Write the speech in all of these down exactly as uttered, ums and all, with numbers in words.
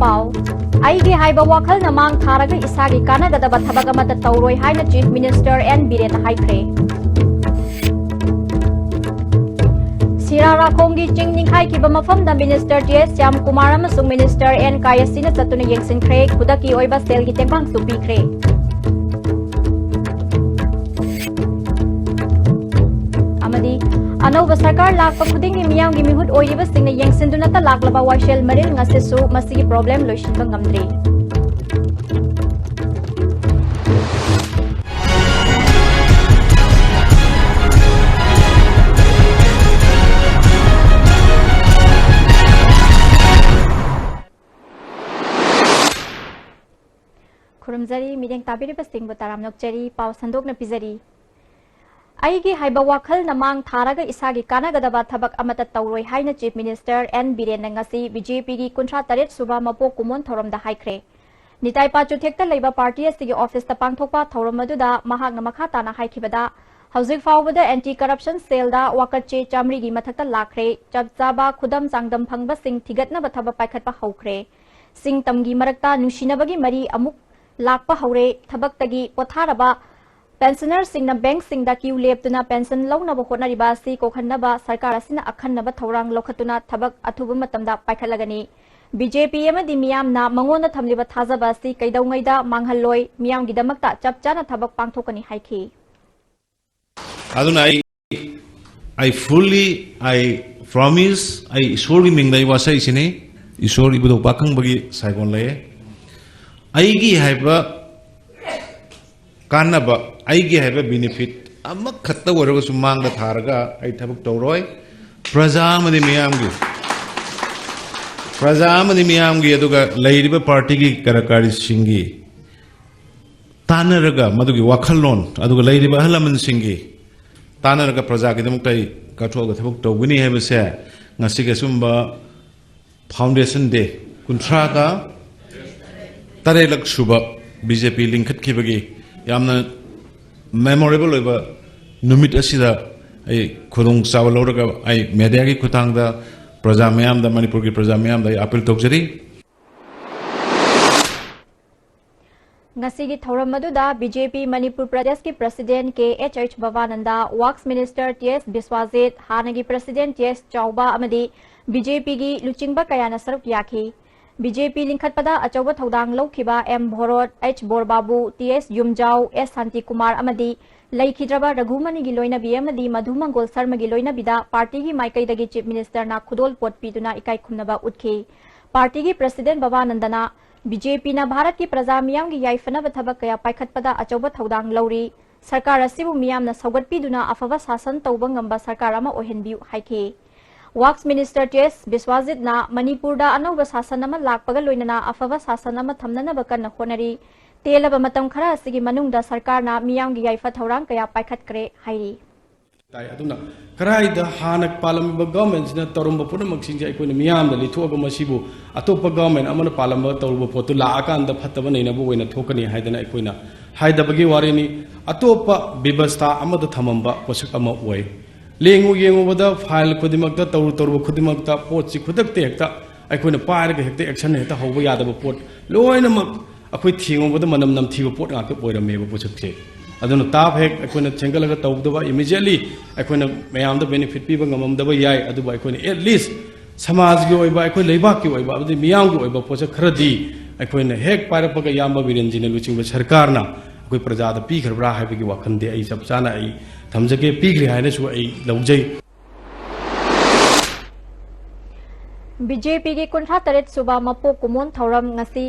ꯄꯥꯎ꯫ ꯑꯩꯒꯤ ꯍꯥꯏꯕ ꯋꯥꯈꯜꯅ ꯃꯥꯡ ꯊꯥꯔꯒ ꯏꯁꯥꯒꯤ ꯀꯥꯟꯅꯒꯗꯕ ꯊꯕꯛ ꯑꯃꯠꯇ ꯇꯧꯔꯣꯏ ꯍꯥꯏꯅ Chief Minister N ꯕꯤꯔꯦꯟꯅ ꯍꯥꯏꯈ꯭ꯔꯦ꯫ ꯁꯤꯔꯥꯔꯥꯈꯣꯡꯒꯤ ꯆꯤꯡ ꯅꯤꯡꯈꯥꯏꯈꯤꯕ ꯃꯐꯝꯗ Minister ꯇꯤ ꯑꯦꯁ ꯁ꯭ꯌꯥꯝꯀꯨꯃꯥꯔ ꯑꯃꯁꯨꯡ Minister ꯑꯦꯟ ꯀꯥꯌꯁꯤꯅ ꯆꯠꯇꯨꯅ ꯌꯦꯡꯁꯤꯟꯈ꯭ꯔꯦ꯫ ꯈꯨꯗꯛꯀꯤ ꯑꯣꯏꯕ ꯁꯦꯜꯒꯤ ꯇꯦꯡꯕꯥꯡꯁꯨ ꯄꯤꯈ꯭ꯔꯦ꯫ ꯑꯃꯗꯤ ꯑꯅꯧꯕ ꯁꯔꯀꯥꯔ ꯂꯥꯛꯄ ꯈꯨꯗꯤꯡꯒꯤ ꯃꯤꯌꯥꯝꯒꯤ ꯃꯤꯍꯨꯠ ꯑꯣꯏꯔꯤꯕꯁꯤꯡꯅ ꯌꯦꯡꯁꯤꯟꯗꯨꯅꯇ ꯂꯥꯛꯂꯕ ꯋꯥꯏꯁꯦꯜ ꯃꯔꯤꯜ ꯉꯁꯤꯁꯨ ꯃꯁꯤꯒꯤ problem ꯂꯣꯏꯁꯤꯟꯕ ꯉꯝꯗ꯭ꯔꯤ꯫ ꯈꯨꯔꯨꯝꯖꯔꯤ, ꯃꯤꯠꯌꯦꯡ ꯇꯥꯕꯤꯔꯤꯕꯁꯤꯡꯕꯨ ꯇꯔꯥꯝꯅ ꯑꯣꯛꯆꯔꯤ꯫ ꯄꯥꯎ ꯁꯟꯗꯣꯛꯅ ꯄꯤꯖꯔꯤ꯫ ꯑꯩꯒꯤ ꯍꯥꯏꯕ ꯋꯥꯈꯜꯅ ꯃꯥꯡ ꯊꯥꯔꯒ ꯏꯁꯥꯒꯤ ꯀꯥꯟꯅꯒꯗꯕ ꯊꯕꯛ ꯑꯃꯠꯇ ꯇꯧꯔꯣꯏ ꯍꯥꯏꯅ Chief Minister N ꯕꯤꯔꯦꯟꯅ ꯉꯁꯤ ꯕꯤ ꯖꯦ ꯄꯤꯒꯤ ꯀꯨꯟꯊ꯭ꯔꯥ ꯇꯔꯦꯠ ꯁꯨꯕ ꯃꯄꯣꯛ ꯀꯨꯝꯑꯣꯟ ꯊꯧꯔꯝꯗ ꯍꯥꯏꯈ꯭ꯔꯦ꯫ ꯅꯤꯇꯥꯏ ꯄꯥꯆꯨꯊꯦꯛꯇ ꯂꯩꯕ party ꯑꯁꯤꯒꯤ officeꯇ ꯄꯥꯡꯊꯣꯛꯄ ꯊꯧꯔꯝ ꯑꯗꯨꯗ ꯃꯍꯥꯛꯅ ꯃꯈꯥ ꯇꯥꯅ ꯍꯥꯏꯈꯤꯕꯗ, ꯍꯧꯖꯤꯛ ꯐꯥꯎꯕꯗ Anti Corruption Cellꯗ ꯋꯥꯀꯠ ꯆꯦ ꯆꯥꯃꯔꯤꯒꯤ ꯃꯊꯛꯇ ꯂꯥꯛꯈ꯭ꯔꯦ꯫ ꯆꯞ ꯆꯥꯕ ꯈꯨꯗꯝ ꯆꯥꯡꯗꯝ ꯐꯪꯕꯁꯤꯡ ꯊꯤꯒꯠꯅꯕ ꯊꯕꯛ ꯄꯥꯏꯈꯠꯄ ꯍꯧꯈ꯭ꯔꯦ꯫ ꯁꯤꯡ ꯇꯝꯒꯤ ꯃꯔꯛꯇ ꯅꯨꯡꯁꯤꯅꯕꯒꯤ ꯃꯔꯤ ꯑꯃꯨꯛ ꯂꯥꯛꯄ ꯍꯧꯔꯦ꯫ ꯊꯕꯛꯇꯒꯤ ꯄꯣꯊꯥꯔꯕ pensionerꯁꯤꯡꯅ bankꯁꯤꯡꯗ queue ꯂꯦꯞꯇꯨꯅ pension ꯂꯧꯅꯕ ꯍꯣꯠꯅꯔꯤꯕ ꯑꯁꯤ ꯀꯣꯛꯍꯟꯅꯕ ꯁꯔꯀꯥꯔ ꯑꯁꯤꯅ ꯑꯈꯟꯅꯕ ꯊꯧꯔꯥꯡ ꯂꯧꯈꯠꯇꯨꯅ ꯊꯕꯛ ꯑꯊꯨꯕ ꯃꯇꯝꯗ ꯄꯥꯏꯈꯠꯂꯒꯅꯤ꯫ ꯕꯤ ꯖꯦ ꯄꯤ ꯑꯃꯗꯤ ꯃꯤꯌꯥꯝꯅ ꯃꯉꯣꯟꯗ ꯊꯝꯂꯤꯕ ꯊꯥꯖꯕ ꯑꯁꯤ ꯀꯩꯗꯧꯉꯩꯗ ꯃꯥꯡꯍꯜꯂꯣꯏ, ꯃꯤꯌꯥꯝꯒꯤꯗꯃꯛꯇ ꯆꯞ ꯆꯥꯅ ꯊꯕꯛ ꯄꯥꯡꯊꯣꯛꯀꯅꯤ ꯍꯥꯏꯈꯤ꯫ ꯑꯗꯨꯅ ꯑꯩ, I fully, I promise, ꯑꯩ ꯏꯁꯣꯔꯒꯤ ꯃꯤꯡꯗ ꯑꯩ ꯋꯥꯁꯛꯏꯁꯤꯅꯤ, ꯏꯁꯣꯔ ꯏꯕꯨꯙꯧ ꯄꯥꯈꯪꯕꯒꯤ ꯁꯥꯏꯒꯣꯟ ꯂꯩꯌꯦ꯫ ꯑꯩꯒꯤ ꯍꯥꯏꯕ ꯀꯥꯟꯅꯕ, ꯑꯩꯒꯤ ꯍꯥꯏꯕ benefit ꯑꯃꯈꯛꯇ ꯑꯣꯏꯔꯒꯁꯨ ꯃꯥꯡꯗ ꯊꯥꯔꯒ ꯑꯩ ꯊꯕꯛ ꯇꯧꯔꯣꯏ꯫ ꯄ꯭ꯔꯖꯥ ꯑꯃꯗꯤ ꯃꯤꯌꯥꯝꯒꯤ, ꯄ꯭ꯔꯖꯥ ꯑꯃꯗꯤ ꯃꯤꯌꯥꯝꯒꯤ, ꯑꯗꯨꯒ ꯂꯩꯔꯤꯕ partyꯒꯤ ꯀꯔꯀꯥꯔꯤꯁꯤꯡꯒꯤ ꯇꯥꯟꯅꯔꯒ, ꯃꯗꯨꯒꯤ ꯋꯥꯈꯜꯂꯣꯟ, ꯑꯗꯨꯒ ꯂꯩꯔꯤꯕ ꯑꯍꯜ ꯂꯃꯟꯁꯤꯡꯒꯤ ꯇꯥꯟꯅꯔꯒ ꯄ꯭ꯔꯖꯥꯒꯤꯗꯃꯛꯇ ꯑꯩ ꯀꯠꯊꯣꯛꯑꯒ ꯊꯕꯛ ꯇꯧꯒꯅꯤ ꯍꯥꯏꯕꯁꯦ ꯉꯁꯤꯒꯤ ꯑꯆꯨꯝꯕ Foundation Day ꯀꯨꯟꯊ꯭ꯔꯥꯒ ꯇꯔꯦꯠꯂꯛ ꯁꯨꯕ ꯕꯤ ꯖꯦ ꯄꯤ ꯂꯤꯡꯈꯠꯈꯤꯕꯒꯤ ꯌꯥꯝꯅ memorable ꯑꯣꯏꯕ ꯅꯨꯃꯤꯠ ꯑꯁꯤꯗ ꯑꯩ ꯈꯨꯗꯣꯡꯆꯥꯕ ꯂꯧꯔꯒ ꯑꯩ mediaꯒꯤ ꯈꯨꯠꯊꯥꯡꯗ ꯄ꯭ꯔꯖꯥ ꯃꯌꯥꯝꯗ, ꯃꯅꯤꯄꯨꯔꯒꯤ ꯄ꯭ꯔꯖꯥ ꯃꯌꯥꯝꯗ ꯑꯩ appeal ꯇꯧꯖꯔꯤ꯫ ꯉꯁꯤꯒꯤ ꯊꯧꯔꯝ ꯑꯗꯨꯗ ꯕꯤ ꯖꯦ ꯄꯤ ꯃꯅꯤꯄꯨꯔ ꯄ꯭ꯔꯗꯦꯁꯀꯤ ꯄ꯭ꯔꯁꯤꯗꯦꯟ ꯀꯦ ꯑꯩꯆ ꯑꯩꯆ ꯚꯕꯥꯅꯟꯗ, ꯋꯥꯔꯛꯁ ꯃꯤꯅꯤꯁꯇꯔ ꯇꯤ ꯑꯦꯁ ꯕꯤꯁ꯭ꯋꯥꯖꯤꯠ, ꯍꯥꯟꯅꯒꯤ ꯄ꯭ꯔꯁꯤꯗꯦꯟ ꯇꯤ ꯑꯦꯁ ꯆꯥꯎꯕ ꯑꯃꯗꯤ ꯕꯤ ꯖꯦ ꯄꯤꯒꯤ ꯂꯨꯆꯤꯡꯕ ꯀꯌꯥꯅ ꯁꯔꯨꯛ ꯌꯥꯈꯤ꯫ ꯕꯤ ꯖꯦ ꯄꯤ ꯂꯤꯡꯈꯠꯄꯗ ꯑꯆꯧꯕ ꯊꯧꯗꯥꯡ ꯂꯧꯈꯤꯕ ꯑꯦꯝ ꯚꯣꯔꯣꯠ, ꯑꯩꯆ ꯕꯣꯔꯕꯥꯕꯨ, ꯇꯤ ꯑꯦꯁ ꯌꯨꯝꯖꯥꯎ, ꯑꯦꯁ ꯁꯥꯟꯇꯤꯀꯨꯃꯥꯔ ꯑꯃꯗꯤ ꯂꯩꯈꯤꯗ꯭ꯔꯕ ꯔꯘꯨꯃꯅꯤꯒꯤ ꯂꯣꯏꯅꯕꯤ ꯑꯃꯗꯤ ꯃꯙꯨ ꯃꯪꯒꯣꯜ ꯁꯔꯃꯒꯤ ꯂꯣꯏꯅꯕꯤꯗ ꯄꯥꯔꯇꯤꯒꯤ ꯃꯥꯏꯀꯩꯗꯒꯤ ꯆꯤꯐ ꯃꯤꯅꯤꯁꯇꯔꯅ ꯈꯨꯗꯣꯜ ꯄꯣꯠ ꯄꯤꯗꯨꯅ ꯏꯀꯥꯏ ꯈꯨꯝꯅꯕ ꯎꯠꯈꯤ꯫ ꯄꯥꯔꯇꯤꯒꯤ ꯄ꯭ꯔꯁꯤꯗꯦꯟ ꯚꯕꯥꯅꯟꯗꯅ ꯕꯤ ꯖꯦ ꯄꯤꯅ ꯚꯥꯔꯠꯀꯤ ꯄ꯭ꯔꯖꯥ ꯃꯤꯌꯥꯝꯒꯤ ꯌꯥꯏꯐꯅꯕ ꯊꯕꯛ ꯀꯌꯥ ꯄꯥꯏꯈꯠꯄꯗ ꯑꯆꯧꯕ ꯊꯧꯗꯥꯡ ꯂꯧꯔꯤ꯫ ꯁꯔꯀꯥꯔ ꯑꯁꯤꯕꯨ ꯃꯤꯌꯥꯝꯅ ꯁꯧꯒꯠꯄꯤꯗꯨꯅ ꯑꯐꯕ ꯁꯥꯁꯟ ꯇꯧꯕ ꯉꯝꯕ ꯁꯔꯀꯥꯔ ꯑꯃ ꯑꯣꯏꯍꯟꯕꯤꯌꯨ ꯍꯥꯏꯈꯤ꯫ ꯋꯥꯔꯛꯁ ꯃꯤꯅꯤꯁꯇꯔ ꯇꯤ ꯑꯦꯁ ꯕꯤꯁ꯭ꯋꯥꯖꯤꯠꯅ ꯃꯅꯤꯄꯨꯔꯗ ꯑꯅꯧꯕ ꯁꯥꯁꯟ ꯑꯃ ꯂꯥꯛꯄꯒ ꯂꯣꯏꯅꯅ ꯑꯐꯕ ꯁꯥꯁꯟ ꯑꯃ ꯊꯝꯅꯅꯕ ꯀꯟꯅ ꯍꯣꯠꯅꯔꯤ꯫ ꯇꯦꯜꯂꯕ ꯃꯇꯝ ꯈꯔ ꯑꯁꯤꯒꯤ ꯃꯅꯨꯡꯗ ꯁꯔꯀꯥꯔꯅ ꯃꯤꯌꯥꯝꯒꯤ ꯌꯥꯏꯐ ꯊꯧꯔꯥꯡ ꯀꯌꯥ ꯄꯥꯏꯈꯠꯈ꯭ꯔꯦ ꯍꯥꯏꯔꯤ꯫ ꯇꯥꯏ꯫ ꯑꯗꯨꯅ ꯀꯔꯥꯏꯗ ꯍꯥꯟꯅ ꯄꯥꯜꯂꯝꯃꯤꯕ ꯒꯚꯔꯟꯃꯦꯟꯁꯤꯅ ꯇꯧꯔꯝꯕ ꯄꯨꯝꯅꯃꯛꯁꯤꯡꯁꯦ ꯑꯩꯈꯣꯏꯅ ꯃꯤꯌꯥꯝꯗ ꯂꯤꯊꯣꯛꯑꯒ ꯃꯁꯤꯕꯨ ꯑꯇꯣꯞꯄ ꯒꯚꯔꯟꯃꯦꯟ ꯑꯃꯅ ꯄꯥꯜꯂꯝꯕ ꯇꯧꯔꯨꯕ ꯄꯣꯠꯇꯨ ꯂꯥꯛꯑꯀꯥꯟꯗ ꯐꯠꯇꯕ ꯅꯩꯅꯕ ꯑꯣꯏꯅ ꯊꯣꯛꯀꯅꯤ ꯍꯥꯏꯗꯅ ꯑꯩꯈꯣꯏꯅ ꯍꯥꯏꯗꯕꯒꯤ ꯋꯥꯔꯤꯅꯤ꯫ ꯑꯇꯣꯞꯄ ꯕꯦꯕꯁꯊꯥ ꯑꯃꯗ ꯊꯝꯃꯝꯕ ꯄꯣꯠꯁꯛ ꯑꯃ ꯑꯣꯏ꯫ ꯂꯦꯡꯉꯨ ꯌꯦꯡꯉꯨꯕꯗ ꯐꯥꯏꯜ ꯈꯨꯗꯤꯡꯃꯛꯇ, ꯇꯧꯔꯨ ꯇꯧꯔꯨꯕ ꯈꯨꯗꯤꯡꯃꯛꯇ ꯄꯣꯠꯁꯤ ꯈꯨꯗꯛꯇ ꯍꯦꯛꯇ ꯑꯩꯈꯣꯏꯅ ꯄꯥꯏꯔꯒ ꯍꯦꯛꯇ ꯑꯦꯛꯁꯟ ꯍꯦꯛꯇ ꯍꯧꯕ ꯌꯥꯗꯕ ꯄꯣꯠ ꯂꯣꯏꯅꯃꯛ ꯑꯩꯈꯣꯏ ꯊꯦꯡꯉꯨꯕꯗ ꯃꯅꯝ ꯅꯝꯊꯤꯕ ꯄꯣꯠ ꯉꯥꯛꯇ ꯑꯣꯏꯔꯝꯃꯦꯕ ꯄꯣꯠꯁꯛꯁꯦ꯫ ꯑꯗꯨꯅ ꯇꯥꯞ ꯍꯦꯛ ꯑꯩꯈꯣꯏꯅ ꯁꯦꯝꯒꯠꯂꯒ ꯇꯧꯗꯕ, ꯏꯃꯤꯗꯤꯌꯦꯠꯂꯤ ꯑꯩꯈꯣꯏꯅ ꯃꯌꯥꯝꯗ ꯕꯦꯅꯤꯐꯤꯠ ꯄꯤꯕ ꯉꯝꯃꯝꯗꯕ ꯌꯥꯏ, ꯑꯗꯨꯕꯨ ꯑꯩꯈꯣꯏꯅ ꯑꯦꯠ ꯂꯤꯁ ꯁꯃꯥꯖꯒꯤ ꯑꯣꯏꯕ, ꯑꯩꯈꯣꯏ ꯂꯩꯕꯥꯛꯀꯤ ꯑꯣꯏꯕ ꯑꯃꯗꯤ ꯃꯤꯌꯥꯝꯒꯤ ꯑꯣꯏꯕ ꯄꯣꯠꯁꯛ ꯈꯔꯗꯤ ꯑꯩꯈꯣꯏꯅ ꯍꯦꯛ ꯄꯥꯏꯔꯛꯄꯒ ꯏꯌꯥꯝꯕ ꯕꯤꯔꯦꯟꯖꯤꯅ ꯂꯨꯆꯤꯡꯕ ꯁꯔꯀꯥꯔꯅ ꯑꯩꯈꯣꯏ ꯄ꯭ꯔꯖꯥꯗ ꯄꯤꯈ꯭ꯔꯕ꯭ꯔꯥ ꯍꯥꯏꯕꯒꯤ ꯋꯥꯈꯜꯗꯤ ꯑꯩ ꯆꯞ ꯆꯥꯅ ꯑꯩ ꯊꯝꯖꯒꯦ, ꯄꯤꯈ꯭ꯔꯦ ꯍꯥꯏꯅꯁꯨ ꯑꯩ ꯂꯧꯖꯩ꯫ ꯕꯤ ꯖꯦ ꯄꯤꯒꯤ ꯀꯨꯟꯊ꯭ꯔꯥ ꯇꯔꯦꯠ ꯁꯨꯕ ꯃꯄꯣꯛ ꯀꯨꯝꯑꯣꯟ ꯊꯧꯔꯝ ꯉꯁꯤ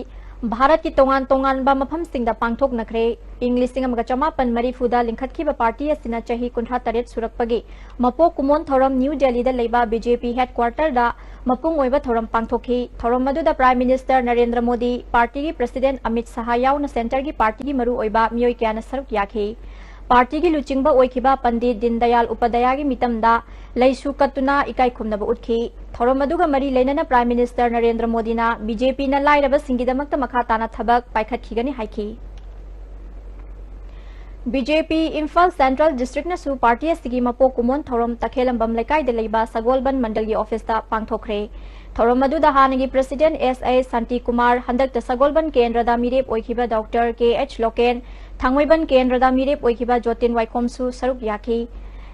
ꯚꯥꯔꯠꯀꯤ ꯇꯣꯉꯥꯟ ꯇꯣꯉꯥꯟꯕ ꯃꯐꯝꯁꯤꯡꯗ ꯄꯥꯡꯊꯣꯛꯅꯈ꯭ꯔꯦ꯫ ꯏꯪ ꯂꯤꯁꯤꯡ ꯑꯃꯒ ꯆꯃꯥꯄꯟ ꯃꯔꯤꯐꯨꯗ ꯂꯤꯡꯈꯠꯈꯤꯕ ꯄꯥꯔꯇꯤ ꯑꯁꯤꯅ ꯆꯍꯤ ꯀꯨꯟꯊ꯭ꯔꯥ ꯇꯔꯦꯠ ꯁꯨꯔꯛꯄꯒꯤ ꯃꯄꯣꯛ ꯀꯨꯝꯑꯣꯟ ꯊꯧꯔꯝ ꯅ꯭ꯌꯨ ꯗꯦꯜꯂꯤꯗ ꯂꯩꯕ ꯕꯤ ꯖꯦ ꯄꯤ ꯍꯦꯗꯀ꯭ꯋꯥꯔꯇꯔꯗ ꯃꯄꯨꯡ ꯑꯣꯏꯕ ꯊꯧꯔꯝ ꯄꯥꯡꯊꯣꯛꯈꯤ꯫ ꯊꯧꯔꯝ ꯑꯗꯨꯗ ꯄ꯭ꯔꯥꯏꯝ ꯃꯤꯅꯤꯁꯇꯔ ꯅꯔꯦꯟꯗ꯭ꯔ ꯃꯣꯗꯤ, ꯄꯥꯔꯇꯤꯒꯤ ꯄ꯭ꯔꯁꯤꯗꯦꯟ ꯑꯃꯤꯠ ꯁꯍꯥ ꯌꯥꯎꯅ ꯁꯦꯟꯇꯔꯒꯤ ꯄꯥꯔꯇꯤꯒꯤ ꯃꯔꯨꯑꯣꯏꯕ ꯃꯤꯑꯣꯏ ꯀꯌꯥꯅ ꯁꯔꯨꯛ ꯌꯥꯈꯤ꯫ ꯄꯥꯔꯇꯤꯒꯤ ꯂꯨꯆꯤꯡꯕ ꯑꯣꯏꯈꯤꯕ ꯄꯟꯗꯤꯠ ꯗꯤꯟ ꯗꯌꯥꯜ ꯎꯄꯥꯙ꯭ꯌꯥꯌꯒꯤ ꯃꯤꯇꯝꯗ ꯂꯩꯁꯨ ꯀꯠꯇꯨꯅ ꯏꯀꯥꯏ ꯈꯨꯝꯅꯕ ꯎꯠꯈꯤ꯫ ꯊꯧꯔꯝ ꯑꯗꯨꯒ ꯃꯔꯤ ꯂꯩꯅꯅ ꯄ꯭ꯔꯥꯏꯝ ꯃꯤꯅꯤꯁꯇꯔ ꯅꯔꯦꯟꯗ꯭ꯔ ꯃꯣꯗꯤꯅ ꯕꯤ ꯖꯦ ꯄꯤꯅ ꯂꯥꯏꯔꯕꯁꯤꯡꯒꯤꯗꯃꯛꯇ ꯃꯈꯥ ꯇꯥꯅ ꯊꯕꯛ ꯄꯥꯏꯈꯠꯈꯤꯒꯅꯤ ꯍꯥꯏꯈꯤ꯫ ꯕꯤ ꯖꯦ ꯄꯤ ꯏꯝꯐꯥꯜ ꯁꯦꯟꯇ꯭ꯔꯦꯜ ꯗꯤꯁꯇ꯭ꯔꯤꯛꯅꯁꯨ ꯄꯥꯔꯇꯤ ꯑꯁꯤꯒꯤ ꯃꯄꯣꯛ ꯀꯨꯝꯑꯣꯟ ꯊꯧꯔꯝ ꯇꯈꯦꯂꯝꯕꯝ ꯂꯩꯀꯥꯏꯗ ꯂꯩꯕ ꯁꯒꯣꯜꯕꯟ ꯃꯟꯗꯜꯒꯤ ꯑꯣꯐꯤꯁꯇ ꯄꯥꯡꯊꯣꯛꯈ꯭ꯔꯦ꯫ ꯊꯧꯔꯝ ꯑꯗꯨꯗ ꯍꯥꯟꯅꯒꯤ ꯄ꯭ꯔꯁꯤꯗꯦꯟꯠ ꯑꯦꯁ ꯑꯩꯆ ꯁꯥꯟꯇꯤꯀꯨꯃꯥꯔ, ꯍꯟꯗꯛꯇ ꯁꯒꯣꯜꯕꯟ ꯀꯦꯟꯗ꯭ꯔꯗ ꯃꯤꯔꯦꯞ ꯑꯣꯏꯈꯤꯕ ꯗꯣꯛꯇꯔ ꯀꯦ ꯑꯩꯆ ꯂꯣꯀꯦꯟ, ꯊꯥꯡꯃꯩꯕꯟ ꯀꯦꯟꯗ꯭ꯔꯗ ꯃꯤꯔꯦꯞ ꯑꯣꯏꯈꯤꯕ ꯖꯣꯇꯤꯟ ꯋꯥꯏꯈꯣꯝꯁꯨ ꯁꯔꯨꯛ ꯌꯥꯈꯤ꯫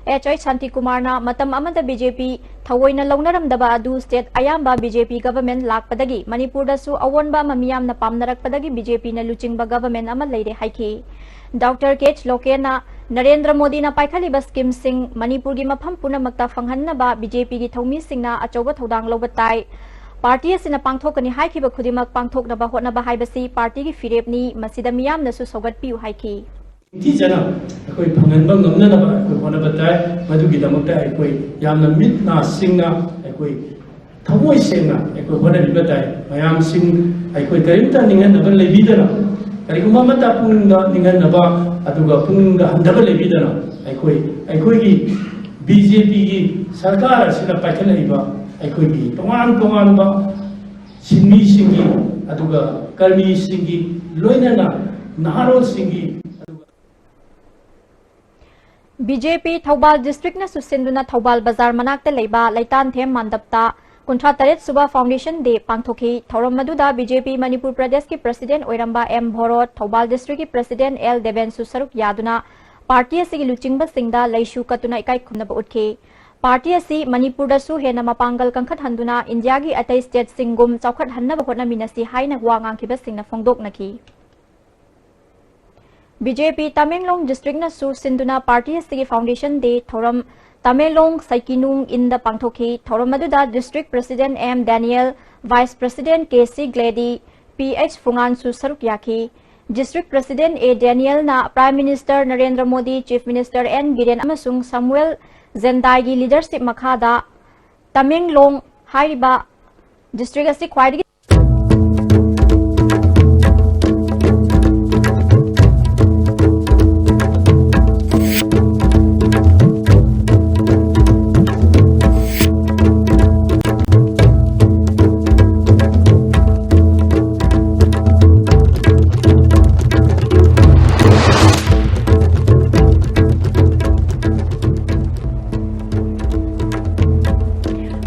ꯑꯦꯆ ꯑꯩꯆ ꯁꯥꯟꯇꯤꯀꯨꯃꯥꯔꯅ ꯃꯇꯝ ꯑꯃꯗ ꯕꯤ ꯖꯦ ꯄꯤ ꯊꯑꯣꯏꯅ ꯂꯧꯅꯔꯝꯗꯕ ꯑꯗꯨ ꯁ꯭ꯇꯦꯠ ꯑꯌꯥꯝꯕ ꯕꯤ ꯖꯦ ꯄꯤ ꯒꯚꯔꯟꯃꯦꯟꯠ ꯂꯥꯛꯄꯗꯒꯤ ꯃꯅꯤꯄꯨꯔꯗꯁꯨ ꯑꯑꯣꯟꯕ ꯑꯃ ꯃꯤꯌꯥꯝꯅ ꯄꯥꯝꯅꯔꯛꯄꯗꯒꯤ ꯕꯤ ꯖꯦ ꯄꯤꯅ ꯂꯨꯆꯤꯡꯕ ꯒꯚꯔꯟꯃꯦꯟꯠ ꯑꯃ ꯂꯩꯔꯦ ꯍꯥꯏꯈꯤ꯫ ꯗꯣꯛꯇꯔ ꯀꯦ ꯑꯩꯆ ꯂꯣꯀꯦꯟꯅ ꯅꯔꯦꯟꯗ꯭ꯔ ꯃꯣꯗꯤꯅ ꯄꯥꯏꯈꯠꯂꯤꯕ ꯁ꯭ꯀꯤꯝꯁꯤꯡ ꯃꯅꯤꯄꯨꯔꯒꯤ ꯃꯐꯝ ꯄꯨꯝꯅꯃꯛꯇ ꯐꯪꯍꯟꯅꯕ ꯕꯤ ꯖꯦ ꯄꯤꯒꯤ ꯊꯧꯃꯤꯁꯤꯡꯅ ꯑꯆꯧꯕ ꯊꯧꯗꯥꯡ ꯂꯧꯕ ꯇꯥꯏ꯫ ꯄꯥꯔꯇꯤ ꯑꯁꯤꯅ ꯄꯥꯡꯊꯣꯛꯀꯅꯤ ꯍꯥꯏꯈꯤꯕ ꯈꯨꯗꯤꯡꯃꯛ ꯄꯥꯡꯊꯣꯛꯅꯕ ꯍꯣꯠꯅꯕ ꯍꯥꯏꯕꯁꯤ ꯄꯥꯔꯇꯤꯒꯤ ꯐꯤꯔꯦꯞꯅꯤ, ꯃꯁꯤꯗ ꯃꯤꯌꯥꯝꯅꯁꯨ ꯁꯧꯒꯠꯄꯤꯌꯨ ꯍꯥꯏꯈꯤ꯫ ꯅꯤꯡꯊꯤꯖꯅ ꯑꯩꯈꯣꯏ ꯐꯪꯍꯟꯕ ꯉꯝꯅꯅꯕ ꯑꯩꯈꯣꯏ ꯍꯣꯠꯅꯕ ꯇꯥꯏ꯫ ꯃꯗꯨꯒꯤꯗꯃꯛꯇ ꯑꯩꯈꯣꯏ ꯌꯥꯝꯅ ꯃꯤꯠ ꯅꯥ ꯁꯤꯡꯅ, ꯑꯩꯈꯣꯏ ꯊꯃꯣꯏ ꯁꯦꯡꯅ ꯑꯩꯈꯣꯏ ꯍꯣꯠꯅꯕꯤꯕ ꯇꯥꯏ꯫ ꯃꯌꯥꯝꯁꯤꯡ, ꯑꯩꯈꯣꯏ ꯀꯔꯤꯝꯇ ꯅꯤꯡꯍꯟꯅꯕ ꯂꯩꯕꯤꯗꯅ, ꯀꯔꯤꯒꯨꯝꯕ ꯑꯃꯠꯇ ꯄꯨꯛꯅꯤꯡꯗ ꯅꯤꯡꯍꯟꯅꯕ, ꯑꯗꯨꯒ ꯄꯨꯛꯅꯤꯡꯗ ꯍꯟꯊꯕ ꯂꯩꯕꯤꯗꯅ, ꯑꯩꯈꯣꯏ, ꯑꯩꯈꯣꯏꯒꯤ ꯕꯤ ꯖꯦ ꯄꯤꯒꯤ ꯁꯔꯀꯥꯔ ꯑꯁꯤꯅ ꯄꯥꯏꯈꯠꯂꯛꯏꯕ ꯑꯩꯈꯣꯏꯒꯤ ꯇꯣꯉꯥꯟ ꯇꯣꯉꯥꯟꯕ ꯁꯤꯟꯃꯤꯁꯤꯡꯒꯤ, ꯑꯗꯨꯒ ꯀꯔꯃꯤꯁꯤꯡꯒꯤ, ꯂꯣꯏꯅꯅ ꯅꯍꯥꯔꯣꯜꯁꯤꯡꯒꯤ, ꯑꯗꯨꯒ ꯕꯤ ꯖꯦ ꯄꯤ ꯊꯧꯕꯥꯜ ꯗꯤꯁꯇ꯭ꯔꯤꯛꯅꯁꯨ ꯁꯤꯟꯗꯨꯅ ꯊꯧꯕꯥꯜ ꯕꯖꯥꯔ ꯃꯅꯥꯛꯇ ꯂꯩꯕ ꯂꯩꯇꯥꯟꯊꯦꯝ ꯃꯥꯟꯗꯞꯇ ꯀꯨꯟꯊ꯭ꯔꯥ ꯇꯔꯦꯠ ꯁꯨꯕ ꯐꯥꯎꯟꯗꯦꯁꯟ ꯗꯦ ꯄꯥꯡꯊꯣꯛꯈꯤ꯫ ꯊꯧꯔꯝ ꯑꯗꯨꯗ ꯕꯤ ꯖꯦ ꯄꯤ ꯃꯅꯤꯄꯨꯔ ꯄ꯭ꯔꯗꯦꯁꯀꯤ ꯄ꯭ꯔꯁꯤꯗꯦꯟꯠ ꯑꯣꯏꯔꯝꯕ ꯑꯦꯝ ꯚꯣꯔꯣꯠ, ꯊꯧꯕꯥꯜ ꯗꯤꯁꯇ꯭ꯔꯤꯛꯀꯤ ꯄ꯭ꯔꯁꯤꯗꯦꯟꯠ ꯑꯦꯜ ꯗꯦꯕꯦꯟꯁꯨ ꯁꯔꯨꯛ ꯌꯥꯗꯨꯅ ꯄꯥꯔꯇꯤ ꯑꯁꯤꯒꯤ ꯂꯨꯆꯤꯡꯕꯁꯤꯡꯗ ꯂꯩꯁꯨ ꯀꯠꯇꯨꯅ ꯏꯀꯥꯏ ꯈꯨꯝꯅꯕ ꯎꯠꯈꯤ꯫ ꯄꯥꯔꯇꯤ ꯑꯁꯤ ꯃꯅꯤꯄꯨꯔꯗꯁꯨ ꯍꯦꯟꯅ ꯃꯄꯥꯡꯒꯜ ꯀꯟꯈꯠꯍꯟꯗꯨꯅ ꯏꯟꯗꯤꯌꯥꯒꯤ ꯑꯇꯩ ꯁ꯭ꯇꯦꯠꯁꯤꯡꯒꯨꯝ ꯆꯥꯎꯈꯠꯍꯟꯅꯕ ꯍꯣꯠꯅꯃꯤꯟꯅꯁꯤ ꯍꯥꯏꯅ ꯋꯥ ꯉꯥꯡꯈꯤꯕꯁꯤꯡꯅ ꯐꯣꯡꯗꯣꯛꯅꯈꯤ꯫ ꯕꯤ ꯖꯦ ꯄꯤ ꯇꯃꯦꯡꯂꯣꯡ ꯗꯤꯁꯇ꯭ꯔꯤꯛꯅꯁꯨ ꯁꯤꯟꯗꯨꯅ ꯄꯥꯔꯇꯤ ꯑꯁꯤꯒꯤ ꯐꯥꯎꯟꯗꯦꯁꯟ ꯗꯦ ꯊꯧꯔꯝ ꯇꯃꯦꯡꯂꯣꯡ ꯁꯩꯀꯤꯅꯨꯡ ꯏꯟꯗ ꯄꯥꯡꯊꯣꯛꯈꯤ꯫ ꯊꯧꯔꯝ ꯑꯗꯨꯗ district president M Daniel, vice president K C Gladys, P H ꯐꯨꯉꯥꯟꯁꯨ ꯁꯔꯨꯛ ꯌꯥꯈꯤ꯫ ꯗꯤꯁꯇ꯭ꯔꯤꯛ ꯄ꯭ꯔꯁꯤꯗꯦꯟꯠ ꯑꯦ ꯗꯦꯅꯤꯌꯦꯜꯅ prime minister Narendra Modi, chief minister N Biren ꯑꯃꯁꯨꯡ ꯁꯃꯨꯑꯦꯜ ꯖꯦꯟꯗꯥꯏꯒꯤ ꯂꯤꯗꯔꯁꯤꯞ ꯃꯈꯥꯗ ꯇꯃꯦꯡꯂꯣꯡ ꯍꯥꯏꯔꯤꯕ ꯗꯤꯁꯇ꯭ꯔꯤꯛ ꯑꯁꯤ ꯈ꯭ꯋꯥꯏꯗꯒꯤ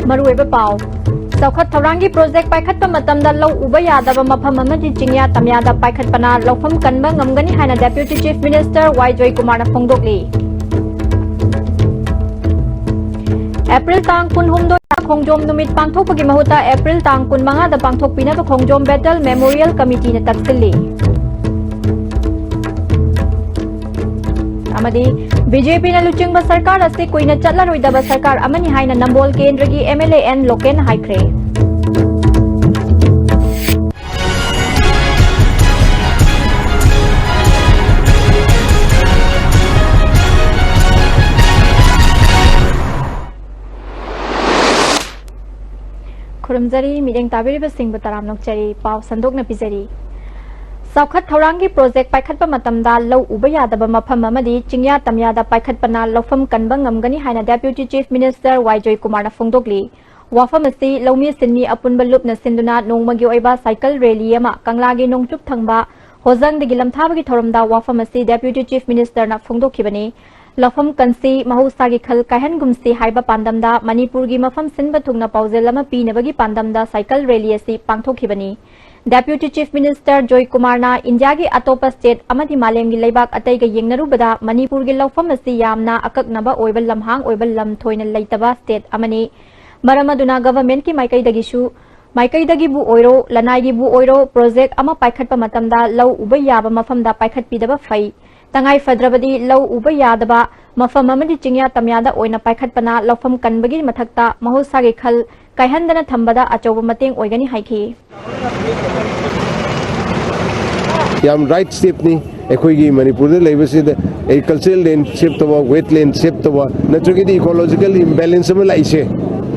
ꯃꯔꯨꯑꯣꯏꯕ ꯄꯥꯎ꯫ ꯆꯥꯎꯈꯠ ꯊꯧꯔꯥꯡꯒꯤ ꯄ꯭ꯔꯣꯖꯦꯛ ꯄꯥꯏꯈꯠꯄ ꯃꯇꯝꯗ ꯂꯧ ꯎꯕ ꯌꯥꯗꯕ ꯃꯐꯝ ꯑꯃꯗꯤ ꯆꯤꯡꯌꯥ ꯇꯝꯌꯥꯗ ꯄꯥꯏꯈꯠꯄꯅ ꯂꯧꯐꯝ ꯀꯟꯕ ꯉꯝꯒꯅꯤ ꯍꯥꯏꯅ ꯗꯦꯄ꯭ꯌꯨꯇꯤ ꯆꯤꯐ ꯃꯤꯅꯤꯁꯇꯔ ꯋꯥꯏ ꯖꯣꯏꯀꯨꯃꯥꯔꯅ ꯐꯣꯡꯗꯣꯛꯂꯤ꯫ ꯑꯦꯄ꯭ꯔꯤꯜ ꯇꯥꯡ ꯀꯨꯟꯍꯨꯝꯗꯣꯏꯗ ꯈꯣꯡꯖꯣꯝ ꯅꯨꯃꯤꯠ ꯄꯥꯡꯊꯣꯛꯄꯒꯤ ꯃꯍꯨꯠꯇ ꯑꯦꯄ꯭ꯔꯤꯜ ꯇꯥꯡ ꯀꯨꯟꯃꯉꯥꯗ ꯄꯥꯡꯊꯣꯛꯄꯤꯅꯕ ꯈꯣꯡꯖꯣꯝ ꯕꯦꯇꯜ ꯃꯦꯃꯣꯔꯤꯌꯦꯜ ꯀꯃꯤꯇꯤꯅ ꯇꯛꯁꯤꯜꯂꯤ꯫ ꯑꯃꯗꯤ ꯕꯤ ꯖꯦ ꯄꯤꯅ ꯂꯨꯆꯤꯡꯕ ꯁꯔꯀꯥꯔ ꯑꯁꯤ ꯀꯨꯏꯅ ꯆꯠꯂꯔꯣꯏꯗꯕ ꯁꯔꯀꯥꯔ ꯑꯃꯅꯤ ꯍꯥꯏꯅ ꯅꯝꯕꯣꯜ ꯀꯦꯟꯗ꯭ꯔꯒꯤ ꯑꯦꯝ ꯑꯦꯜ ꯑꯦ ꯑꯦꯟ ꯂꯣꯀꯦꯟꯅ ꯍꯥꯏꯈ꯭ꯔꯦ꯫ ꯈꯨꯔꯨꯝꯖꯔꯤ, ꯃꯤꯠꯌꯦꯡ ꯇꯥꯕꯤꯔꯤꯕꯁꯤꯡꯕꯨ ꯇꯔꯥꯝꯅ ꯑꯣꯛꯆꯔꯤ꯫ ꯄꯥꯎ ꯁꯟꯗꯣꯛꯅ ꯄꯤꯖꯔꯤ꯫ ꯆꯥꯎꯈꯠ ꯊꯧꯔꯥꯡꯒꯤ ꯄ꯭ꯔꯣꯖꯦꯛ ꯄꯥꯏꯈꯠꯄ ꯃꯇꯝꯗ ꯂꯧ ꯎꯕ ꯌꯥꯗꯕ ꯃꯐꯝ ꯑꯃꯗꯤ ꯆꯤꯡꯌꯥ ꯇꯝꯌꯥꯗ ꯄꯥꯏꯈꯠꯄꯅ ꯂꯧꯐꯝ ꯀꯟꯕ ꯉꯝꯒꯅꯤ ꯍꯥꯏꯅ ꯗꯦꯄ꯭ꯌꯨꯇꯤ ꯆꯤꯐ ꯃꯤꯅꯤꯁꯇꯔ ꯋꯥꯏ ꯖꯣꯏꯀꯨꯃꯥꯔꯅ ꯐꯣꯡꯗꯣꯛꯂꯤ꯫ ꯋꯥꯐꯝ ꯑꯁꯤ ꯂꯧꯃꯤ ꯁꯤꯟꯃꯤ ꯑꯄꯨꯟꯕ ꯂꯨꯞꯅ ꯁꯤꯟꯗꯨꯅ ꯅꯣꯡꯃꯒꯤ ꯑꯣꯏꯕ ꯁꯥꯏꯀꯜ ꯔꯦꯂꯤ ꯑꯃ ꯀꯪꯂꯥꯒꯤ ꯅꯣꯡꯆꯨꯞ ꯊꯪꯕ ꯍꯣꯖꯪꯗꯒꯤ ꯂꯝꯊꯥꯕꯒꯤ ꯊꯧꯔꯝꯗ ꯋꯥꯐꯝ ꯑꯁꯤ ꯗꯦꯄ꯭ꯌꯨꯇꯤ ꯆꯤꯐ ꯃꯤꯅꯤꯁꯇꯔꯅ ꯐꯣꯡꯗꯣꯛꯈꯤꯕꯅꯤ꯫ ꯂꯧꯐꯝ ꯀꯟꯁꯤ, ꯃꯍꯧꯁꯥꯒꯤ ꯈꯜ ꯀꯥꯏꯍꯟꯒꯨꯝꯁꯤ ꯍꯥꯏꯕ ꯄꯥꯟꯗꯝꯗ ꯃꯅꯤꯄꯨꯔꯒꯤ ꯃꯐꯝ ꯁꯤꯟꯕ ꯊꯨꯡꯅ ꯄꯥꯎꯖꯦꯜ ꯑꯃ ꯄꯤꯅꯕꯒꯤ ꯄꯥꯟꯗꯝꯗ ꯁꯥꯏꯀꯜ ꯔꯦꯂꯤ ꯑꯁꯤ ꯄꯥꯡꯊꯣꯛꯈꯤꯕꯅꯤ꯫ ꯗꯦꯄ꯭ꯌꯨꯇꯤ ꯆꯤꯐ ꯃꯤꯅꯤꯁꯇꯔ ꯖꯣꯏ ꯀꯨꯃꯥꯔꯅ ꯏꯟꯗꯤꯌꯥꯒꯤ ꯑꯇꯣꯞꯄ ꯁ꯭ꯇꯦꯠ ꯑꯃꯗꯤ ꯃꯥꯂꯦꯝꯒꯤ ꯂꯩꯕꯥꯛ ꯑꯇꯩꯒ ꯌꯦꯡꯅꯔꯨꯕꯗ ꯃꯅꯤꯄꯨꯔꯒꯤ ꯂꯧꯐꯝ ꯑꯁꯤ ꯌꯥꯝꯅ ꯑꯀꯛꯅꯕ ꯑꯣꯏꯕ, ꯂꯝꯍꯥꯡ ꯑꯣꯏꯕ ꯂꯝ ꯊꯣꯏꯅ ꯂꯩꯇꯕ ꯁ꯭ꯇꯦꯠ ꯑꯃꯅꯤ꯫ ꯃꯔꯝ ꯑꯗꯨꯅ ꯒꯚꯔꯟꯃꯦꯟꯠꯀꯤ ꯃꯥꯏꯀꯩꯗꯒꯤꯁꯨ, ꯃꯥꯏꯀꯩꯗꯒꯤꯕꯨ ꯑꯣꯏꯔꯣ, ꯂꯅꯥꯏꯒꯤꯕꯨ ꯑꯣꯏꯔꯣ, ꯄ꯭ꯔꯣꯖꯦꯛ ꯑꯃ ꯄꯥꯏꯈꯠꯄ ꯃꯇꯝꯗ ꯂꯧ ꯎꯕ ꯌꯥꯕ ꯃꯐꯝꯗ ꯄꯥꯏꯈꯠꯄꯤꯗꯕ ꯐꯩ꯫ ꯇꯉꯥꯏ ꯐꯗ꯭ꯔꯕꯗꯤ ꯂꯧ ꯎꯕ ꯌꯥꯗꯕ ꯃꯐꯝ ꯑꯃꯗꯤ ꯆꯤꯡꯌꯥ ꯇꯝꯌꯥꯗ ꯑꯣꯏꯅ ꯄꯥꯏꯈꯠꯄꯅ ꯂꯧꯐꯝ ꯀꯟꯕꯒꯤ ꯃꯊꯛꯇ ꯃꯍꯧꯁꯥꯒꯤ ꯈꯜ ꯀꯥꯏꯍꯟꯗꯅ ꯊꯝꯕꯗ ꯑꯆꯧꯕ ꯃꯇꯦꯡ ꯑꯣꯏꯒꯅꯤ ꯍꯥꯏꯈꯤ꯫ ꯌꯥꯝ ꯔꯥꯏꯠ ꯁ꯭ꯇꯦꯞꯅꯤ꯫ ꯑꯩꯈꯣꯏꯒꯤ ꯃꯅꯤꯄꯨꯔꯗ ꯂꯩꯕꯁꯤꯗ ꯑꯦꯒ꯭ꯔꯤꯀꯜꯆꯔꯦꯜ ꯂꯦꯟ ꯁꯦꯞ ꯇꯧꯕ, ꯋꯦꯠꯂꯦꯟ ꯁꯦꯞ ꯇꯧꯕ, ꯅꯠꯇ꯭ꯔꯒꯗꯤ ꯏꯀꯣꯂꯣꯖꯤꯀꯦꯜ ꯏꯝꯕꯦꯂꯦꯟꯁ ꯑꯃ ꯂꯥꯛꯏꯁꯦ,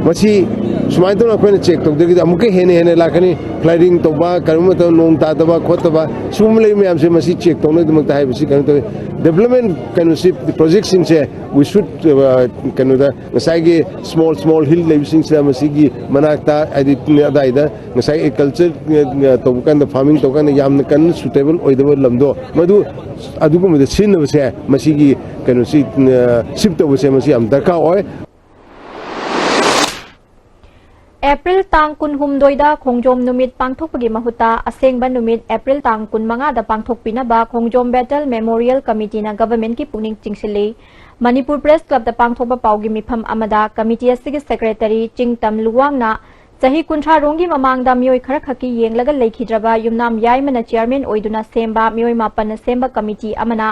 ꯃꯁꯤ ꯁꯨꯃꯥꯏꯅ ꯇꯧꯅ ꯑꯩꯈꯣꯏꯅ ꯆꯦꯛ ꯇꯧꯗ꯭ꯔꯒꯗꯤ ꯑꯃꯨꯛꯀ ꯍꯦꯟꯅ ꯍꯦꯟꯅ ꯂꯥꯛꯀꯅꯤ꯫ ꯐ꯭ꯂꯗꯤꯡ ꯇꯧꯕ, ꯀꯔꯤꯒꯨꯝꯕ ꯃꯇꯝꯗ ꯅꯣꯡ ꯇꯥꯗꯕ ꯈꯣꯠꯇꯕ, ꯁꯤꯒꯨꯝꯕ ꯂꯩꯕ ꯃꯌꯥꯝꯁꯦ ꯃꯁꯤ ꯆꯦꯛ ꯇꯧꯅꯕꯒꯤꯗꯃꯛꯇ ꯍꯥꯏꯕꯁꯤ ꯀꯩꯅꯣ ꯇꯧꯋꯤ꯫ ꯗꯦꯕꯂꯞꯃꯦꯟ ꯀꯩꯅꯣꯁꯤ, ꯄ꯭ꯔꯣꯖꯦꯛꯁꯤꯡꯁꯦ we should, ꯑ, ꯀꯩꯅꯣꯗ ꯉꯁꯥꯏꯒꯤ ꯁ꯭ꯃꯣꯜ, ꯁ꯭ꯃꯣꯜ ꯍꯤꯜ ꯂꯩꯕꯁꯤꯡꯁꯤꯗ ꯃꯁꯤꯒꯤ ꯃꯅꯥꯛꯇ, ꯍꯥꯏꯗꯤ ꯑꯗꯥꯏꯗ ꯉꯁꯥꯏ ꯑꯦꯒ꯭ꯔꯤꯀꯜꯆꯔ, ꯑ, ꯇꯧꯕ ꯀꯥꯟꯗ, ꯐꯥꯔꯃꯤꯡ ꯇꯧꯕ ꯀꯥꯟꯗ ꯌꯥꯝꯅ ꯀꯟꯅ ꯁꯨꯇꯦꯕꯜ ꯑꯣꯏꯗꯕ ꯂꯝꯗꯣ, ꯃꯗꯨ ꯑꯗꯨꯒꯨꯝꯕꯗ ꯁꯤꯖꯤꯟꯅꯕꯁꯦ, ꯃꯁꯤꯒꯤ ꯀꯩꯅꯣꯁꯤ, ꯑ, ꯁꯤꯐ ꯇꯧꯕꯁꯦ ꯃꯁꯤ ꯌꯥꯝ ꯗꯔꯀꯥꯔ ꯑꯣꯏ꯫ ꯑꯦꯄ꯭ꯔꯤꯜ ꯇꯥꯡ ꯀꯨꯟꯍꯨꯝꯗꯣꯏꯗ ꯈꯣꯡꯖꯣꯝ ꯅꯨꯃꯤꯠ ꯄꯥꯡꯊꯣꯛꯄꯒꯤ ꯃꯍꯨꯠꯇ ꯑꯁꯦꯡꯕ ꯅꯨꯃꯤꯠ ꯑꯦꯄ꯭ꯔꯤꯜ ꯇꯥꯡ ꯀꯨꯟꯃꯉꯥꯗ ꯄꯥꯡꯊꯣꯛꯄꯤꯅꯕ ꯈꯣꯡꯖꯣꯝ ꯕꯦꯇꯜ ꯃꯦꯃꯣꯔꯤꯌꯦꯜ ꯀꯃꯤꯇꯤꯅ ꯒꯚꯔꯟꯃꯦꯟꯠꯀꯤ ꯄꯨꯛꯅꯤꯡ ꯆꯤꯡꯁꯤꯜꯂꯤ꯫ ꯃꯅꯤꯄꯨꯔ ꯄ꯭ꯔꯦꯁ ꯀ꯭ꯂꯕꯇ ꯄꯥꯡꯊꯣꯛꯄ ꯄꯥꯎꯒꯤ ꯃꯤꯐꯝ ꯑꯃꯗ ꯀꯃꯤꯇꯤ ꯑꯁꯤꯒꯤ ꯁꯦꯀ꯭ꯔꯦꯇꯔꯤ ꯆꯤꯡꯇꯝ ꯂꯨꯋꯥꯡꯅ ꯆꯍꯤ ꯀꯨꯟꯊ꯭ꯔꯥ ꯔꯣꯝꯒꯤ ꯃꯃꯥꯡꯗ ꯃꯤꯑꯣꯏ ꯈꯔꯈꯛꯀꯤ ꯌꯦꯡꯂꯒ ꯂꯩꯈꯤꯗ꯭ꯔꯕ ꯌꯨꯝꯅꯥꯝ ꯌꯥꯏꯃꯅ ꯆꯤꯌꯔꯃꯦꯟ ꯑꯣꯏꯗꯨꯅ ꯁꯦꯝꯕ ꯃꯤꯑꯣꯏ ꯃꯥꯄꯟꯅ ꯁꯦꯝꯕ ꯀꯃꯤꯇꯤ ꯑꯃꯅ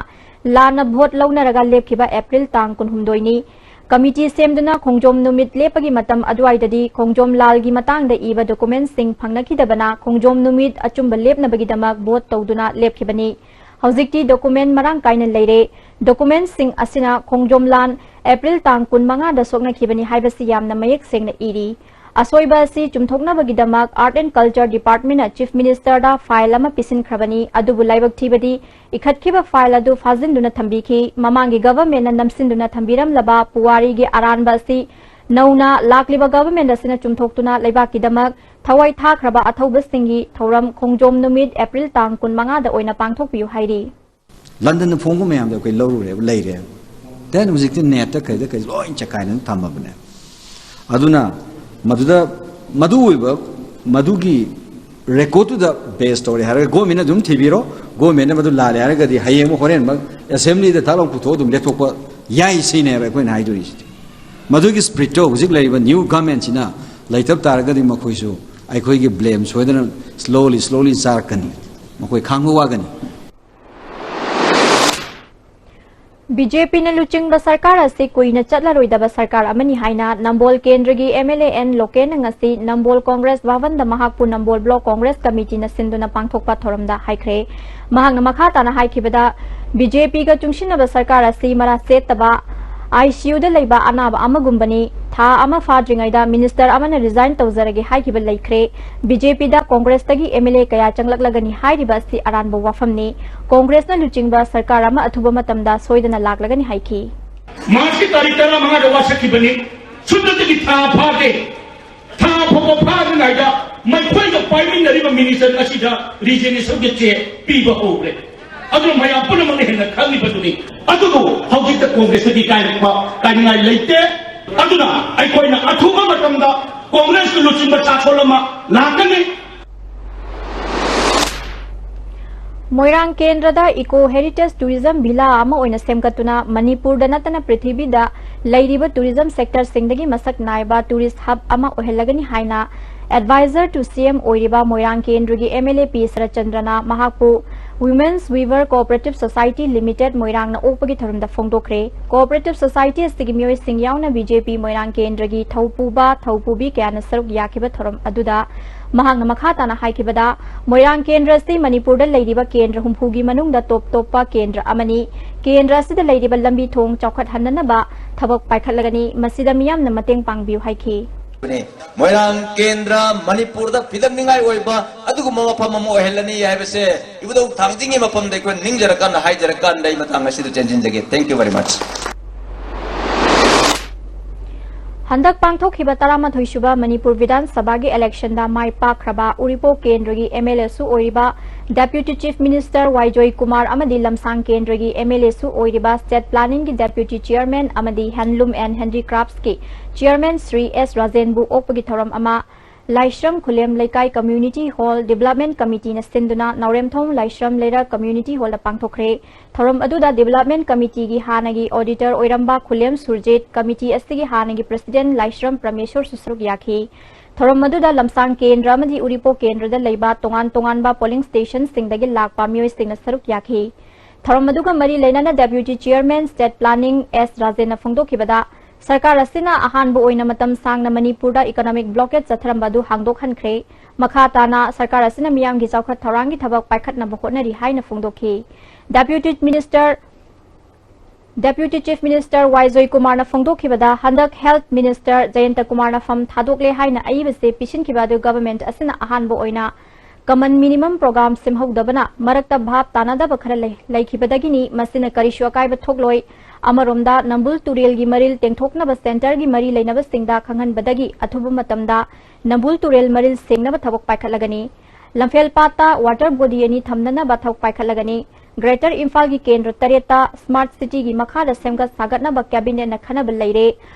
ꯂꯥꯟꯅ ꯚꯣꯠ ꯂꯧꯅꯔꯒ ꯂꯦꯞꯈꯤꯕ ꯑꯦꯄ꯭ꯔꯤꯜ ꯇꯥꯡ ꯀꯨꯟꯍꯨꯝꯗꯣꯏꯅꯤ꯫ ꯀꯃꯤꯇꯤ ꯁꯦꯝꯗꯨꯅ ꯈꯣꯡꯖꯣꯝ ꯅꯨꯃꯤꯠ ꯂꯦꯞꯄꯒꯤ ꯃꯇꯝ ꯑꯗꯨꯋꯥꯏꯗꯗꯤ ꯈꯣꯡꯖꯣꯝ ꯂꯥꯜꯒꯤ ꯃꯇꯥꯡꯗ ꯏꯕ ꯗꯣꯀꯨꯃꯦꯟꯠꯁꯤꯡ ꯐꯪꯅꯈꯤꯗꯕꯅ ꯈꯣꯡꯖꯣꯝ ꯅꯨꯃꯤꯠ ꯑꯆꯨꯝꯕ ꯂꯦꯞꯅꯕꯒꯤꯗꯃꯛ ꯚꯣꯠ ꯇꯧꯗꯨꯅ ꯂꯦꯞꯈꯤꯕꯅꯤ꯫ ꯍꯧꯖꯤꯛꯇꯤ ꯗꯣꯀꯨꯃꯦꯟꯠ ꯃꯔꯥꯡ ꯀꯥꯏꯅ ꯂꯩꯔꯦ꯫ ꯗꯣꯀꯨꯃꯦꯟꯠꯁꯤꯡ ꯑꯁꯤꯅ ꯈꯣꯡꯖꯣꯝ ꯂꯥꯟ ꯑꯦꯄ꯭ꯔꯤꯜ ꯇꯥꯡ ꯀꯨꯟꯃꯉꯥꯗ ꯁꯣꯛꯅꯈꯤꯕꯅꯤ ꯍꯥꯏꯕꯁꯤ ꯌꯥꯝꯅ ꯃꯌꯦꯛ ꯁꯦꯡꯅ ꯏꯔꯤ꯫ ꯑꯁꯣꯏꯕ ꯑꯁꯤ ꯆꯨꯝꯊꯣꯛꯅꯕꯒꯤꯗꯃꯛ Art and Culture Departmentꯅ Chief Ministerꯗ file ꯑꯃ ꯄꯤꯁꯤꯟꯈ꯭ꯔꯕꯅꯤ, ꯑꯗꯨꯕꯨ ꯂꯥꯏꯕꯛ ꯊꯤꯕꯗꯤ ꯏꯈꯠꯈꯤꯕ file ꯑꯗꯨ ꯐꯥꯖꯤꯟꯗꯨꯅ ꯊꯝꯕꯤꯈꯤ꯫ ꯃꯃꯥꯡꯒꯤ ꯒꯚꯔꯟꯃꯦꯟꯠꯅ ꯅꯝꯁꯤꯟꯗꯨꯅ ꯊꯝꯕꯤꯔꯝꯂꯕ ꯄꯨꯋꯥꯔꯤꯒꯤ ꯑꯔꯥꯟꯕ ꯑꯁꯤ ꯅꯧꯅ ꯂꯥꯛꯂꯤꯕ ꯒꯚꯔꯟꯃꯦꯟꯠ ꯑꯁꯤꯅ ꯆꯨꯝꯊꯣꯛꯇꯨꯅ ꯂꯩꯕꯥꯛꯀꯤꯗꯃꯛ ꯊꯋꯥꯏ ꯊꯥꯈ꯭ꯔꯕ ꯑꯊꯧꯕꯁꯤꯡꯒꯤ ꯊꯧꯔꯝ ꯈꯣꯡꯖꯣꯝ ꯅꯨꯃꯤꯠ ꯑꯦꯄ꯭ꯔꯤꯜ ꯇꯥꯡ ꯀꯨꯟꯃꯉꯥꯗ ꯑꯣꯏꯅ ꯄꯥꯡꯊꯣꯛꯄꯤꯌꯨ ꯍꯥꯏꯔꯤ꯫ ꯂꯟꯗꯟꯗ ꯐꯣꯡꯕ ꯃꯌꯥꯝꯗꯣ ꯑꯩꯈꯣꯏ ꯂꯧꯔꯨꯔꯦꯕ, ꯂꯩꯔꯦ꯫ Then ꯍꯧꯖꯤꯛꯇꯤ netꯇ ꯀꯩꯗ ꯀꯩ ꯂꯣꯏ ꯆꯀꯥꯏꯅ ꯊꯝꯃꯕꯅꯦ꯫ ꯑꯗꯨꯅ ꯃꯗꯨꯗ, ꯃꯗꯨ ꯑꯣꯏꯕ, ꯃꯗꯨꯒꯤ recordꯇꯨꯗ base ꯇꯧꯔꯦ ꯍꯥꯏꯔꯒ governmentꯅ ꯑꯗꯨꯝ ꯊꯤꯕꯤꯔꯣ, governmentꯅ ꯃꯗꯨ ꯂꯥꯜꯂꯦ ꯍꯥꯏꯔꯒꯗꯤ ꯍꯌꯦꯡꯃꯛ ꯍꯣꯔꯦꯟꯃꯛ assemblyꯗ ꯊꯥꯛ ꯂꯥꯎ ꯄꯨꯊꯣꯛꯑ ꯑꯗꯨꯝ ꯂꯦꯞꯊꯣꯛꯄ ꯌꯥꯏ, ꯁꯤꯅꯦꯕ ꯑꯩꯈꯣꯏꯅ ꯍꯥꯏꯗꯣꯔꯤꯁꯤꯗꯤ꯫ ꯃꯗꯨꯒꯤ spiritꯇꯣ ꯍꯧꯖꯤꯛ ꯂꯩꯔꯤꯕ new governmentꯁꯤꯅ ꯂꯩꯇꯕ ꯇꯥꯔꯒꯗꯤ ꯃꯈꯣꯏꯁꯨ ꯑꯩꯈꯣꯏꯒꯤ blame ꯁꯣꯏꯗꯅ slowly slowly ꯆꯥꯔꯛꯀꯅꯤ, ꯃꯈꯣꯏ ꯈꯥꯡꯕ ꯋꯥꯒꯅꯤ꯫ BJPꯅ ꯂꯨꯆꯤꯡꯕ ꯁꯔꯀꯥꯔ ꯑꯁꯤ ꯀꯨꯏꯅ ꯆꯠꯂꯔꯣꯏꯗꯕ ꯁꯔꯀꯥꯔ ꯑꯃꯅꯤ ꯍꯥꯏꯅ ꯅꯝꯕꯣꯜ ꯀꯦꯟꯗ꯭ꯔꯒꯤ MLA ꯑꯦꯟ ꯂꯣꯀꯦꯟꯅ ꯉꯁꯤ ꯅꯝꯕꯣꯜ ꯀꯣꯡꯒ꯭ꯔꯦꯁ ꯚꯕꯟꯗ ꯃꯍꯥꯛꯄꯨ ꯅꯝꯕꯣꯜ ꯕ꯭ꯂꯣꯛ ꯀꯣꯡꯒ꯭ꯔꯦꯁ ꯀꯃꯤꯇꯤꯅ ꯁꯤꯟꯗꯨꯅ ꯄꯥꯡꯊꯣꯛꯄ ꯊꯧꯔꯝꯗ ꯍꯥꯏꯈ꯭ꯔꯦ꯫ ꯃꯍꯥꯛꯅ ꯃꯈꯥ ꯇꯥꯅ ꯍꯥꯏꯈꯤꯕꯗ, BJPꯒ ꯆꯨꯡꯁꯤꯟꯅꯕ ꯁꯔꯀꯥꯔ ꯑꯁꯤ ꯃꯔꯥ ꯁꯦꯠꯇꯕ, ICUꯗ ꯂꯩꯕ ꯑꯅꯥꯕ ꯑꯃꯒꯨꯝꯕꯅꯤ꯫ ꯊꯥ ꯑꯃ ꯐꯥꯗ꯭ꯔꯤꯉꯩꯗ minister ꯑꯃꯅ resign ꯇꯧꯖꯔꯒꯦ ꯍꯥꯏꯈꯤꯕ ꯂꯩꯈ꯭ꯔꯦ꯫ BJPꯗ ꯀꯣꯡꯒ꯭ꯔꯦꯁꯇꯒꯤ MLA ꯀꯌꯥ ꯆꯪꯂꯛꯂꯒꯅꯤ ꯍꯥꯏꯔꯤꯕ ꯑꯁꯤ ꯑꯔꯥꯟꯕ ꯋꯥꯐꯝꯅꯤ꯫ ꯀꯣꯡꯒ꯭ꯔꯦꯁꯅ ꯂꯨꯆꯤꯡꯕ ꯁꯔꯀꯥꯔ ꯑꯃ ꯑꯊꯨꯕ ꯃꯇꯝꯗ ꯁꯣꯏꯗꯅ ꯂꯥꯛꯂꯒꯅꯤ ꯍꯥꯏꯈꯤ꯫ ꯃꯥꯔꯆꯀꯤ ꯇꯥꯔꯤꯛ ꯇꯔꯥꯃꯉꯥꯗ ꯋꯥꯁꯛꯈꯤꯕꯅꯤ꯫ ꯁꯨꯞꯅꯇꯒꯤ ꯊꯥ ꯐꯥꯗꯦ꯫ ꯊꯥ ꯐꯥꯎꯕ ꯐꯥꯗ꯭ꯔꯤꯉꯩꯗ ꯃꯈꯣꯏꯒ ꯄꯥꯏꯃꯤꯟꯅꯔꯤꯕ minister ꯑꯁꯤꯗ resignation ꯆꯦ ꯄꯤꯕ ꯍꯧꯔꯦ꯫ ꯑꯗꯨꯅ ꯃꯌꯥꯝ ꯄꯨꯝꯅꯃꯛꯅ ꯍꯦꯟꯅ ꯈꯪꯂꯤꯕꯗꯨꯅꯤ꯫ ꯑꯗꯨꯕꯨ ꯍꯧꯖꯤꯛꯇ ꯀꯣꯡꯒ꯭ꯔꯦꯁꯇꯗꯤ ꯀꯥꯏꯔꯛꯄ, ꯀꯥꯏꯅꯤꯡꯉꯥꯏ ꯂꯩꯇꯦ꯫ ꯑꯗꯨꯅ ꯑꯩꯈꯣꯏꯅ ꯑꯊꯨꯕ ꯃꯇꯝꯗ ꯀꯣꯡꯒ꯭ꯔꯦꯁꯀꯤ ꯂꯨꯆꯤꯡꯕ ꯆꯥꯛꯁꯣꯜ ꯑꯃ ꯂꯥꯛꯀꯅꯤ꯫ ꯃꯣꯏꯔꯥꯡ ꯀꯦꯟꯗ꯭ꯔꯗ Eco Heritage Tourism Villa ꯑꯃ ꯑꯣꯏꯅ ꯁꯦꯝꯒꯠꯇꯨꯅ ꯃꯅꯤꯄꯨꯔꯗ ꯅꯠꯇꯅ ꯄ꯭ꯔꯤꯊꯤꯕꯤꯗ ꯂꯩꯔꯤꯕ tourism sectorꯁꯤꯡꯗꯒꯤ ꯃꯁꯛ ꯅꯥꯏꯕ tourist hub ꯑꯃ ꯑꯣꯏꯍꯜꯂꯒꯅꯤ ꯍꯥꯏꯅ Advisor to C M ꯑꯣꯏꯔꯤꯕ ꯃꯣꯏꯔꯥꯡ ꯀꯦꯟꯗ꯭ꯔꯒꯤ M L A P ꯁꯔꯠꯆꯟꯗ꯭ꯔꯅ ꯃꯍꯥꯛꯄꯨ Women's Weaver Cooperative Society Limited ꯃꯣꯏꯔꯥꯡꯅ ꯑꯣꯛꯄꯒꯤ ꯊꯧꯔꯝꯗ ꯐꯣꯡꯗꯣꯛꯈ꯭ꯔꯦ꯫ Cooperative Society ꯑꯁꯤꯒꯤ ꯃꯤꯑꯣꯏꯁꯤꯡ ꯌꯥꯎꯅ B J P ꯃꯣꯏꯔꯥꯡ ꯀꯦꯟꯗ꯭ꯔꯒꯤ ꯊꯧꯄꯨꯕ, ꯊꯧꯄꯨꯕꯤ ꯀꯌꯥꯅ ꯁꯔꯨꯛ ꯌꯥꯈꯤꯕ ꯊꯧꯔꯝ ꯑꯗꯨꯗ ꯃꯍꯥꯛꯅ ꯃꯈꯥ ꯇꯥꯅ ꯍꯥꯏꯈꯤꯕꯗ, ꯃꯣꯏꯔꯥꯡ ꯀꯦꯟꯗ꯭ꯔ ꯑꯁꯤ ꯃꯅꯤꯄꯨꯔꯗ ꯂꯩꯔꯤꯕ ꯀꯦꯟꯗ꯭ꯔ ꯍꯨꯝꯐꯨꯒꯤ ꯃꯅꯨꯡꯗ top ꯇꯣꯞꯄ ꯀꯦꯟꯗ꯭ꯔ ꯑꯃꯅꯤ꯫ ꯀꯦꯟꯗ꯭ꯔ ꯑꯁꯤꯗ ꯂꯩꯔꯤꯕ ꯂꯝꯕꯤ ꯊꯣꯡ ꯆꯥꯎꯈꯠꯍꯟꯅꯅꯕ ꯊꯕꯛ ꯄꯥꯏꯈꯠꯂꯒꯅꯤ꯫ ꯃꯁꯤꯗ ꯃꯤꯌꯥꯝꯅ ꯃꯇꯦꯡ ꯄꯥꯡꯕꯤꯌꯨ ꯍꯥꯏꯈꯤ꯫ ꯃꯣꯏꯔꯥꯡ ꯀꯦꯟꯗ꯭ꯔ ꯃꯅꯤꯄꯨꯔꯗ ꯐꯤꯗꯝꯅꯤꯡꯉꯥꯏ ꯑꯣꯏꯕ ꯑꯗꯨꯒꯨꯝꯕ ꯃꯐꯝ ꯑꯃ ꯑꯣꯏꯍꯜꯂꯅꯤ ꯍꯥꯏꯕꯁꯦ ꯏꯕꯨꯙꯧ ꯊꯥꯡꯖꯤꯡꯒꯤ ꯃꯐꯝꯗ ꯑꯩꯈꯣꯏ ꯅꯤꯡꯖꯔꯀꯥꯟꯗ, ꯍꯥꯏꯖꯔꯀꯥꯟꯗ ꯑꯩ ꯃꯇꯥꯡ ꯑꯁꯤꯗ ꯆꯦꯟꯁꯤꯟꯖꯒꯦ꯫ Thank you very much. ꯍꯟꯗꯛ ꯄꯥꯡꯊꯣꯛꯈꯤꯕ ꯇꯔꯥꯃꯥꯊꯣꯏ ꯁꯨꯕ ꯃꯅꯤꯄꯨꯔ ꯕꯤꯙꯥꯟ ꯁꯚꯥꯒꯤ election ꯗ ꯃꯥꯏ ꯄꯥꯛꯈ꯭ꯔꯕ ꯎꯔꯤꯄꯣꯛ ꯀꯦꯟꯗ꯭ꯔꯒꯤ M L A ꯁꯨ ꯑꯣꯏꯔꯤꯕ Deputy Chief Minister ꯋꯥꯏꯖꯣꯏ ꯀꯨꯃꯥꯔ ꯑꯃꯗꯤ ꯂꯝꯁꯥꯡ ꯀꯦꯟꯗ꯭ꯔꯒꯤ M L A ꯁꯨ ꯑꯣꯏꯔꯤꯕ State Planning ꯒꯤ Deputy Chairman ꯑꯃꯗꯤ Handloom and Handicrafts ꯀꯤ Chairman ꯁ꯭ꯔꯤ ꯑꯦꯁ ꯔꯥꯖꯦꯟꯕꯨ ꯑꯣꯛꯄꯒꯤ ꯊꯧꯔꯝ ꯑꯃ ꯂꯥꯏꯁ꯭ꯔꯝ ꯈꯨꯂꯦꯝ ꯂꯩꯀꯥꯏ Community Hall Development Committee ꯅ ꯁꯤꯟꯗꯨꯅ ꯅꯥꯎꯔꯦꯝꯊꯣꯡ ꯂꯥꯏꯁ꯭ꯔꯝ ꯂꯩꯔꯛ Community Hall ꯗ ꯄꯥꯡꯊꯣꯛꯈ꯭ꯔꯦ꯫ ꯊꯧꯔꯝ ꯑꯗꯨꯗ Development Committee ꯒꯤ ꯍꯥꯟꯅꯒꯤ Auditor ꯑꯣꯏꯔꯝꯕ ꯈꯨꯂꯦꯝ ꯁꯨꯔꯖꯤꯠ, committee ꯑꯁꯤꯒꯤ ꯍꯥꯟꯅꯒꯤ President ꯂꯥꯏꯁ꯭ꯔꯝ ꯄ꯭ꯔꯃꯦꯁꯣꯔꯁꯨ ꯁꯔꯨꯛ ꯌꯥꯈꯤ꯫ ꯊꯧꯔꯝ ꯑꯗꯨꯗ ꯂꯝꯁꯥꯡ ꯀꯦꯟꯗ꯭ꯔ ꯑꯃꯗꯤ ꯎꯔꯤꯄꯣꯛ ꯀꯦꯟꯗ꯭ꯔꯗ ꯂꯩꯕ ꯇꯣꯉꯥꯟ ꯇꯣꯉꯥꯟꯕ polling station ꯁꯤꯡꯗꯒꯤ ꯂꯥꯛꯄ ꯃꯤꯑꯣꯏꯁꯤꯡꯅ ꯁꯔꯨꯛ ꯌꯥꯈꯤ꯫ ꯊꯧꯔꯝ ꯑꯗꯨꯒ ꯃꯔꯤ ꯂꯩꯅꯅ Deputy Chairman State Planning ꯑꯦꯁ ꯔꯥꯖꯦꯟꯅ ꯐꯣꯡꯗꯣꯛꯈꯤꯕꯗ, ꯁꯔꯀꯥꯔ ꯑꯁꯤꯅ ꯑꯍꯥꯟꯕ ꯑꯣꯏꯅ ꯃꯇꯝ ꯁꯥꯡꯅ ꯃꯅꯤꯄꯨꯔꯗ economic blockade ꯆꯠꯊꯔꯝꯕ ꯑꯗꯨ ꯍꯥꯡꯗꯣꯛꯍꯟꯈ꯭ꯔꯦ꯫ ꯃꯈꯥ ꯇꯥꯅ ꯁꯔꯀꯥꯔ ꯑꯁꯤꯅ ꯃꯤꯌꯥꯝꯒꯤ ꯆꯥꯎꯈꯠ ꯊꯧꯔꯥꯡꯒꯤ ꯊꯕꯛ ꯄꯥꯏꯈꯠꯅꯕ ꯍꯣꯠꯅꯔꯤ ꯍꯥꯏꯅ ꯐꯣꯡꯗꯣꯛꯈꯤ꯫ Deputy Minister, Deputy Chief Minister ꯋꯥꯏ ꯖꯣꯏꯀꯨꯃꯥꯔꯅ ꯐꯣꯡꯗꯣꯛꯈꯤꯕꯗ, ꯍꯟꯗꯛ Health Minister ꯖꯌꯟꯇ ꯀꯨꯃꯥꯔꯅ ꯐꯝ ꯊꯥꯗꯣꯛꯂꯦ ꯍꯥꯏꯅ ꯑꯏꯕꯁꯦ ꯄꯤꯁꯤꯟꯈꯤꯕ ꯑꯗꯨ government ꯑꯁꯤꯅ ꯑꯍꯥꯟꯕ ꯑꯣꯏꯅ common minimum program ꯁꯦꯝꯍꯧꯗꯕꯅ ꯃꯔꯛꯇ ꯚꯥꯞ ꯇꯥꯅꯗꯕ ꯈꯔ ꯂꯩ-, ꯂꯩꯈꯤꯕꯗꯒꯤꯅꯤ꯫ ꯃꯁꯤꯅ ꯀꯔꯤꯁꯨ ꯑꯀꯥꯏꯕ ꯊꯣꯛꯂꯣꯏ꯫ ꯑꯃꯔꯣꯝꯗ, ꯅꯝꯕꯨꯜ ꯇꯨꯔꯦꯜꯒꯤ ꯃꯔꯤꯜ ꯇꯦꯡꯊꯣꯛꯅꯕ centre ꯒꯤ ꯃꯔꯤ ꯂꯩꯅꯕꯁꯤꯡꯗ ꯈꯪꯍꯟꯕꯗꯒꯤ ꯑꯊꯨꯕ ꯃꯇꯝꯗ ꯅꯝꯕꯨꯜ ꯇꯨꯔꯦꯜ ꯃꯔꯤꯜ ꯁꯦꯡꯅꯕ ꯊꯕꯛ ꯄꯥꯏꯈꯠꯂꯒꯅꯤ꯫ ꯂꯝꯐꯦꯜ ꯄꯥꯠꯇ water body ꯑꯅꯤ ꯊꯝꯅꯅꯕ ꯊꯕꯛ ꯄꯥꯏꯈꯠꯂꯒꯅꯤ꯫ ꯒ꯭ꯔꯦꯇꯔ ꯏꯝꯐꯥꯜꯒꯤ ꯀꯦꯟꯗ꯭ꯔ ꯇꯔꯦꯠꯇ ꯁ꯭ꯃꯥꯔꯠ ꯁꯤꯇꯤꯒꯤ ꯃꯈꯥꯗ ꯁꯦꯝꯒꯠ ꯁꯥꯒꯠꯅꯕ ꯀꯦꯕꯤꯅꯦꯠꯅ ꯈꯟꯅꯕ ꯂꯩꯔꯦ꯫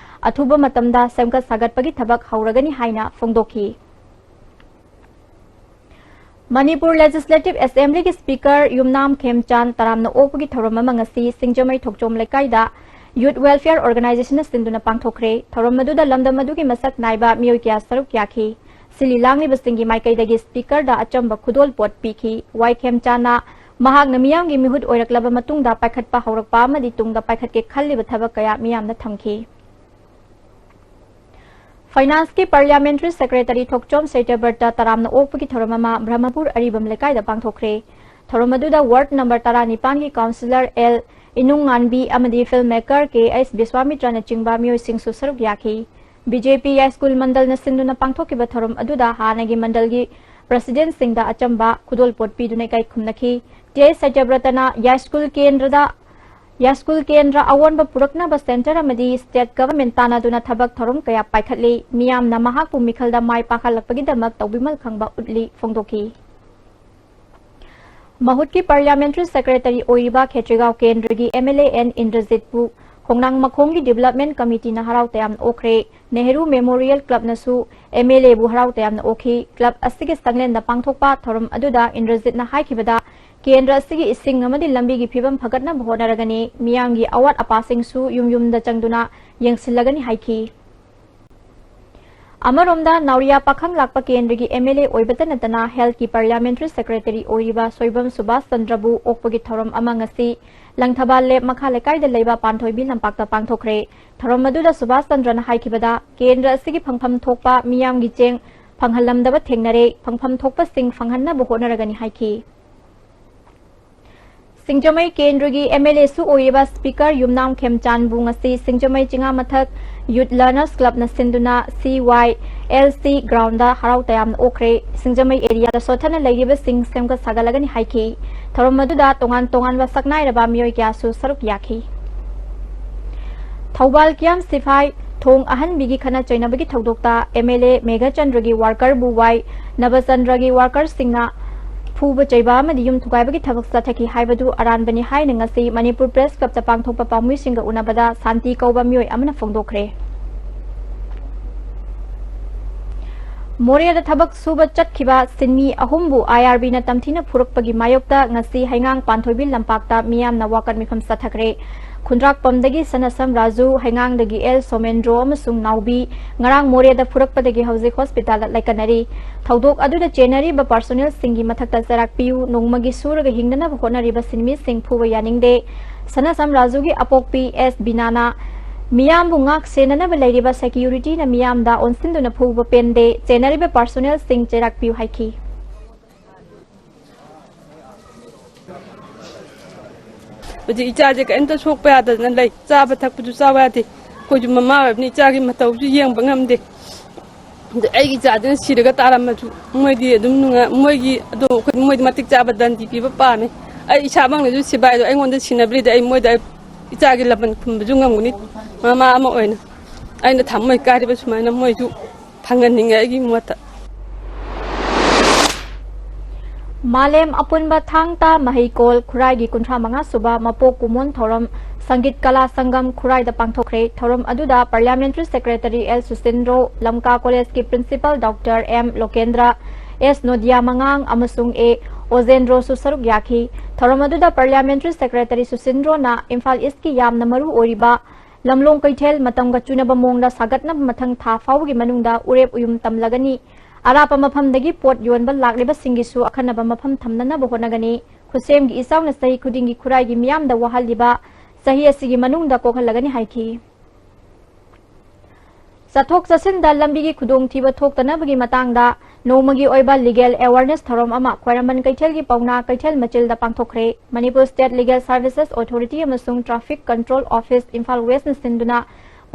ꯑꯊꯨꯕ ꯃꯇꯝꯗ ꯁꯦꯝꯒꯠ ꯁꯥꯒꯠꯄꯒꯤ ꯊꯕꯛ ꯍꯧꯔꯒꯅꯤ ꯍꯥꯏꯅ ꯐꯣꯡꯗꯣꯛꯈꯤ꯫ ꯃꯅꯤꯄꯨꯔ ꯂꯦꯖꯤꯁꯂꯦꯇꯤꯚ ꯑꯦꯁꯦꯝꯕ꯭ꯂꯤꯒꯤ ꯁ꯭ꯄꯤꯀꯔ ꯌꯨꯝꯅꯥꯝ ꯈꯦꯝꯆꯥꯟ ꯇꯔꯥꯝꯅ ꯑꯣꯛꯄꯒꯤ ꯊꯧꯔꯝ ꯑꯃ ꯉꯁꯤ ꯁꯤꯡꯖꯃꯩ ꯊꯣꯛꯆꯣꯝ ꯂꯩꯀꯥꯏꯗ ꯌꯨꯠ ꯋꯦꯜꯐꯤꯌꯔ ꯑꯣꯔꯒꯅꯥꯏꯖꯦꯁꯟꯅ ꯁꯤꯟꯗꯨꯅ ꯄꯥꯡꯊꯣꯛꯈ꯭ꯔꯦ꯫ ꯊꯧꯔꯝ ꯑꯗꯨꯗ ꯂꯝꯗꯝ ꯑꯗꯨꯒꯤ ꯃꯁꯛ ꯅꯥꯏꯕ ꯃꯤꯑꯣꯏ ꯀꯌꯥ ꯁꯔꯨꯛ ꯌꯥꯈꯤ꯫ ꯁꯤꯜꯂꯤ ꯂꯥꯡꯂꯤꯕꯁꯤꯡꯒꯤ ꯃꯥꯏꯀꯩꯗꯒꯤ ꯁ꯭ꯄꯤꯀꯔꯗ ꯑꯆꯝꯕ ꯈꯨꯗꯣꯜꯄꯣꯠ ꯄꯤꯈꯤ꯫ ꯋꯥꯏ ꯈꯦꯝꯆꯥꯟꯅ ꯃꯍꯥꯛꯅ ꯃꯤꯌꯥꯝꯒꯤ ꯃꯤꯍꯨꯠ ꯑꯣꯏꯔꯛꯂꯕ ꯃꯇꯨꯡꯗ ꯄꯥꯏꯈꯠꯄ ꯍꯧꯔꯛꯄ ꯑꯃꯗꯤ ꯇꯨꯡꯗ ꯄꯥꯏꯈꯠꯀꯦ ꯈꯜꯂꯤꯕ ꯊꯕꯛ ꯀꯌꯥ ꯃꯤꯌꯥꯝꯅ ꯊꯝꯈꯤ꯫ ꯐꯥꯏꯅꯥꯟꯁꯀꯤ ꯄꯥꯔꯂꯤꯌꯥꯃꯦꯟꯇꯔꯤ ꯁꯦꯀ꯭ꯔꯦꯇꯔꯤ ꯊꯣꯛꯆꯣꯝ ꯁꯩꯇꯕ꯭ꯔꯇ ꯇꯔꯥꯝꯅ ꯑꯣꯛꯄꯒꯤ ꯊꯧꯔꯝ ꯑꯃ ꯕ꯭ꯔꯍꯃꯄꯨꯔ ꯑꯔꯤꯕꯝ ꯂꯩꯀꯥꯏꯗ ꯄꯥꯡꯊꯣꯛꯈ꯭ꯔꯦ꯫ ꯊꯧꯔꯝ ꯑꯗꯨꯗ ꯋꯥꯔꯗ ꯅꯝꯕꯔ ꯇꯔꯥꯅꯤꯄꯥꯟꯒꯤ ꯀꯥꯎꯟꯁꯤꯂꯔ ꯑꯦꯜ ꯏꯅꯨꯡꯉꯥꯟꯕꯤ ꯑꯃꯗꯤ ꯐꯤꯜꯝ ꯃꯦꯀꯔ ꯀꯦ ꯑꯩꯆ ꯕꯤꯁ꯭ꯋꯥꯃꯤꯇ꯭ꯔꯅꯆꯤꯡꯕ ꯃꯤꯑꯣꯏꯁꯤꯡꯁꯨ ꯁꯔꯨꯛ ꯌꯥꯈꯤ꯫ ꯕꯤ ꯖꯦ ꯄꯤ ꯌꯥꯏꯁ꯭ꯀꯨꯜ ꯃꯟꯗꯜꯅ ꯁꯤꯟꯗꯨꯅ ꯄꯥꯡꯊꯣꯛꯈꯤꯕ ꯊꯧꯔꯝ ꯑꯗꯨꯗ ꯍꯥꯟꯅꯒꯤ ꯃꯟꯗꯜꯒꯤ ꯄ꯭ꯔꯁꯤꯗꯦꯟꯠꯁꯤꯡꯗ ꯑꯆꯝꯕ ꯈꯨꯗꯣꯜꯄꯣꯠ ꯄꯤꯗꯨꯅ ꯏꯀꯥꯏ ꯈꯨꯝꯅꯈꯤ꯫ ꯇꯤ ꯑꯩꯆ ꯁꯩꯇꯕ꯭ꯔꯇꯅ ꯌꯥꯏꯁ꯭ꯀꯨꯜ ꯀꯦꯟꯗ꯭ꯔꯗ ꯌꯥꯏꯁ꯭ꯀꯨꯜ ꯀꯦꯟꯗ꯭ꯔ ꯑꯑꯣꯟꯕ ꯄꯨꯔꯛꯅꯕ ꯁꯦꯟꯇꯔ ꯑꯃꯗꯤ ꯁ꯭ꯇꯦꯠ ꯒꯚꯔꯟꯃꯦꯟꯠ ꯇꯥꯟꯅꯗꯨꯅ ꯊꯕꯛ ꯊꯧꯔꯝ ꯀꯌꯥ ꯄꯥꯏꯈꯠꯂꯤ꯫ ꯃꯤꯌꯥꯝꯅ ꯃꯍꯥꯛꯄꯨ ꯃꯤꯈꯜꯗ ꯃꯥꯏ ꯄꯥꯛꯍꯜꯂꯛꯄꯒꯤꯗꯃꯛ ꯇꯧꯕꯤꯃꯜ ꯈꯪꯕ ꯎꯠꯂꯤ ꯐꯣꯡꯗꯣꯛꯈꯤ꯫ ꯃꯍꯨꯠꯀꯤ ꯄꯥꯔꯂꯤꯌꯥꯃꯦꯟꯇꯔꯤ ꯁꯦꯀ꯭ꯔꯦꯇꯔꯤ ꯑꯣꯏꯔꯤꯕ ꯈꯦꯇ꯭ꯔꯤꯒꯥꯎ ꯀꯦꯟꯗ꯭ꯔꯒꯤ ꯑꯦꯝ ꯑꯦꯜ ꯑꯦ ꯑꯦꯟ ꯏꯟꯗ꯭ꯔꯖꯤꯠꯄꯨ ꯈꯣꯡꯅꯥꯡ ꯃꯈꯣꯡꯒꯤ ꯗꯤꯕꯦꯂꯞꯃꯦꯟꯠ ꯀꯃꯤꯇꯤꯅ ꯍꯔꯥꯎ ꯇꯌꯥꯝꯅ ꯑꯣꯛꯈ꯭ꯔꯦ꯫ ꯅꯦꯍꯔꯨ ꯃꯦꯃꯣꯔꯤꯌꯦꯜ ꯀ꯭ꯂꯕꯅꯁꯨ ꯑꯦꯝ ꯑꯦꯜ ꯑꯦꯕꯨ ꯍꯔꯥꯎ ꯇꯌꯥꯝꯅ ꯑꯣꯛꯈꯤ꯫ ꯀ꯭ꯂꯕ ꯑꯁꯤꯒꯤ ꯁꯪꯂꯦꯟꯗ ꯄꯥꯡꯊꯣꯛꯄ ꯊꯧꯔꯝ ꯑꯗꯨꯗ ꯏꯟꯗ꯭ꯔꯖꯤꯠꯅ ꯍꯥꯏꯈꯤꯕꯗ, ꯀꯦꯟꯗ꯭ꯔ ꯑꯁꯤꯒꯤ ꯏꯁꯤꯡ ꯑꯃꯗꯤ ꯂꯝꯕꯤꯒꯤ ꯐꯤꯕꯝ ꯐꯒꯠꯅꯕ ꯍꯣꯠꯅꯔꯒꯅꯤ꯫ ꯃꯤꯌꯥꯝꯒꯤ ꯑꯋꯥꯠ ꯑꯄꯥꯁꯤꯡꯁꯨ ꯌꯨꯝ ꯌꯨꯝꯗ ꯆꯪꯗꯨꯅ ꯌꯦꯡꯁꯤꯜꯂꯒꯅꯤ ꯍꯥꯏꯈꯤ꯫ ꯑꯃꯔꯣꯝꯗ, ꯅꯥꯎꯔꯤꯌꯥ ꯄꯥꯈꯪ ꯂꯥꯛꯄ ꯀꯦꯟꯗ꯭ꯔꯒꯤ ꯑꯦꯝ ꯑꯦꯜ ꯑꯦ ꯑꯣꯏꯕꯇ ꯅꯠꯇꯅ ꯍꯦꯜꯊꯀꯤ ꯄꯥꯔꯂꯤꯌꯥꯃꯦꯟꯇꯔꯤ ꯁꯦꯀ꯭ꯔꯦꯇꯔꯤ ꯑꯣꯏꯔꯤꯕ ꯁꯣꯏꯕꯝ ꯁꯨꯕꯥꯁ ꯆꯟꯗ꯭ꯔꯕꯨ ꯑꯣꯛꯄꯒꯤ ꯊꯧꯔꯝ ꯑꯃ ꯉꯁꯤ ꯂꯪꯊꯕꯥꯜ ꯂꯦꯞ ꯃꯈꯥ ꯂꯩꯀꯥꯏꯗ ꯂꯩꯕ ꯄꯥꯟꯊꯣꯏꯕꯤ ꯂꯝꯄꯥꯛꯇ ꯄꯥꯡꯊꯣꯛꯈ꯭ꯔꯦ꯫ ꯊꯧꯔꯝ ꯑꯗꯨꯗ ꯁꯨꯕꯥꯁ ꯆꯟꯗ꯭ꯔꯅ ꯍꯥꯏꯈꯤꯕꯗ, ꯀꯦꯟꯗ꯭ꯔ ꯑꯁꯤꯒꯤ ꯐꯪꯐꯝ ꯊꯣꯛꯄ ꯃꯤꯌꯥꯝꯒꯤ ꯆꯦꯡ ꯐꯪꯍꯜꯂꯝꯗꯕ ꯊꯦꯡꯅꯔꯦ, ꯐꯪꯐꯝ ꯊꯣꯛꯄꯁꯤꯡ ꯐꯪꯍꯟꯅꯕ ꯍꯣꯠꯅꯔꯒꯅꯤ ꯍꯥꯏꯈꯤ꯫ ꯁꯤꯡꯖꯃꯩ ꯀꯦꯟꯗ꯭ꯔꯒꯤ ꯑꯦꯝ ꯑꯦꯜ ꯑꯦꯁꯨ ꯑꯣꯏꯔꯤꯕ ꯁ꯭ꯄꯤꯀꯔ ꯌꯨꯝꯅꯥꯝ ꯈꯦꯝꯆꯥꯟꯕꯨ ꯉꯁꯤ ꯁꯤꯡꯖꯃꯩ ꯆꯤꯉꯥꯃꯊꯛ ꯌꯨꯠ ꯂꯔꯅꯔꯁ ꯀ꯭ꯂꯕꯅ ꯁꯤꯟꯗꯨꯅ ꯁꯤ ꯋꯥꯏ ꯑꯦꯜ ꯁꯤ ꯒ꯭ꯔꯥꯎꯟꯗ ꯍꯔꯥꯎ ꯇꯌꯥꯝꯅ ꯑꯣꯛꯈ꯭ꯔꯦ꯫ ꯁꯤꯡꯖꯃꯩ ꯑꯦꯔꯤꯌꯥꯗ ꯁꯣꯠꯊꯅ ꯂꯩꯔꯤꯕꯁꯤꯡ ꯁꯦꯝꯒꯠ ꯁꯥꯒꯠꯂꯒꯅꯤ ꯍꯥꯏꯈꯤ꯫ ꯊꯧꯔꯝ ꯑꯗꯨꯗ ꯇꯣꯉꯥꯟ ꯇꯣꯉꯥꯟꯕ ꯁꯛꯅꯥꯏꯔꯕ ꯃꯤꯑꯣꯏ ꯀꯌꯥꯁꯨ ꯁꯔꯨꯛ ꯌꯥꯈꯤ꯫ ꯊꯧꯕꯥꯜ ꯀꯤꯌꯥꯝ ꯁꯤꯐꯥꯏ ꯊꯣꯡ ꯑꯍꯟꯕꯤꯒꯤ ꯈꯠꯅ ꯆꯩꯅꯕꯒꯤ ꯊꯧꯗꯣꯛꯇ ꯑꯦꯝ ꯑꯦꯜ ꯑꯦ ꯃꯦꯘꯆꯟꯗ꯭ꯔꯒꯤ ꯋꯥꯔꯀꯔꯕꯨ ꯋꯥꯏ ꯅꯕꯆꯟꯗ꯭ꯔꯒꯤ ꯋꯥꯔꯀꯔꯁꯤꯡꯅ ꯐꯨꯕ ꯆꯩꯕ ꯑꯃꯗꯤ ꯌꯨꯝ ꯊꯨꯒꯥꯏꯕꯒꯤ ꯊꯕꯛ ꯆꯠꯊꯈꯤ ꯍꯥꯏꯕꯗꯨ ꯑꯔꯥꯟꯕꯅꯤ ꯍꯥꯏꯅ ꯉꯁꯤ ꯃꯅꯤꯄꯨꯔ ꯄ꯭ꯔꯦꯁ ꯀ꯭ꯂꯕꯇ ꯄꯥꯡꯊꯣꯛꯄ ꯄꯥꯎꯃꯤꯁꯤꯡꯒ ꯎꯅꯕꯗ ꯁꯥꯟꯇꯤ ꯀꯧꯕ ꯃꯤꯑꯣꯏ ꯑꯃꯅ ꯐꯣꯡꯗꯣꯛꯈ꯭ꯔꯦ꯫ ꯃꯣꯔꯦꯗ ꯊꯕꯛ ꯁꯨꯕ ꯆꯠꯈꯤꯕ ꯁꯤꯟꯃꯤ ꯑꯍꯨꯝꯕꯨ ꯑꯥꯏ ꯑꯥꯔ ꯕꯤꯅ ꯇꯝꯊꯤꯅ ꯐꯨꯔꯛꯄꯒꯤ ꯃꯥꯌꯣꯛꯇ ꯉꯁꯤ ꯍꯩꯉꯥꯡ ꯄꯥꯟꯊꯣꯏꯕꯤ ꯂꯝꯄꯥꯛꯇ ꯃꯤꯌꯥꯝꯅ ꯋꯥꯀꯠ ꯃꯤꯐꯝ ꯆꯠꯊꯈ꯭ꯔꯦ꯫ ꯈꯨꯟꯗ꯭ꯔꯥꯛꯄꯝꯗꯒꯤ ꯁꯅꯁꯝ ꯔꯥꯖꯨ, ꯍꯩꯉꯥꯡꯗꯒꯤ ꯑꯦꯜ ꯁꯣꯃꯦꯟꯗ꯭ꯔꯣ ꯑꯃꯁꯨꯡ ꯅꯥꯎꯕꯤ ꯉꯔꯥꯡ ꯃꯣꯔꯦꯗ ꯐꯨꯔꯛꯄꯗꯒꯤ ꯍꯧꯖꯤꯛ ꯍꯣꯁꯄꯤꯇꯥꯜꯗ ꯂꯩꯀꯠꯅꯔꯤ꯫ ꯊꯧꯗꯣꯛ ꯑꯗꯨꯗ ꯆꯦꯟꯅꯔꯤꯕ ꯄꯥꯔꯁꯣꯅꯦꯜꯁꯤꯡꯒꯤ ꯃꯊꯛꯇ ꯆꯩꯔꯥꯛ ꯄꯤꯌꯨ, ꯅꯣꯡꯃꯒꯤ ꯁꯨꯔꯒ ꯍꯤꯡꯅꯅꯕ ꯍꯣꯠꯅꯔꯤꯕ ꯁꯤꯟꯃꯤꯁꯤꯡ ꯐꯨꯕ ꯌꯥꯅꯤꯡꯗꯦ꯫ ꯁꯅꯁꯝ ꯔꯥꯖꯨꯒꯤ ꯑꯄꯣꯛꯄꯤ ꯑꯦꯁ ꯕꯤꯅꯥꯅ ꯃꯤꯌꯥꯝꯕꯨ ꯉꯥꯛ ꯁꯦꯟꯅꯅꯕ ꯂꯩꯔꯤꯕ ꯁꯦꯀ꯭ꯌꯨꯔꯤꯇꯤꯅ ꯃꯤꯌꯥꯝꯗ ꯑꯣꯟꯁꯤꯟꯗꯨꯅ ꯐꯨꯕ ꯄꯦꯟꯗꯦ, ꯆꯦꯟꯅꯔꯤꯕ ꯄꯥꯔꯁꯣꯅꯦꯜꯁꯤꯡ ꯆꯩꯔꯥꯛ ꯄꯤꯌꯨ ꯍꯥꯏꯈꯤ꯫ ꯍꯧꯖꯤꯛ ꯏꯆꯥꯁꯦ ꯀꯔꯤꯝꯇ ꯁꯣꯛꯄ ꯌꯥꯗꯗꯅ ꯂꯩ꯫ ꯆꯥꯕ ꯊꯛꯄꯁꯨ ꯆꯥꯕ ꯌꯥꯗꯦ꯫ ꯑꯩꯈꯣꯏꯁꯨ ꯃꯃꯥ ꯑꯣꯏꯕꯅꯤ, ꯏꯆꯥꯒꯤ ꯃꯇꯧꯁꯨ ꯌꯦꯡꯕ ꯉꯝꯗꯦ꯫ ꯑꯗ ꯑꯩꯒꯤ ꯏꯆꯥꯗꯨꯅ ꯁꯤꯔꯒ ꯇꯥꯔꯝꯃꯁꯨ ꯃꯣꯏꯗꯤ ꯑꯗꯨꯝ ꯅꯨꯡꯉꯥꯏ, ꯃꯣꯏꯒꯤ ꯑꯗꯣ ꯑꯩꯈꯣꯏ ꯃꯣꯏꯗꯤ ꯃꯇꯤꯛ ꯆꯥꯕ ꯗꯟꯗꯤ ꯄꯤꯕ ꯄꯥꯝꯃꯦ꯫ ꯑꯩ ꯏꯁꯥꯃꯛꯅꯁꯨ ꯁꯤꯕꯥꯏꯗꯣ ꯑꯩꯉꯣꯟꯗ ꯁꯤꯟꯅꯕꯤꯔꯗꯤ ꯑꯩ ꯃꯣꯏꯗ ꯑꯩ ꯏꯆꯥꯒꯤ ꯂꯃꯟ ꯈꯨꯝꯕꯁꯨ ꯉꯝꯒꯅꯤ꯫ ꯃꯃꯥ ꯑꯃ ꯑꯣꯏꯅ ꯑꯩꯅ ꯊꯃꯣꯏ ꯀꯥꯏꯔꯤꯕ ꯁꯨꯃꯥꯏꯅ ꯃꯣꯏꯁꯨ ꯐꯪꯍꯟꯅꯤꯡꯉꯦ ꯑꯩꯒꯤ ꯃꯣꯠꯇ꯫ ꯃꯥꯂꯦꯝ ꯑꯄꯨꯟꯕ ꯊꯥꯡ ꯇꯥ ꯃꯍꯩꯀꯣꯜ ꯈꯨꯔꯥꯏꯒꯤ ꯀꯨꯟꯊ꯭ꯔꯥ ꯃꯉꯥ ꯁꯨꯕ ꯃꯄꯣꯛ ꯀꯨꯝꯑꯣꯟ ꯊꯧꯔꯝ ꯁꯪꯒꯤꯠ ꯀꯂꯥ ꯁꯪꯒꯝ ꯈꯨꯔꯥꯏꯗ ꯄꯥꯡꯊꯣꯛꯈ꯭ꯔꯦ꯫ ꯊꯧꯔꯝ ꯑꯗꯨꯗ ꯄꯥꯔꯂꯤꯌꯥꯃꯦꯟꯇꯔꯤ ꯁꯦꯀ꯭ꯔꯦꯇꯔꯤ ꯑꯦꯜ ꯁꯨꯁꯤꯟꯗ꯭ꯔꯣ, ꯂꯝꯀꯥ ꯀꯣꯂꯦꯖꯀꯤ ꯄ꯭ꯔꯤꯟꯁꯤꯄꯥꯜ ꯗꯣꯛꯇꯔ ꯑꯦꯝ ꯂꯣꯀꯦꯟꯗ꯭ꯔ, ꯑꯦꯁ ꯅꯣꯗꯤꯌꯥ ꯃꯉꯥꯡ ꯑꯃꯁꯨꯡ ꯑꯦ ꯑꯣꯖꯦꯟꯗ꯭ꯔꯣꯁꯨ ꯁꯔꯨꯛ ꯌꯥꯈꯤ꯫ ꯊꯧꯔꯝ ꯑꯗꯨꯗ ꯄꯥꯔꯂꯤꯌꯥꯃꯦꯟꯇꯔꯤ ꯁꯦꯀ꯭ꯔꯦꯇꯔꯤ ꯁꯨꯁꯤꯟꯗ꯭ꯔꯣꯅ ꯏꯝꯐꯥꯜ ꯏꯁꯀꯤ ꯌꯥꯝꯅ ꯃꯔꯨ ꯑꯣꯏꯔꯤꯕ ꯂꯝꯂꯣꯡ ꯀꯩꯊꯦꯜ ꯃꯇꯝꯒ ꯆꯨꯅꯕ ꯃꯑꯣꯡꯗ ꯁꯥꯒꯠꯅꯕ ꯃꯊꯪ ꯊꯥ ꯐꯥꯎꯕꯒꯤ ꯃꯅꯨꯡꯗ ꯎꯔꯦꯞ ꯎꯌꯨꯝ ꯇꯝꯂꯒꯅꯤ꯫ ꯑꯔꯥꯞꯄ ꯃꯐꯝꯗꯒꯤ ꯄꯣꯠ ꯌꯣꯟꯕ ꯂꯥꯛꯂꯤꯕꯁꯤꯡꯒꯤꯁꯨ ꯑꯈꯟꯅꯕ ꯃꯐꯝ ꯊꯝꯅꯅꯕ ꯍꯣꯠꯅꯒꯅꯤ꯫ ꯈꯨꯠꯁꯦꯝꯒꯤ ꯏꯆꯥꯎꯅ ꯆꯍꯤ ꯈꯨꯗꯤꯡꯒꯤ ꯈꯨꯔꯥꯏꯒꯤ ꯃꯤꯌꯥꯝꯗ ꯋꯥꯍꯜꯂꯤꯕ ꯆꯍꯤ ꯑꯁꯤꯒꯤ ꯃꯅꯨꯡꯗ ꯀꯣꯛꯍꯜꯂꯒꯅꯤ ꯍꯥꯏꯈꯤ꯫ ꯆꯠꯊꯣꯛ ꯆꯠꯁꯤꯟꯗ ꯂꯝꯕꯤꯒꯤ ꯈꯨꯗꯣꯡꯊꯤꯕ ꯊꯣꯛꯇꯅꯕꯒꯤ ꯃꯇꯥꯡꯗ ꯅꯣꯡꯃꯒꯤ ꯑꯣꯏꯕ ꯂꯤꯒꯦꯜ ꯑꯦꯋꯥꯔꯅꯦꯁ ꯊꯧꯔꯝ ꯑꯃ ꯈ꯭ꯋꯥꯏꯔꯝꯕꯟ ꯀꯩꯊꯦꯜꯒꯤ ꯄꯥꯎꯅꯥ ꯀꯩꯊꯦꯜ ꯃꯆꯤꯜꯗ ꯄꯥꯡꯊꯣꯛꯈ꯭ꯔꯦ꯫ Manipur state legal services authority ꯑꯃꯁꯨꯡ ꯇ꯭ꯔꯥꯐꯤꯛ ꯀꯟꯇ꯭ꯔꯣꯜ ꯑꯣꯐꯤꯁ ꯏꯝꯐꯥꯜ ꯋꯦꯁꯅ ꯁꯤꯟꯗꯨꯅ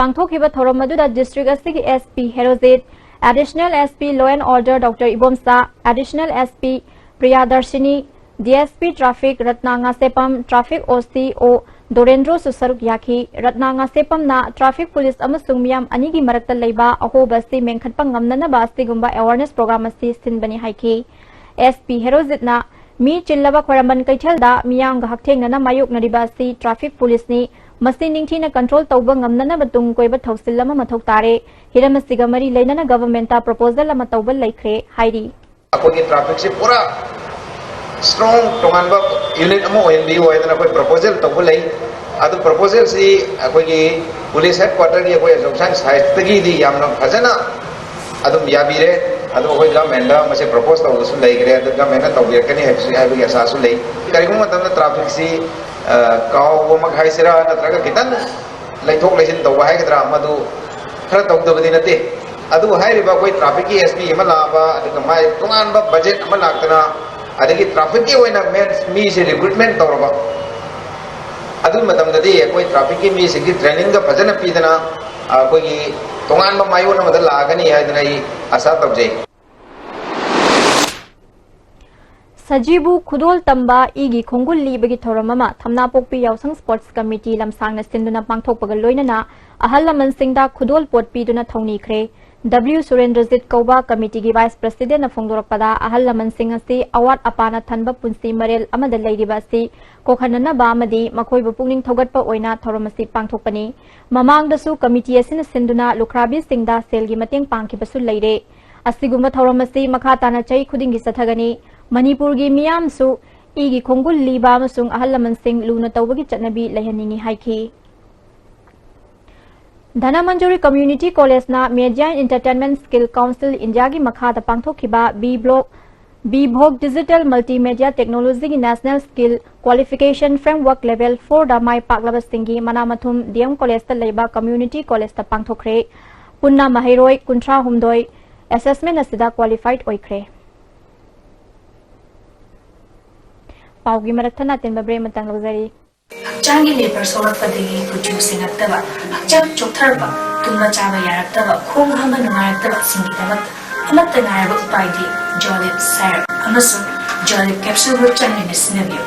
ꯄꯥꯡꯊꯣꯛꯈꯤꯕ ꯊꯧꯔꯝ ꯑꯗꯨꯗ ꯗꯤꯁꯇ꯭ꯔꯤꯛ ꯑꯁꯤꯒꯤ S P Herojit, additional S P law and order doctor Ibomcha, additional S P Priyadarshini, D S P traffic Ratna Ngasepam, traffic O C ꯑꯣ ꯗꯣꯔꯦꯟꯗ꯭ꯔꯣꯁꯨ ꯁꯔꯨꯛ ꯌꯥꯈꯤ꯫ ꯔꯠꯅꯥ ꯉꯥꯁꯦꯄꯝꯅ ꯇ꯭ꯔꯥꯐꯤꯛ ꯄꯨꯂꯤꯁ ꯑꯃꯁꯨꯡ ꯃꯤꯌꯥꯝ ꯑꯅꯤꯒꯤ ꯃꯔꯛꯇ ꯂꯩꯕ ꯑꯍꯣꯕ ꯑꯁꯤ ꯃꯦꯟꯈꯠꯄ ꯉꯝꯅꯅꯕ ꯑꯁꯤꯒꯨꯝꯕ ꯑꯦꯋꯥꯔꯅꯦꯁ ꯄ꯭ꯔꯣꯒ꯭ꯔꯥꯝ ꯑꯁꯤ ꯁꯤꯟꯕꯅꯤ ꯍꯥꯏꯈꯤ꯫ ꯑꯦꯁ ꯄꯤ ꯍꯦꯔꯣꯖꯤꯠꯅ ꯃꯤ ꯆꯤꯜꯂꯕ ꯈ꯭ꯋꯥꯏꯔꯝꯕꯟ ꯀꯩꯊꯦꯜꯗ ꯃꯤꯌꯥꯝꯒ ꯍꯛꯊꯦꯡꯅꯅ ꯃꯥꯌꯣꯛꯅꯔꯤꯕ ꯑꯁꯤ traffic policeꯅꯤ, ꯃꯁꯤ ꯅꯤꯡꯊꯤꯅ control ꯇꯧꯕ ꯉꯝꯅꯅꯕ ꯇꯨꯡ ꯀꯣꯏꯕ ꯊꯧꯁꯤꯜ ꯑꯃ ꯃꯊꯧ ꯇꯥꯔꯦ꯫ ꯍꯤꯔꯝ ꯑꯁꯤꯒ ꯃꯔꯤ ꯂꯩꯅꯅ governmentꯇ proposal ꯑꯃ ꯇꯧꯕ ꯂꯩꯈ꯭ꯔꯦ ꯍꯥꯏꯔꯤ꯫ ꯑꯩꯈꯣꯏꯒꯤ trafficꯁꯤ ꯄꯨꯔꯥ strong ꯇꯣꯉꯥꯟꯕ unit ꯑꯃ ꯑꯣꯏꯍꯟꯕꯤꯌꯨ ꯍꯥꯏꯗꯅ ꯑꯩꯈꯣꯏ proposal ꯇꯧꯕ ꯂꯩ꯫ ꯑꯗꯨ proposalꯁꯤ ꯑꯩꯈꯣꯏꯒꯤ police headquarterꯒꯤ ꯑꯩꯈꯣꯏ ꯑꯦꯁꯣꯁꯤꯌꯦꯁꯟ sideꯇꯒꯤꯗꯤ ꯌꯥꯝꯅ ꯐꯖꯅ ꯑꯗꯨꯝ ꯌꯥꯕꯤꯔꯦ꯫ ꯑꯗꯨ ꯑꯩꯈꯣꯏ governmentꯗ ꯃꯁꯤ propose ꯇꯧꯕꯁꯨ ꯂꯩꯈ꯭ꯔꯦ, ꯑꯗꯨ governmentꯅ ꯇꯧꯕꯤꯔꯛꯀꯅꯤ ꯍꯥꯏꯕꯁꯨ, ꯍꯥꯏꯕꯒꯤ ꯑꯁꯥꯁꯨ ꯂꯩ꯫ ꯀꯔꯤꯒꯨꯝꯕ ꯃꯇꯝꯗ trafficꯁꯤ, ꯑ, ꯀꯥꯎꯕꯃꯛ ꯍꯥꯏꯁꯤꯔꯥ, ꯅꯠꯇ꯭ꯔꯒ ꯈꯤꯇꯪ ꯂꯩꯊꯣꯛ ꯂꯩꯁꯤꯟ ꯇꯧꯕ ꯍꯥꯏꯒꯗ꯭ꯔꯥ, ꯃꯗꯨ ꯈꯔ ꯇꯧꯗꯕꯗꯤ ꯅꯠꯇꯦ꯫ ꯑꯗꯨꯕꯨ ꯍꯥꯏꯔꯤꯕ ꯑꯩꯈꯣꯏ trafficꯀꯤ S P ꯑꯃ ꯂꯥꯛꯑꯕ, ꯑꯗꯨꯒ ꯃꯥꯏ ꯇꯣꯉꯥꯟꯕ budget ꯑꯃ ꯂꯥꯛꯇꯅ, ꯑꯗꯒꯤ trafficꯀꯤ ꯑꯣꯏꯅ main ꯃꯤꯁꯦ recruitment ꯇꯧꯔꯕ, ꯑꯗꯨꯒꯤ ꯃꯇꯝꯗꯗꯤ ꯑꯩꯈꯣꯏ trafficꯀꯤ ꯃꯤꯁꯤꯡꯒꯤ trainingꯒ ꯐꯖꯅ ꯄꯤꯗꯅ, ꯑꯩꯈꯣꯏꯒꯤ ꯇꯣꯉꯥꯟꯕ ꯃꯥꯏꯑꯣꯟ ꯑꯃꯗ ꯂꯥꯛꯑꯒꯅꯤ ꯍꯥꯏꯗꯅ ꯑꯩ ꯑꯁꯥ ꯇꯧꯖꯩ꯫ ꯁꯖꯤꯕꯨ ꯈꯨꯗꯣꯜ ꯇꯝꯕ ꯏꯒꯤ ꯈꯣꯡꯒꯨꯜ ꯂꯤꯕꯒꯤ ꯊꯧꯔꯝ ꯑꯃ ꯊꯝꯅꯥꯄꯣꯛꯄꯤ ꯌꯥꯎꯁꯪ Sports Committee ꯂꯝꯁꯥꯡꯅ ꯁꯤꯟꯗꯨꯅ ꯄꯥꯡꯊꯣꯛꯄꯒ ꯂꯣꯏꯅꯅ ꯑꯍꯜ ꯂꯃꯟꯁꯤꯡꯗ ꯈꯨꯗꯣꯜ ꯄꯣꯠ ꯄꯤꯗꯨꯅ ꯊꯧꯅꯤꯈ꯭ꯔꯦ꯫ W ꯁꯨꯔꯦꯟꯗ꯭ꯔꯖꯤꯠ ꯀꯧꯕ committeeꯒꯤ vice presidentꯅ ꯐꯣꯡꯗꯣꯔꯛꯄꯗ, ꯑꯍꯜ ꯂꯃꯟꯁꯤꯡ ꯑꯁꯤ ꯑꯋꯥꯠ ꯑꯄꯥꯅ ꯊꯟꯕ ꯄꯨꯟꯁꯤ ꯃꯔꯦꯜ ꯑꯃꯗ ꯂꯩꯔꯤꯕ ꯑꯁꯤ ꯀꯣꯛꯍꯟꯅꯅꯕ ꯑꯃꯗꯤ ꯃꯈꯣꯏꯕꯨ ꯄꯨꯛꯅꯤꯡ ꯊꯧꯒꯠꯄ ꯑꯣꯏꯅ ꯊꯧꯔꯝ ꯑꯁꯤ ꯄꯥꯡꯊꯣꯛꯄꯅꯤ꯫ ꯃꯃꯥꯡꯗꯁꯨ committee ꯑꯁꯤꯅ ꯁꯤꯟꯗꯨꯅ ꯂꯨꯈ꯭ꯔꯥꯕꯤꯁꯤꯡꯗ ꯁꯦꯜꯒꯤ ꯃꯇꯦꯡ ꯄꯥꯡꯈꯤꯕꯁꯨ ꯂꯩꯔꯦ꯫ ꯑꯁꯤꯒꯨꯝꯕ ꯊꯧꯔꯝ ꯑꯁꯤ ꯃꯈꯥ ꯇꯥꯅ ꯆꯍꯤ ꯈꯨꯗꯤꯡꯒꯤ ꯆꯠꯊꯒꯅꯤ꯫ ꯃꯅꯤꯄꯨꯔꯒꯤ ꯃꯤꯌꯥꯝꯁꯨ ꯏꯒꯤ ꯈꯣꯡꯒꯨꯜ ꯂꯤꯕ ꯑꯃꯁꯨꯡ ꯑꯍꯜ ꯂꯃꯟꯁꯤꯡ ꯂꯨꯅ ꯇꯧꯕꯒꯤ ꯆꯠꯅꯕꯤ ꯂꯩꯍꯟꯅꯤꯡꯏ ꯍꯥꯏꯈꯤ꯫ Dhanamanjuri Community Collegeꯅ Media and Entertainment Skill Council Indiaꯒꯤ ꯃꯈꯥꯗ ꯄꯥꯡꯊꯣꯛꯈꯤꯕ B Block, B Bhog Digital Multimedia Technologyꯒꯤ National Skill Qualification Framework Level fourꯗ ꯃꯥꯏ ꯄꯥꯛꯂꯕꯁꯤꯡꯒꯤ ꯃꯅꯥ ꯃꯊꯨꯝ D M Collegeꯇ ꯂꯩꯕ Community Collegeꯇ ꯄꯥꯡꯊꯣꯛꯈ꯭ꯔꯦ꯫ ꯄꯨꯟꯅ ꯃꯍꯩꯔꯣꯏ ꯀꯨꯟꯊ꯭ꯔꯥ ꯍꯨꯝꯗꯣꯏ assessment ꯑꯁꯤꯗ qualified ꯑꯣꯏꯈ꯭ꯔꯦ꯫ ꯄꯥꯎꯒꯤ ꯃꯔꯛ ꯊꯠꯅ ꯑꯇꯦꯟꯕ break ꯑꯃꯇꯪ ꯂꯧꯖꯔꯤ꯫ ꯍꯛꯆꯥꯡꯒꯤ ꯂꯦꯄꯔ ꯁꯣꯛꯂꯛꯄꯗꯒꯤ ꯀꯨꯆꯨ ꯁꯦꯡꯉꯛꯇꯕ, ꯍꯛꯆꯥꯡ ꯆꯣꯛꯊꯔꯛꯄ, ꯇꯨꯝꯕ ꯆꯥꯕ ꯌꯥꯔꯛꯇꯕ, ꯈꯣꯡ ꯍꯥꯝꯕ ꯅꯨꯡꯉꯥꯏꯔꯛꯇꯕꯁꯤꯡꯒꯤꯗꯃꯛ ꯑꯃꯠꯇ ꯉꯥꯏꯔꯕ ꯎꯄꯥꯏꯗꯤ Jolib syrup ꯑꯃꯁꯨꯡ Jolib capsule ꯒ꯭ꯔꯨꯞ ꯆꯥꯡ ꯅꯥꯏꯅ ꯁꯤꯖꯤꯟꯅꯕꯤꯌꯨ꯫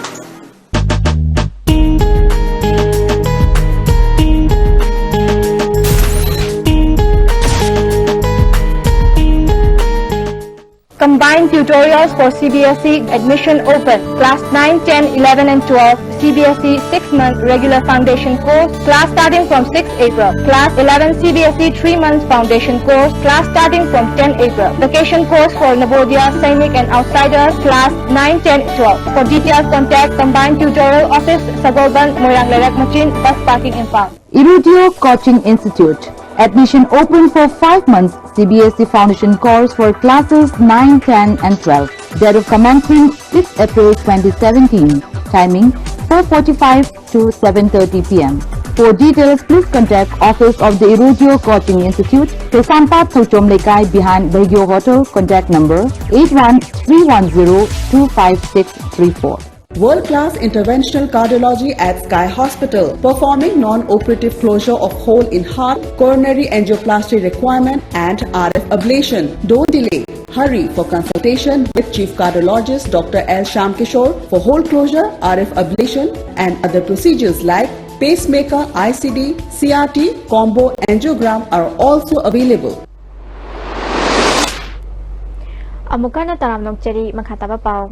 Combined Tutorials for C B S E admission open. Class nine, ten, eleven and twelve, C B S E six-month regular foundation course. Class starting from six April. Class eleven, C B S E three months foundation course. Class starting from ten April. Vacation course for Navodaya, Sainik and outsiders. Class nine, ten, twelve. For details, contact Combined Tutorial Office, Sagolband, Moirang Leirak Machin, Bus Parking, Imphal. Irudio Coaching Institute. Admission open for five months C B S E Foundation course for classes nine, ten and twelve. Date of commencement six April twenty seventeen. Timing four forty-five to seven thirty p m. For details, please contact Office of the Irudio Coaching Institute, Kaisampat Thochom Leikai behind Baigyo Hotel. Contact number eight one three one zero two five six three four. World-class interventional cardiology at Sky Hospital, performing non-operative closure of hole in heart, coronary angioplasty requirement, and R F ablation. Don't delay. Hurry for consultation with Chief Cardiologist Doctor L Shyam Kishore for hole closure, R F ablation, and other procedures like pacemaker, I C D, C R T, combo angiogram are also available. ꯑꯃꯨꯛ ꯍꯟꯅ ꯇꯔꯥꯝꯅ ꯑꯣꯛꯆꯔꯤ꯫ ꯃꯈꯥ ꯇꯥꯕ ꯄꯥꯎ꯫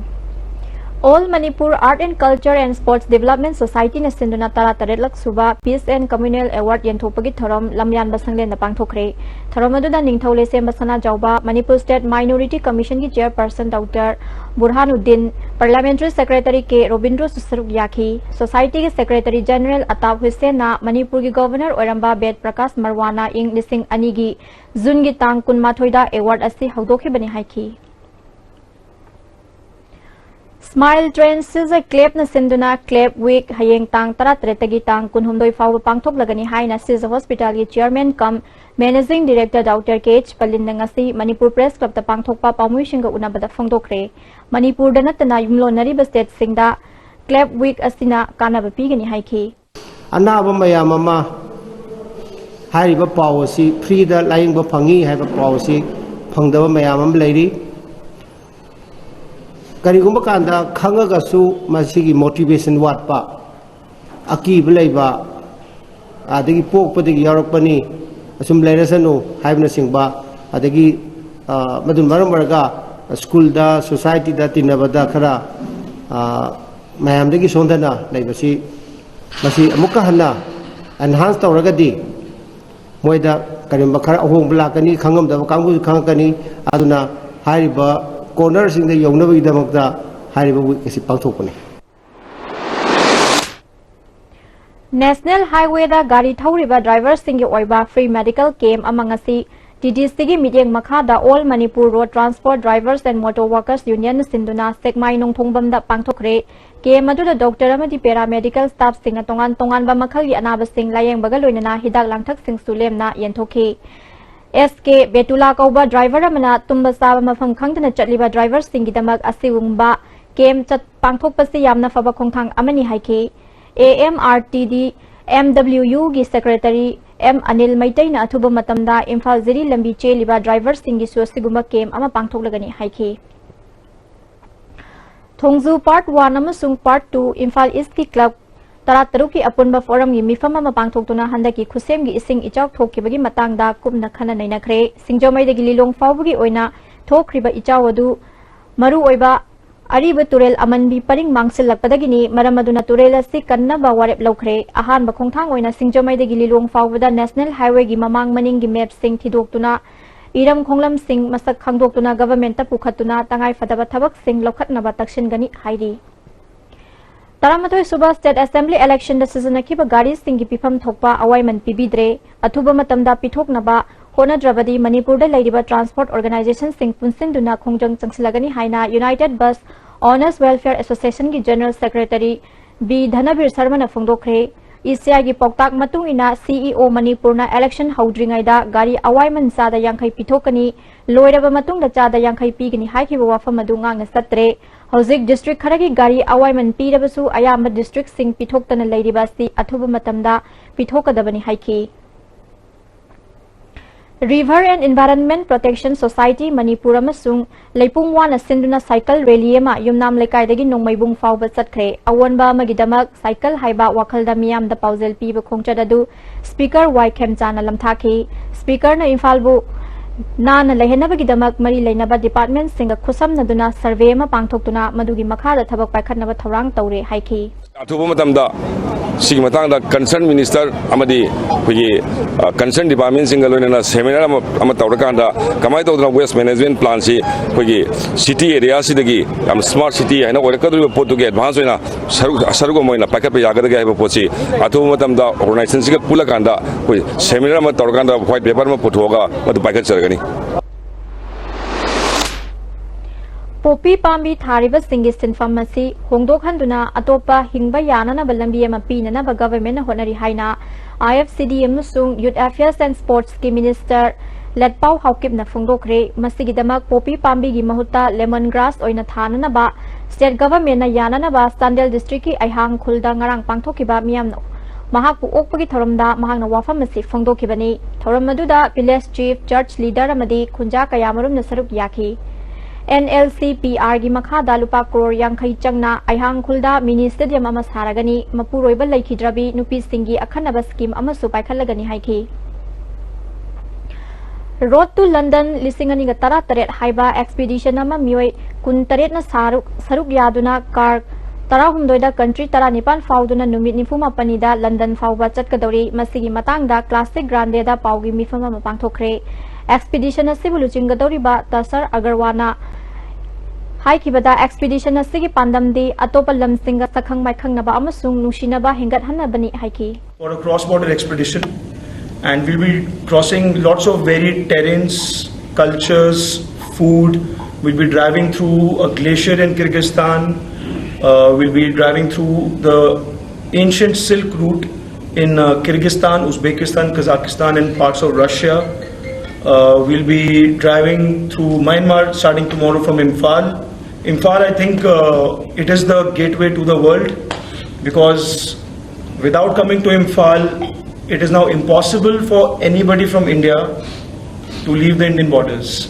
All Manipur Art and Culture and Sports Development Society ꯅ ꯁꯤꯟꯗꯨꯅ ꯇꯔꯥꯇꯔꯦꯠꯂꯛ ꯁꯨꯕ Peace and Communal Award ꯌꯦꯟꯊꯣꯛꯄꯒꯤ ꯊꯧꯔꯝ ꯂꯝꯌꯥꯟꯕ ꯁꯪꯂꯦꯟꯗ ꯄꯥꯡꯊꯣꯛꯈ꯭ꯔꯦ꯫ ꯊꯧꯔꯝ ꯑꯗꯨꯗ ꯅꯤꯡꯊꯧ ꯂꯩꯁꯦꯝꯕ ꯁꯅꯥꯖꯥꯎꯕ, Manipur State Minority Commission ꯒꯤ Chairperson Doctor ꯕꯨꯔꯍꯥꯅꯨꯗꯤꯟ, Parliamentary Secretary ꯀꯦ ꯔꯣꯕꯤꯟꯗ꯭ꯔꯣꯁꯨ ꯁꯔꯨꯛ ꯌꯥꯈꯤ꯫ Society ꯒꯤ Secretary General ꯑꯇꯥꯞ ꯍꯨꯁꯦꯟꯅ ꯃꯅꯤꯄꯨꯔꯒꯤ Governor ꯑꯣꯏꯔꯝꯕ ꯕꯦꯗ ꯄ꯭ꯔꯀꯥꯁ ꯃꯔꯋꯥꯅ ꯏꯪ ꯂꯤꯁꯤꯡ ꯑꯅꯤꯒꯤ ꯖꯨꯟꯒꯤ ꯇꯥꯡ ꯀꯨꯟꯃꯥꯊꯣꯏꯗ award ꯑꯁꯤ ꯍꯧꯗꯣꯛꯈꯤꯕꯅꯤ ꯍꯥꯏꯈꯤ꯫ Smile Trends ꯁꯤꯖ ꯀ꯭ꯂꯦꯞꯅ ꯁꯤꯟꯗꯨꯅ Clap Week ꯍꯌꯦꯡ ꯇꯥꯡ ꯇꯔꯥꯇꯔꯦꯠꯇꯒꯤ ꯇꯥꯡ ꯀꯨꯟꯍꯨꯝꯗꯣꯏ ꯐꯥꯎꯕ ꯄꯥꯡꯊꯣꯛꯂꯒꯅꯤ ꯍꯥꯏꯅ ꯁꯤꯖ ꯍꯣꯁꯄꯤꯇꯥꯜꯒꯤ Chairman cum Managing Director Doctor ꯀꯦ ꯑꯩꯆ ꯄꯂꯤꯟꯅ ꯉꯁꯤ ꯃꯅꯤꯄꯨꯔ Press Club ꯇ ꯄꯥꯡꯊꯣꯛꯄ ꯄꯥꯎꯃꯤꯁꯤꯡꯒ ꯎꯅꯕꯗ ꯐꯣꯡꯗꯣꯛꯈ꯭ꯔꯦ꯫ ꯃꯅꯤꯄꯨꯔꯗ ꯅꯠꯇꯅ ꯌꯨꯝꯂꯣꯟꯅꯔꯤꯕ state ꯁꯤꯡꯗ Clap Week ꯑꯁꯤꯅ ꯀꯥꯟꯅꯕ ꯄꯤꯒꯅꯤ ꯍꯥꯏꯈꯤ꯫ ꯑꯅꯥꯕ ꯃꯌꯥꯝ ꯑꯃ ꯍꯥꯏꯔꯤꯕ ꯄꯥꯎ ꯑꯁꯤ free ꯗ ꯂꯥꯌꯦꯡꯕ ꯐꯪꯉꯤ ꯍꯥꯏꯕ ꯄꯥꯎ ꯑꯁꯤ ꯐꯪꯗꯕ ꯃꯌꯥꯝ ꯑꯃ ꯂꯩꯔꯤ꯫ ꯀꯔꯤꯒꯨꯝꯕ ꯀꯥꯟꯗ ꯈꯪꯉꯒꯁꯨ ꯃꯁꯤꯒꯤ motivation ꯋꯥꯠꯄ, ꯑꯀꯤꯕ ꯂꯩꯕ, ꯑꯗꯒꯤ ꯄꯣꯛꯄꯗꯒꯤ ꯌꯥꯎꯔꯛꯄꯅꯤ, ꯑꯁꯨꯝ ꯂꯩꯔꯁꯅꯨ ꯍꯥꯏꯕꯅꯆꯤꯡꯕ, ꯑꯗꯒꯤ, ꯑ, ꯃꯗꯨꯅ ꯃꯔꯝ ꯑꯣꯏꯔꯒ ꯁ꯭ꯀꯨꯜꯗ, ꯁꯣꯁꯥꯏꯇꯤꯗ ꯇꯤꯟꯅꯕꯗ ꯈꯔ, ꯑ, ꯃꯌꯥꯝꯗꯒꯤ ꯁꯣꯟꯊꯅ ꯂꯩꯕꯁꯤ, ꯃꯁꯤ ꯑꯃꯨꯛꯀ ꯍꯟꯅ ꯑꯦꯟꯍꯥꯟꯁ ꯇꯧꯔꯒꯗꯤ ꯃꯣꯏꯗ ꯀꯔꯤꯒꯨꯝꯕ ꯈꯔ ꯑꯍꯣꯡꯕ ꯂꯥꯛꯀꯅꯤ, ꯈꯪꯉꯝꯗꯕ ꯀꯥꯡꯕꯨꯁꯨ ꯈꯪꯉꯛꯀꯅꯤ꯫ ꯑꯗꯨꯅ ꯍꯥꯏꯔꯤꯕ ꯀꯣꯔꯅꯔꯁꯤꯡꯗ ꯌꯧꯅꯕꯒꯤꯗꯃꯛꯇ ꯍꯥꯏꯔꯤꯕ ꯋꯤꯛ ꯑꯁꯤ ꯄꯥꯡꯊꯣꯛꯄꯅꯤ꯫ ꯅꯦꯁꯅꯦꯜ ꯍꯥꯏꯋꯦꯗ ꯒꯥꯔꯤ ꯊꯧꯔꯤꯕ ꯗ꯭ꯔꯥꯏꯚꯔꯁꯤꯡꯒꯤ ꯑꯣꯏꯕ ꯐ꯭ꯔꯤ ꯃꯦꯗꯤꯀꯦꯜ ꯀꯦꯝꯞ ꯑꯃ ꯉꯁꯤ ꯇꯤ ꯗꯤ ꯁꯤꯒꯤ ꯃꯤꯠꯌꯦꯡ ꯃꯈꯥꯗ All Manipur Road Transport Drivers and Motor Workers Unionꯅ ꯁꯤꯟꯗꯨꯅ ꯁꯦꯛꯃꯥꯏ ꯅꯣꯡꯊꯣꯡꯕꯝꯗ ꯄꯥꯡꯊꯣꯛꯈ꯭ꯔꯦ꯫ ꯀꯦꯝꯞ ꯑꯗꯨꯗ ꯗꯣꯛꯇꯔ ꯑꯃꯗꯤ ꯄꯦꯔꯥꯃꯦꯗꯤꯀꯦꯜ ꯁ꯭ꯇꯥꯐꯁꯤꯡꯅ ꯇꯣꯉꯥꯟ ꯇꯣꯉꯥꯟꯕ ꯃꯈꯜꯒꯤ ꯑꯅꯥꯕꯁꯤꯡ ꯂꯥꯌꯦꯡꯕꯒ ꯂꯣꯏꯅꯅ ꯍꯤꯗꯥꯛ ꯂꯥꯡꯊꯛꯁꯤꯡꯁꯨ ꯂꯦꯝꯅ ꯌꯦꯟꯊꯣꯛꯈꯤ꯫ ꯑꯦꯁ ꯀꯦ ꯕꯦꯇꯨꯂꯥ ꯀꯧꯕ ꯗ꯭ꯔꯥꯏꯚꯔ ꯑꯃꯅ ꯇꯨꯝꯕ ꯆꯥꯕ ꯃꯐꯝ ꯈꯪꯗꯅ ꯆꯠꯂꯤꯕ ꯗ꯭ꯔꯥꯏꯚꯔꯁꯤꯡꯒꯤꯗꯃꯛ ꯑꯁꯤꯒꯨꯝꯕ ꯀꯦꯝꯞ ꯆꯠ-, ꯄꯥꯡꯊꯣꯛꯄꯁꯤ ꯌꯥꯝꯅ ꯐꯕ ꯈꯣꯡꯊꯥꯡ ꯑꯃꯅꯤ ꯍꯥꯏꯈꯤ꯫ A M R T D M W ꯌꯨꯒꯤ ꯁꯦꯀ꯭ꯔꯦꯇꯔꯤ ꯑꯦꯝ ꯑꯅꯤꯜ ꯃꯩꯇꯩꯅ ꯑꯊꯨꯕ ꯃꯇꯝꯗ ꯏꯝꯐꯥꯜ ꯖꯤꯔꯤ ꯂꯝꯕꯤ ꯆꯦꯜꯂꯤꯕ ꯗ꯭ꯔꯥꯏꯚꯔꯁꯤꯡꯒꯤꯁꯨ ꯑꯁꯤꯒꯨꯝꯕ ꯀꯦꯝꯞ ꯑꯃ ꯄꯥꯡꯊꯣꯛꯂꯒꯅꯤ ꯍꯥꯏꯈꯤ꯫ ꯊꯣꯡꯖꯨ Part One ꯑꯃꯁꯨꯡ Part Two ꯏꯝꯐꯥꯜ ꯏꯁꯀꯤ ꯀ꯭ꯂꯕ ꯇꯔꯥꯇꯔꯨꯛꯀꯤ ꯑꯄꯨꯟꯕ ꯐꯣꯔꯝꯒꯤ ꯃꯤꯐꯝ ꯑꯃ ꯄꯥꯡꯊꯣꯛꯇꯨꯅ ꯍꯟꯗꯛꯀꯤ ꯈꯨꯠꯁꯦꯝꯒꯤ ꯏꯁꯤꯡ ꯏꯆꯥꯎ ꯊꯣꯛꯈꯤꯕꯒꯤ ꯃꯇꯥꯡꯗ ꯀꯨꯞꯅ ꯈꯟꯅ ꯅꯩꯅꯈ꯭ꯔꯦ꯫ ꯁꯤꯡꯖꯃꯩꯗꯒꯤ ꯂꯤꯂꯣꯡ ꯐꯥꯎꯕꯒꯤ ꯑꯣꯏꯅ ꯊꯣꯛꯈ꯭ꯔꯤꯕ ꯏꯆꯥꯎ ꯑꯗꯨ ꯃꯔꯨꯑꯣꯏꯕ ꯑꯔꯤꯕ ꯇꯨꯔꯦꯜ ꯑꯃꯟꯕꯤ ꯄꯔꯤꯡ ꯃꯥꯡꯁꯤꯜꯂꯛꯄꯗꯒꯤꯅꯤ꯫ ꯃꯔꯝ ꯑꯗꯨꯅ ꯇꯨꯔꯦꯜ ꯑꯁꯤ ꯀꯟꯅꯕ ꯋꯥꯔꯦꯞ ꯂꯧꯈ꯭ꯔꯦ꯫ ꯑꯍꯥꯟꯕ ꯈꯣꯡꯊꯥꯡ ꯑꯣꯏꯅ ꯁꯤꯡꯖꯃꯩꯗꯒꯤ ꯂꯤꯂꯣꯡ ꯐꯥꯎꯕꯗ ꯅꯦꯁꯅꯦꯜ ꯍꯥꯏꯋꯦꯒꯤ ꯃꯃꯥꯡ ꯃꯅꯤꯡꯒꯤ ꯃꯦꯞꯁꯤꯡ ꯊꯤꯗꯣꯛꯇꯨꯅ, ꯏꯔꯝ ꯈꯣꯡꯂꯝꯁꯤꯡ ꯃꯁꯛ ꯈꯪꯗꯣꯛꯇꯨꯅ ꯒꯚꯔꯟꯃꯦꯟꯠꯇ ꯄꯨꯈꯠꯇꯨꯅ ꯇꯉꯥꯏꯐꯗꯕ ꯊꯕꯛꯁꯤꯡ ꯂꯧꯈꯠꯅꯕ ꯇꯛꯁꯤꯟꯒꯅꯤ ꯍꯥꯏꯔꯤ꯫ ꯇꯔꯥꯃꯥꯊꯣꯏ ꯁꯨꯕ ꯁ꯭ꯇꯦꯠ ꯑꯦꯁꯦꯝꯕ꯭ꯂꯤ ꯏꯂꯦꯛꯁꯟꯗ ꯁꯤꯖꯤꯟꯅꯈꯤꯕ ꯒꯥꯔꯤꯁꯤꯡꯒꯤ ꯄꯤꯐꯝ ꯊꯣꯛꯄ ꯑꯋꯥꯏꯃꯟ ꯄꯤꯕꯤꯗ꯭ꯔꯦ꯫ ꯑꯊꯨꯕ ꯃꯇꯝꯗ ꯄꯤꯊꯣꯛꯅꯕ ꯍꯣꯠꯅꯗ꯭ꯔꯕꯗꯤ ꯃꯅꯤꯄꯨꯔꯗ ꯂꯩꯔꯤꯕ ꯇ꯭ꯔꯥꯟꯁꯄꯣꯔꯠ ꯑꯣꯔꯒꯅꯥꯏꯖꯦꯁꯟꯁꯤꯡ ꯄꯨꯟꯁꯤꯟꯗꯨꯅ ꯈꯣꯡꯖꯪ ꯆꯪꯁꯤꯜꯂꯒꯅꯤ ꯍꯥꯏꯅ United Bus Owners Welfare Associationꯒꯤ ꯖꯦꯅꯔꯦꯜ ꯁꯦꯀ꯭ꯔꯦꯇꯔꯤ ꯕꯤ ꯙꯅꯕꯤꯔ ꯁꯔꯃꯅ ꯐꯣꯡꯗꯣꯛꯈ꯭ꯔꯦ꯫ ꯏ ꯁꯤ ꯑꯥꯏꯒꯤ ꯄꯥꯎꯇꯥꯛ ꯃꯇꯨꯡ ꯏꯟꯅ ꯁꯤ ꯏ ꯑꯣ ꯃꯅꯤꯄꯨꯔꯅ ꯏꯂꯦꯛꯁꯟ ꯍꯧꯗ꯭ꯔꯤꯉꯩꯗ ꯒꯥꯔꯤ ꯑꯋꯥꯏꯃꯟ ꯆꯥꯗ ꯌꯥꯡꯈꯩ ꯄꯤꯊꯣꯛꯀꯅꯤ, ꯂꯣꯏꯔꯕ ꯃꯇꯨꯡꯗ ꯆꯥꯗ ꯌꯥꯡꯈꯩ ꯄꯤꯒꯅꯤ ꯍꯥꯏꯈꯤꯕ ꯋꯥꯐꯝ ꯑꯗꯨ ꯉꯥꯛꯅ ꯆꯠꯇ꯭ꯔꯦ꯫ ꯍꯧꯖꯤꯛ ꯗꯤꯁꯇ꯭ꯔꯤꯛ ꯈꯔꯒꯤ ꯒꯥꯔꯤ ꯑꯋꯥꯏꯃꯟ ꯄꯤꯔꯕꯁꯨ ꯑꯌꯥꯝꯕ ꯗꯤꯁꯇ꯭ꯔꯤꯛꯁꯤꯡ ꯄꯤꯊꯣꯛꯇꯅ ꯂꯩꯔꯤꯕ ꯑꯁꯤ ꯑꯊꯨꯕ ꯃꯇꯝꯗ ꯄꯤꯊꯣꯛꯀꯗꯕꯅꯤ ꯍꯥꯏꯈꯤ꯫ River and Environment Protection Society Manipur ꯑꯃꯁꯨꯡ ꯂꯩꯄꯨꯡ ꯋꯥꯅ ꯁꯤꯟꯗꯨꯅ ꯁꯥꯏꯀꯜ ꯔꯦꯂꯤ ꯑꯃ ꯌꯨꯝꯅꯥꯝ ꯂꯩꯀꯥꯏꯗꯒꯤ ꯅꯣꯡꯃꯩꯕꯨꯡ ꯐꯥꯎꯕ ꯆꯠꯈ꯭ꯔꯦ꯫ ꯑꯑꯣꯟꯕ ꯑꯃꯒꯤꯗꯃꯛ ꯁꯥꯏꯀꯜ ꯍꯥꯏꯕ ꯋꯥꯈꯜꯗ ꯃꯤꯌꯥꯝꯗ ꯄꯥꯎꯖꯦꯜ ꯄꯤꯕ ꯈꯣꯡꯆꯠ ꯑꯗꯨ ꯁ꯭ꯄꯤꯀꯔ ꯋꯥꯏ ꯈꯦꯝꯆꯥꯅ ꯂꯝꯊꯥꯈꯤ꯫ ꯁ꯭ꯄꯤꯀꯔꯅ ꯏꯝꯐꯥꯜꯕꯨ ꯅꯥꯟꯅ ꯂꯩꯍꯟꯅꯕꯒꯤꯗꯃꯛ ꯃꯔꯤ ꯂꯩꯅꯕ departmentꯁꯤꯡꯒ ꯈꯨꯠꯁꯝꯅꯗꯨꯅ survey ꯑꯃ ꯄꯥꯡꯊꯣꯛꯇꯨꯅ ꯃꯗꯨꯒꯤ ꯃꯈꯥꯗ ꯊꯕꯛ ꯄꯥꯏꯈꯠꯅꯕ ꯊꯧꯔꯥꯡ ꯇꯧꯔꯦ ꯍꯥꯏꯈꯤ꯫ ꯑꯊꯨꯕ ꯃꯇꯝꯗ ꯁꯤꯒꯤ ꯃꯇꯥꯡꯗ concern minister ꯑꯃꯗꯤ ꯑꯩꯈꯣꯏꯒꯤ, ꯑ, concern departmentꯁꯤꯡꯒ ꯂꯣꯏꯅꯅ seminar ꯑꯃ, ꯑꯃ ꯇꯧꯔꯀꯥꯟꯗ ꯀꯃꯥꯏꯅ ꯇꯧꯗꯅ waste management planꯁꯤ ꯑꯩꯈꯣꯏꯒꯤ city areaꯁꯤꯗꯒꯤ ꯌꯥꯝ smart city ꯍꯥꯏꯅ ꯑꯣꯏꯔꯛꯀꯗꯧꯔꯤꯕ ꯄꯣꯠꯇꯨꯒꯤ advance ꯑꯣꯏꯅ ꯁꯔꯨꯛ, ꯁꯔꯨꯛ ꯑꯃ ꯑꯣꯏꯅ ꯄꯥꯏꯈꯠꯄ ꯌꯥꯒꯗꯒꯦ ꯍꯥꯏꯕ ꯄꯣꯠꯁꯤ ꯑꯊꯨꯕ ꯃꯇꯝꯗ organizationꯁꯤꯒ ꯄꯨꯜꯂꯀꯥꯟꯗ ꯑꯩꯈꯣꯏ seminar ꯑꯃ ꯇꯧꯔꯀꯥꯟꯗ white paper ꯑꯃ ꯄꯨꯊꯣꯛꯑꯒ ꯃꯗꯨ ꯄꯥꯏꯈꯠꯆꯔꯒꯅꯤ꯫ ꯄꯣꯄꯤ ꯄꯥꯝꯕꯤ ꯊꯥꯔꯤꯕꯁꯤꯡꯒꯤ ꯁꯤꯟꯐꯝ ꯑꯁꯤ ꯍꯣꯡꯗꯣꯛꯍꯟꯗꯨꯅ ꯑꯇꯣꯞꯄ ꯍꯤꯡꯕ ꯌꯥꯅꯅꯕ ꯂꯝꯕꯤ ꯑꯃ ꯄꯤꯅꯅꯕ governmentꯅ ꯍꯣꯠꯅꯔꯤ ꯍꯥꯏꯅ I F C D ꯑꯃꯁꯨꯡ Youth Affairs and Sportsꯀꯤ minister ꯂꯦꯠꯄꯥꯎ ꯍꯥꯎꯀꯤꯞꯅ ꯐꯣꯡꯗꯣꯛꯈ꯭ꯔꯦ꯫ ꯃꯁꯤꯒꯤꯗꯃꯛ ꯄꯣꯄꯤ ꯄꯥꯝꯕꯤꯒꯤ ꯃꯍꯨꯠꯇ lemon grass ꯑꯣꯏꯅ ꯊꯥꯅꯅꯕ state governmentꯅ ꯌꯥꯅꯅꯕ ꯆꯥꯟꯗꯦꯜ districtꯀꯤ ꯑꯩꯍꯥꯡ ꯈꯨꯜꯗ ꯉꯔꯥꯡ ꯄꯥꯡꯊꯣꯛꯈꯤꯕ ꯃꯤꯌꯥꯝꯅ ꯃꯍꯥꯛꯄꯨ ꯑꯣꯛꯄꯒꯤ ꯊꯧꯔꯝꯗ ꯃꯍꯥꯛꯅ ꯋꯥꯐꯝ ꯑꯁꯤ ꯐꯣꯡꯗꯣꯛꯈꯤꯕꯅꯤ꯫ ꯊꯧꯔꯝ ꯑꯗꯨꯗ village chief, church leader ꯑꯃꯗꯤ ꯈꯨꯟꯖꯥ ꯀꯌꯥꯃꯔꯨꯝꯅ ꯁꯔꯨꯛ ꯌꯥꯈꯤ꯫ N L C P Rꯒꯤ ꯃꯈꯥꯗ ꯂꯨꯄꯥ ꯀ꯭ꯔꯣꯔ ꯌꯥꯡꯈꯩ ꯆꯪꯅ ꯑꯩꯍꯥꯡ ꯈꯨꯜꯗ mini stadium ꯑꯃ ꯁꯥꯔꯒꯅꯤ꯫ ꯃꯄꯨꯔꯣꯏꯕ ꯂꯩꯈꯤꯗ꯭ꯔꯕꯤ ꯅꯨꯄꯤꯁꯤꯡꯒꯤ ꯑꯈꯟꯅꯕ scheme ꯑꯃꯁꯨ ꯄꯥꯏꯈꯠꯂꯒꯅꯤ ꯍꯥꯏꯈꯤ꯫ Road to London ꯂꯤꯁꯤꯡ ꯑꯅꯤꯒ ꯇꯔꯥꯇꯔꯦꯠ ꯍꯥꯏꯕ expedition ꯑꯃ ꯃꯤꯑꯣꯏ ꯀꯨꯟꯇꯔꯦꯠꯅ ꯁꯥꯔꯨꯛ-, ꯁꯔꯨꯛ ꯌꯥꯗꯨꯅ car ꯇꯔꯥꯍꯨꯝꯗꯣꯏꯗ country ꯇꯔꯥꯅꯤꯄꯥꯟ ꯐꯥꯎꯗꯨꯅ ꯅꯨꯃꯤꯠ ꯅꯤꯐꯨ ꯃꯥꯄꯟꯅꯤꯗ London ꯐꯥꯎꯕ ꯆꯠꯀꯗꯧꯔꯤ꯫ ꯃꯁꯤꯒꯤ ꯃꯇꯥꯡꯗ Classic Grandeꯗ ꯄꯥꯎꯒꯤ ꯃꯤꯐꯝ ꯑꯃ ꯄꯥꯡꯊꯣꯛꯈ꯭ꯔꯦ꯫ Expedition ꯑꯁꯤꯕꯨ ꯂꯨꯆꯤꯡꯒꯗꯧꯔꯤꯕ ꯇꯁꯔ ꯑꯒꯔꯋꯥꯅ ꯍꯥꯏꯈꯤꯕꯗ, expedition ꯑꯁꯤꯒꯤ ꯄꯥꯟꯗꯝꯗꯤ ꯑꯇꯣꯞꯄ ꯂꯝꯁꯤꯡꯒ ꯁꯛꯈꯪ ꯃꯥꯏꯈꯪꯅꯕ ꯑꯃꯁꯨꯡ ꯅꯨꯡꯁꯤꯅꯕ ꯍꯦꯟꯒꯠꯍꯟꯅꯕꯅꯤ ꯍꯥꯏꯈꯤ꯫ For a cross-border expedition, and we'll be crossing lots of varied terrains, cultures, food. We'll be driving through a glacier in Kyrgyzstan. Uh, we'll be driving through the ancient Silk Route in, uh, Kyrgyzstan, Uzbekistan, Kazakhstan, and parts of Russia. Uh, we'll be driving through Myanmar, starting tomorrow from Imphal. Imphal, I think, uh, it is the gateway to the world, because without coming to Imphal, it is now impossible for anybody from India to leave the Indian borders.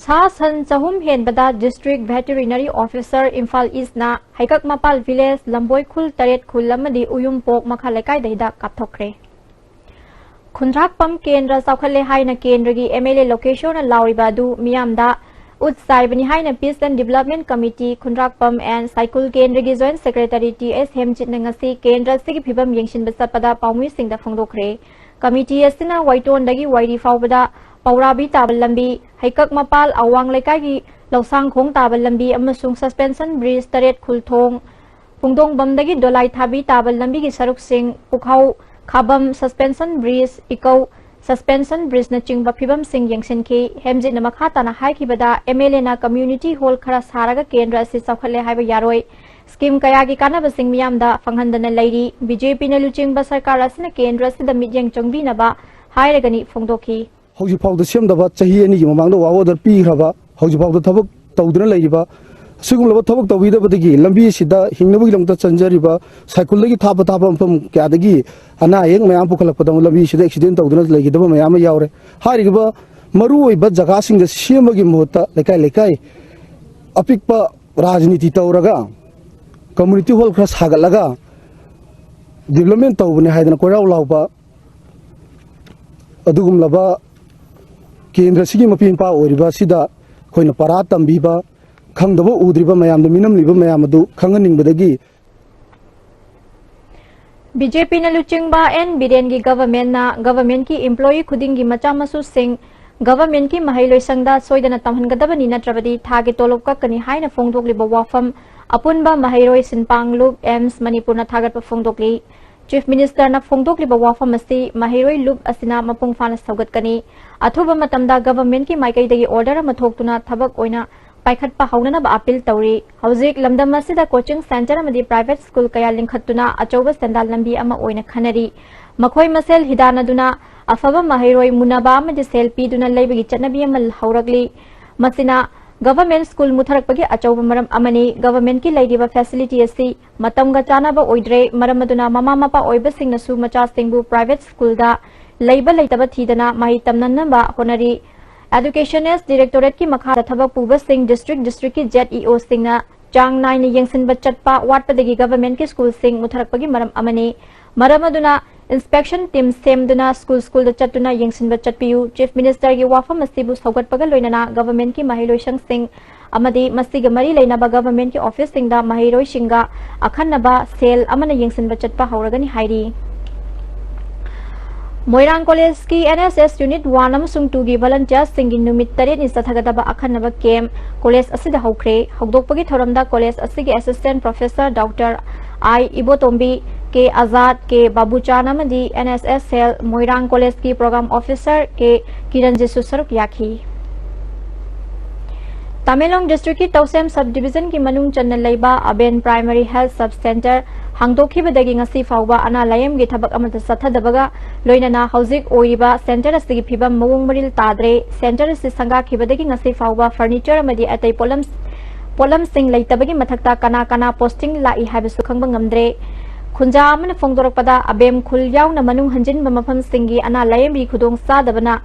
ꯁꯥ ꯁꯟ ꯆꯍꯨꯝ ꯍꯦꯟꯕꯗ District Veterinary Officer Imphal Eastꯅ ꯍꯩꯀꯛ ꯃꯄꯥꯜ village, ꯂꯝꯕꯣꯏ ꯈꯨꯜ ꯇꯔꯦꯠ ꯈꯨꯜ ꯑꯃꯗꯤ ꯎꯌꯨꯝꯄꯣꯛ ꯃꯈꯥ ꯂꯩꯀꯥꯏꯗ ꯍꯤꯗꯥꯛ ꯀꯥꯞꯊꯣꯛꯈ꯭ꯔꯦ꯫ ꯈꯨꯟꯗ꯭ꯔꯥꯛꯄꯝ ꯀꯦꯟꯗ꯭ꯔ ꯆꯥꯎꯈꯠꯂꯦ ꯍꯥꯏꯅ ꯀꯦꯟꯗ꯭ꯔꯒꯤ MLA ꯂꯣꯀꯦꯁꯣꯔꯅ ꯂꯥꯎꯔꯤꯕ ꯑꯗꯨ ꯃꯤꯌꯥꯝꯗ ꯎꯠ ꯆꯥꯏꯕꯅꯤ ꯍꯥꯏꯅ Peace and Development Committee Khundrakpam and ꯁꯥꯏꯀꯨꯜ ꯀꯦꯟꯗ꯭ꯔꯒꯤ Joint Secretary T S ꯍꯦꯝꯖꯤꯠꯅ ꯉꯁꯤ ꯀꯦꯟꯗ꯭ꯔ ꯑꯁꯤꯒꯤ ꯐꯤꯕꯝ ꯌꯦꯡꯁꯤꯟꯕ ꯆꯠꯄꯗ ꯄꯥꯎꯃꯤꯁꯤꯡꯗ ꯐꯣꯡꯗꯣꯛꯈ꯭ꯔꯦ꯫ Committee ꯑꯁꯤꯅ ꯋꯥꯏꯇꯣꯟꯗꯒꯤ ꯋꯥꯏꯔꯤ ꯐꯥꯎꯕꯗ ꯄꯧꯔꯥꯕꯤ ꯇꯥꯕ ꯂꯝꯕꯤ, ꯍꯩꯀꯛ ꯃꯄꯥꯜ ꯑꯋꯥꯡ ꯂꯩꯀꯥꯏꯒꯤ ꯂꯧꯁꯥꯡꯈꯣꯡ ꯇꯥꯕ ꯂꯝꯕꯤ ꯑꯃꯁꯨꯡ Suspension Bridge ꯇꯔꯦꯠ ꯈꯨꯜꯊꯣꯡ ꯄꯨꯡꯗꯣꯡꯕꯝꯗꯒꯤ ꯗꯣꯂꯥꯏ ꯊꯥꯕꯤ ꯇꯥꯕ ꯂꯝꯕꯤꯒꯤ ꯁꯔꯨꯛꯁꯤꯡ, ꯄꯨꯈꯥꯎ ꯈꯥꯕꯝ, Suspension Bridge, ꯏꯀꯧ Suspension Bridgeꯅꯆꯤꯡꯕ ꯐꯤꯕꯝꯁꯤꯡ ꯌꯦꯡꯁꯤꯟꯈꯤ꯫ ꯍꯦꯝꯖꯤꯠꯅ ꯃꯈꯥ ꯇꯥꯅ ꯍꯥꯏꯈꯤꯕꯗ, MLAꯅ community hall ꯈꯔ ꯁꯥꯔꯒ ꯀꯦꯟꯗ꯭ꯔ ꯑꯁꯤ ꯆꯥꯎꯈꯠꯂꯦ ꯍꯥꯏꯕ ꯌꯥꯔꯣꯏ꯫ Scheme ꯀꯌꯥꯒꯤ ꯀꯥꯟꯅꯕꯁꯤꯡ ꯃꯤꯌꯥꯝꯗ ꯐꯪꯍꯟꯗꯅ ꯂꯩꯔꯤ꯫ BJPꯅ ꯂꯨꯆꯤꯡꯕ ꯁꯔꯀꯥꯔ ꯑꯁꯤꯅ ꯀꯦꯟꯗ꯭ꯔ ꯑꯁꯤꯗ ꯃꯤꯠꯌꯦꯡ ꯆꯪꯕꯤꯅꯕ ꯍꯥꯏꯔꯒꯅꯤ ꯐꯣꯡꯗꯣꯛꯈꯤ꯫ ꯍꯧꯖꯤꯛ ꯐꯥꯎꯗ ꯁꯦꯝꯗꯕ, ꯆꯍꯤ ꯑꯅꯤꯒꯤ ꯃꯃꯥꯡꯗ work order ꯄꯤꯈ꯭ꯔꯕ, ꯍꯧꯖꯤꯛ ꯐꯥꯎꯗ ꯊꯕꯛ ꯇꯧꯗꯨꯅ ꯂꯩꯔꯤꯕ, ꯑꯁꯤꯒꯨꯝꯂꯕ ꯊꯕꯛ ꯇꯧꯕꯤꯗꯕꯗꯒꯤ ꯂꯝꯕꯤ ꯑꯁꯤꯗ ꯍꯤꯡꯅꯕꯒꯤꯗꯃꯛꯇ ꯆꯪꯖꯔꯤꯕ ꯁꯥꯏꯀꯜꯗꯒꯤ ꯊꯥꯞꯄ ꯊꯥꯞꯄ ꯃꯐꯝ ꯀꯌꯥꯗꯒꯤ ꯑꯅꯥ ꯑꯌꯦꯛ ꯃꯌꯥꯝ ꯄꯨꯈꯠꯂꯛꯄꯗ ꯂꯝꯕꯤ ꯑꯁꯤꯗ accident ꯇꯧꯗꯨꯅ ꯂꯩꯈꯤꯗꯕ ꯃꯌꯥꯝ ꯑꯃ ꯌꯥꯎꯔꯦ꯫ ꯍꯥꯏꯔꯤꯕ ꯃꯔꯨꯑꯣꯏꯕ ꯖꯒꯥꯁꯤꯡꯗ ꯁꯦꯝꯕꯒꯤ ꯃꯍꯨꯠꯇ ꯂꯩꯀꯥꯏ ꯂꯩꯀꯥꯏ ꯑꯄꯤꯛꯄ ꯔꯥꯖꯅꯤꯇꯤ ꯇꯧꯔꯒ community hall ꯈꯔ ꯁꯥꯒꯠꯂꯒ development ꯇꯧꯕꯅꯦ ꯍꯥꯏꯗꯅ ꯀꯣꯏꯔꯥꯎ ꯂꯥꯎꯕ ꯑꯗꯨꯒꯨꯝꯂꯕ ꯀꯦꯟꯗ꯭ꯔꯁꯤꯒꯤ ꯃꯄꯤ ꯃꯄꯥ ꯑꯣꯏꯔꯤꯕ ꯑꯁꯤꯗ ꯑꯩꯈꯣꯏꯅ ꯄꯔꯥ ꯇꯝꯕꯤꯕ, ꯈꯪꯗꯕ ꯎꯗ꯭ꯔꯤꯕ ꯃꯌꯥꯝꯗ ꯃꯤꯅꯝꯂꯤꯕ ꯃꯌꯥꯝ ꯑꯗꯨ ꯈꯪꯍꯟꯅꯤꯡꯕꯗꯒꯤ꯫ BJPꯅ ꯂꯨꯆꯤꯡꯕ N ꯕꯤꯔꯦꯟꯒꯤ governmentꯅ governmentꯀꯤ employee ꯈꯨꯗꯤꯡꯒꯤ ꯃꯆꯥ ꯃꯁꯨꯁꯤꯡ governmentꯀꯤ ꯃꯍꯩꯂꯣꯏꯁꯪꯗ ꯁꯣꯏꯗꯅ ꯇꯝꯍꯟꯒꯗꯕꯅꯤ, ꯅꯠꯇ꯭ꯔꯕꯗꯤ ꯊꯥꯒꯤ ꯇꯣꯂꯣꯞ ꯀꯛꯀꯅꯤ ꯍꯥꯏꯅ ꯐꯣꯡꯗꯣꯛꯂꯤꯕ ꯋꯥꯐꯝ ꯑꯄꯨꯟꯕ ꯃꯍꯩꯔꯣꯏ ꯁꯤꯟꯄꯥꯡ ꯂꯨꯞ, AIMS ꯃꯅꯤꯄꯨꯔꯅ ꯊꯥꯒꯠꯄ ꯐꯣꯡꯗꯣꯛꯂꯤ꯫ Chief Ministerꯅ ꯐꯣꯡꯗꯣꯛꯂꯤꯕ ꯋꯥꯐꯝ ꯑꯁꯤ ꯃꯍꯩꯔꯣꯏ ꯂꯨꯞ ꯑꯁꯤꯅ ꯃꯄꯨꯡ ꯐꯥꯅ ꯁꯧꯒꯠꯀꯅꯤ꯫ ꯑꯊꯨꯕ ꯃꯇꯝꯗ governmentꯀꯤ ꯃꯥꯏꯀꯩꯗꯒꯤ order ꯑꯃ ꯊꯣꯛꯇꯨꯅ ꯊꯕꯛ ꯑꯣꯏꯅ ꯄꯥꯏꯈꯠꯄ ꯍꯧꯅꯅꯕ appeal ꯇꯧꯔꯤ꯫ ꯍꯧꯖꯤꯛ ꯂꯝꯗꯝ ꯑꯁꯤꯗ coaching centre ꯑꯃꯗꯤ private school ꯀꯌꯥ ꯂꯤꯡꯈꯠꯇꯨꯅ ꯑꯆꯧꯕ ꯁꯦꯟꯗꯥꯟ ꯂꯝꯕꯤ ꯑꯃ ꯑꯣꯏꯅ ꯈꯟꯅꯔꯤ꯫ ꯃꯈꯣꯏ ꯃꯁꯦꯜ ꯍꯤꯗꯥꯟꯅꯗꯨꯅ ꯑꯐꯕ ꯃꯍꯩꯔꯣꯏ ꯃꯨꯟꯅꯕ ꯑꯃꯗꯤ ꯁꯦꯜ ꯄꯤꯗꯨꯅ ꯂꯩꯕꯒꯤ ꯆꯠꯅꯕꯤ ꯑꯃ ꯍꯧꯔꯛꯂꯤ꯫ ꯃꯁꯤꯅ government school ꯃꯨꯠꯊꯔꯛꯄꯒꯤ ꯑꯆꯧꯕ ꯃꯔꯝ ꯑꯃꯅꯤ꯫ Governmentꯀꯤ ꯂꯩꯔꯤꯕ facility ꯑꯁꯤ ꯃꯇꯝꯒ ꯆꯥꯟꯅꯕ ꯑꯣꯏꯗ꯭ꯔꯦ꯫ ꯃꯔꯝ ꯑꯗꯨꯅ ꯃꯃꯥ ꯃꯄꯥ ꯑꯣꯏꯕꯁꯤꯡꯅꯁꯨ ꯃꯆꯥꯁꯤꯡꯕꯨ private schoolꯗ ꯂꯩꯕ ꯂꯩꯇꯕ ꯊꯤꯗꯅ ꯃꯍꯩ ꯇꯝꯅꯅꯕ ꯍꯣꯠꯅꯔꯤ꯫ Educationist Directorateꯀꯤ ꯃꯈꯥꯗ ꯊꯕꯛ ꯄꯨꯕꯁꯤꯡ district districtꯀꯤ ZEOꯁꯤꯡꯅ ꯆꯥꯡ ꯅꯥꯏꯅ ꯌꯦꯡꯁꯤꯟꯕ ꯆꯠꯄ ꯋꯥꯠꯄꯗꯒꯤ governmentꯀꯤ schoolꯁꯤꯡ ꯃꯨꯠꯊꯔꯛꯄꯒꯤ ꯃꯔꯝ ꯑꯃꯅꯤ꯫ ꯃꯔꯝ ꯑꯗꯨꯅ inspection team ꯁꯦꯝꯗꯨꯅ ꯁ꯭ꯀꯨꯜ ꯁ꯭ꯀꯨꯜꯗ ꯆꯠꯇꯨꯅ ꯌꯦꯡꯁꯤꯟꯕ ꯆꯠꯄꯤꯌꯨ꯫ Chief Minister ꯒꯤ ꯋꯥꯐꯝ ꯑꯁꯤꯕꯨ ꯁꯧꯒꯠꯄꯒ ꯂꯣꯏꯅꯅ government ꯀꯤ ꯃꯍꯩꯂꯣꯏꯁꯪꯁꯤꯡ ꯑꯃꯗꯤ ꯃꯁꯤꯒ ꯃꯔꯤ ꯂꯩꯅꯕ government ꯀꯤ office ꯁꯤꯡꯗ ꯃꯍꯩꯔꯣꯏꯁꯤꯡꯒ ꯑꯈꯟꯅꯕ cell ꯑꯃꯅ ꯌꯦꯡꯁꯤꯟꯕ ꯆꯠꯄ ꯍꯧꯔꯒꯅꯤ ꯍꯥꯏꯔꯤ꯫ ꯃꯣꯏꯔꯥꯡ College ꯀꯤ N S S Unit one ꯑꯃꯁꯨꯡ two ꯒꯤ volunteers ꯁꯤꯡꯒꯤ ꯅꯨꯃꯤꯠ ꯇꯔꯦꯠꯅꯤ ꯆꯠꯊꯒꯗꯕ ꯑꯈꯟꯅꯕ camp college ꯑꯁꯤꯗ ꯍꯧꯈ꯭ꯔꯦ꯫ ꯍꯧꯗꯣꯛꯄꯒꯤ ꯊꯧꯔꯝꯗ college ꯑꯁꯤꯒꯤ Assistant Professor Doctor I Ibotombi, K Azad, K ꯕꯥꯕꯨꯆꯥꯟ ꯑꯃꯗꯤ N S S Cell ꯃꯣꯏꯔꯥꯡ College ꯀꯤ Program Officer K ꯀꯤꯔꯟꯖꯤꯠꯁꯨ ꯁꯔꯨꯛ ꯌꯥꯈꯤ꯫ ꯇꯃꯦꯡꯂꯣꯡ district ꯀꯤ ꯇꯧꯁꯦꯝ sub division ꯒꯤ ꯃꯅꯨꯡ ꯆꯟꯅ ꯂꯩꯕ ꯑꯕꯦꯟ Primary Health Sub Center ꯍꯥꯡꯗꯣꯛꯈꯤꯕꯗꯒꯤ ꯉꯁꯤ ꯐꯥꯎꯕ ꯑꯅꯥ ꯂꯥꯌꯦꯡꯒꯤ ꯊꯕꯛ ꯑꯃꯠꯇ ꯆꯠꯊꯗꯕꯒ ꯂꯣꯏꯅꯅ ꯍꯧꯖꯤꯛ ꯑꯣꯏꯔꯤꯕ center ꯑꯁꯤꯒꯤ ꯐꯤꯕꯝ ꯃꯑꯣꯡ ꯃꯔꯤꯜ ꯇꯥꯗ꯭ꯔꯦ꯫ Center ꯑꯁꯤ ꯁꯪꯒꯥꯈꯤꯕꯗꯒꯤ ꯉꯁꯤ ꯐꯥꯎꯕ furniture ꯑꯃꯗꯤ ꯑꯇꯩ ꯄꯣꯠꯂꯝ, ꯄꯣꯠꯂꯝꯁꯤꯡ ꯂꯩꯇꯕꯒꯤ ꯃꯊꯛꯇ ꯀꯅꯥ ꯀꯅꯥ posting ꯂꯥꯛꯏ ꯍꯥꯏꯕꯁꯨ ꯈꯪꯕ ꯉꯝꯗ꯭ꯔꯦ꯫ ꯈꯨꯟꯖꯥ ꯑꯃꯅ ꯐꯣꯡꯗꯣꯔꯛꯄꯗ, ꯑꯕꯦꯝ ꯈꯨꯜ ꯌꯥꯎꯅ ꯃꯅꯨꯡ ꯍꯟꯖꯤꯟꯕ ꯃꯐꯝꯁꯤꯡꯒꯤ ꯑꯅꯥ ꯂꯥꯌꯦꯡꯕꯒꯤ ꯈꯨꯗꯣꯡ ꯆꯥꯗꯕꯅ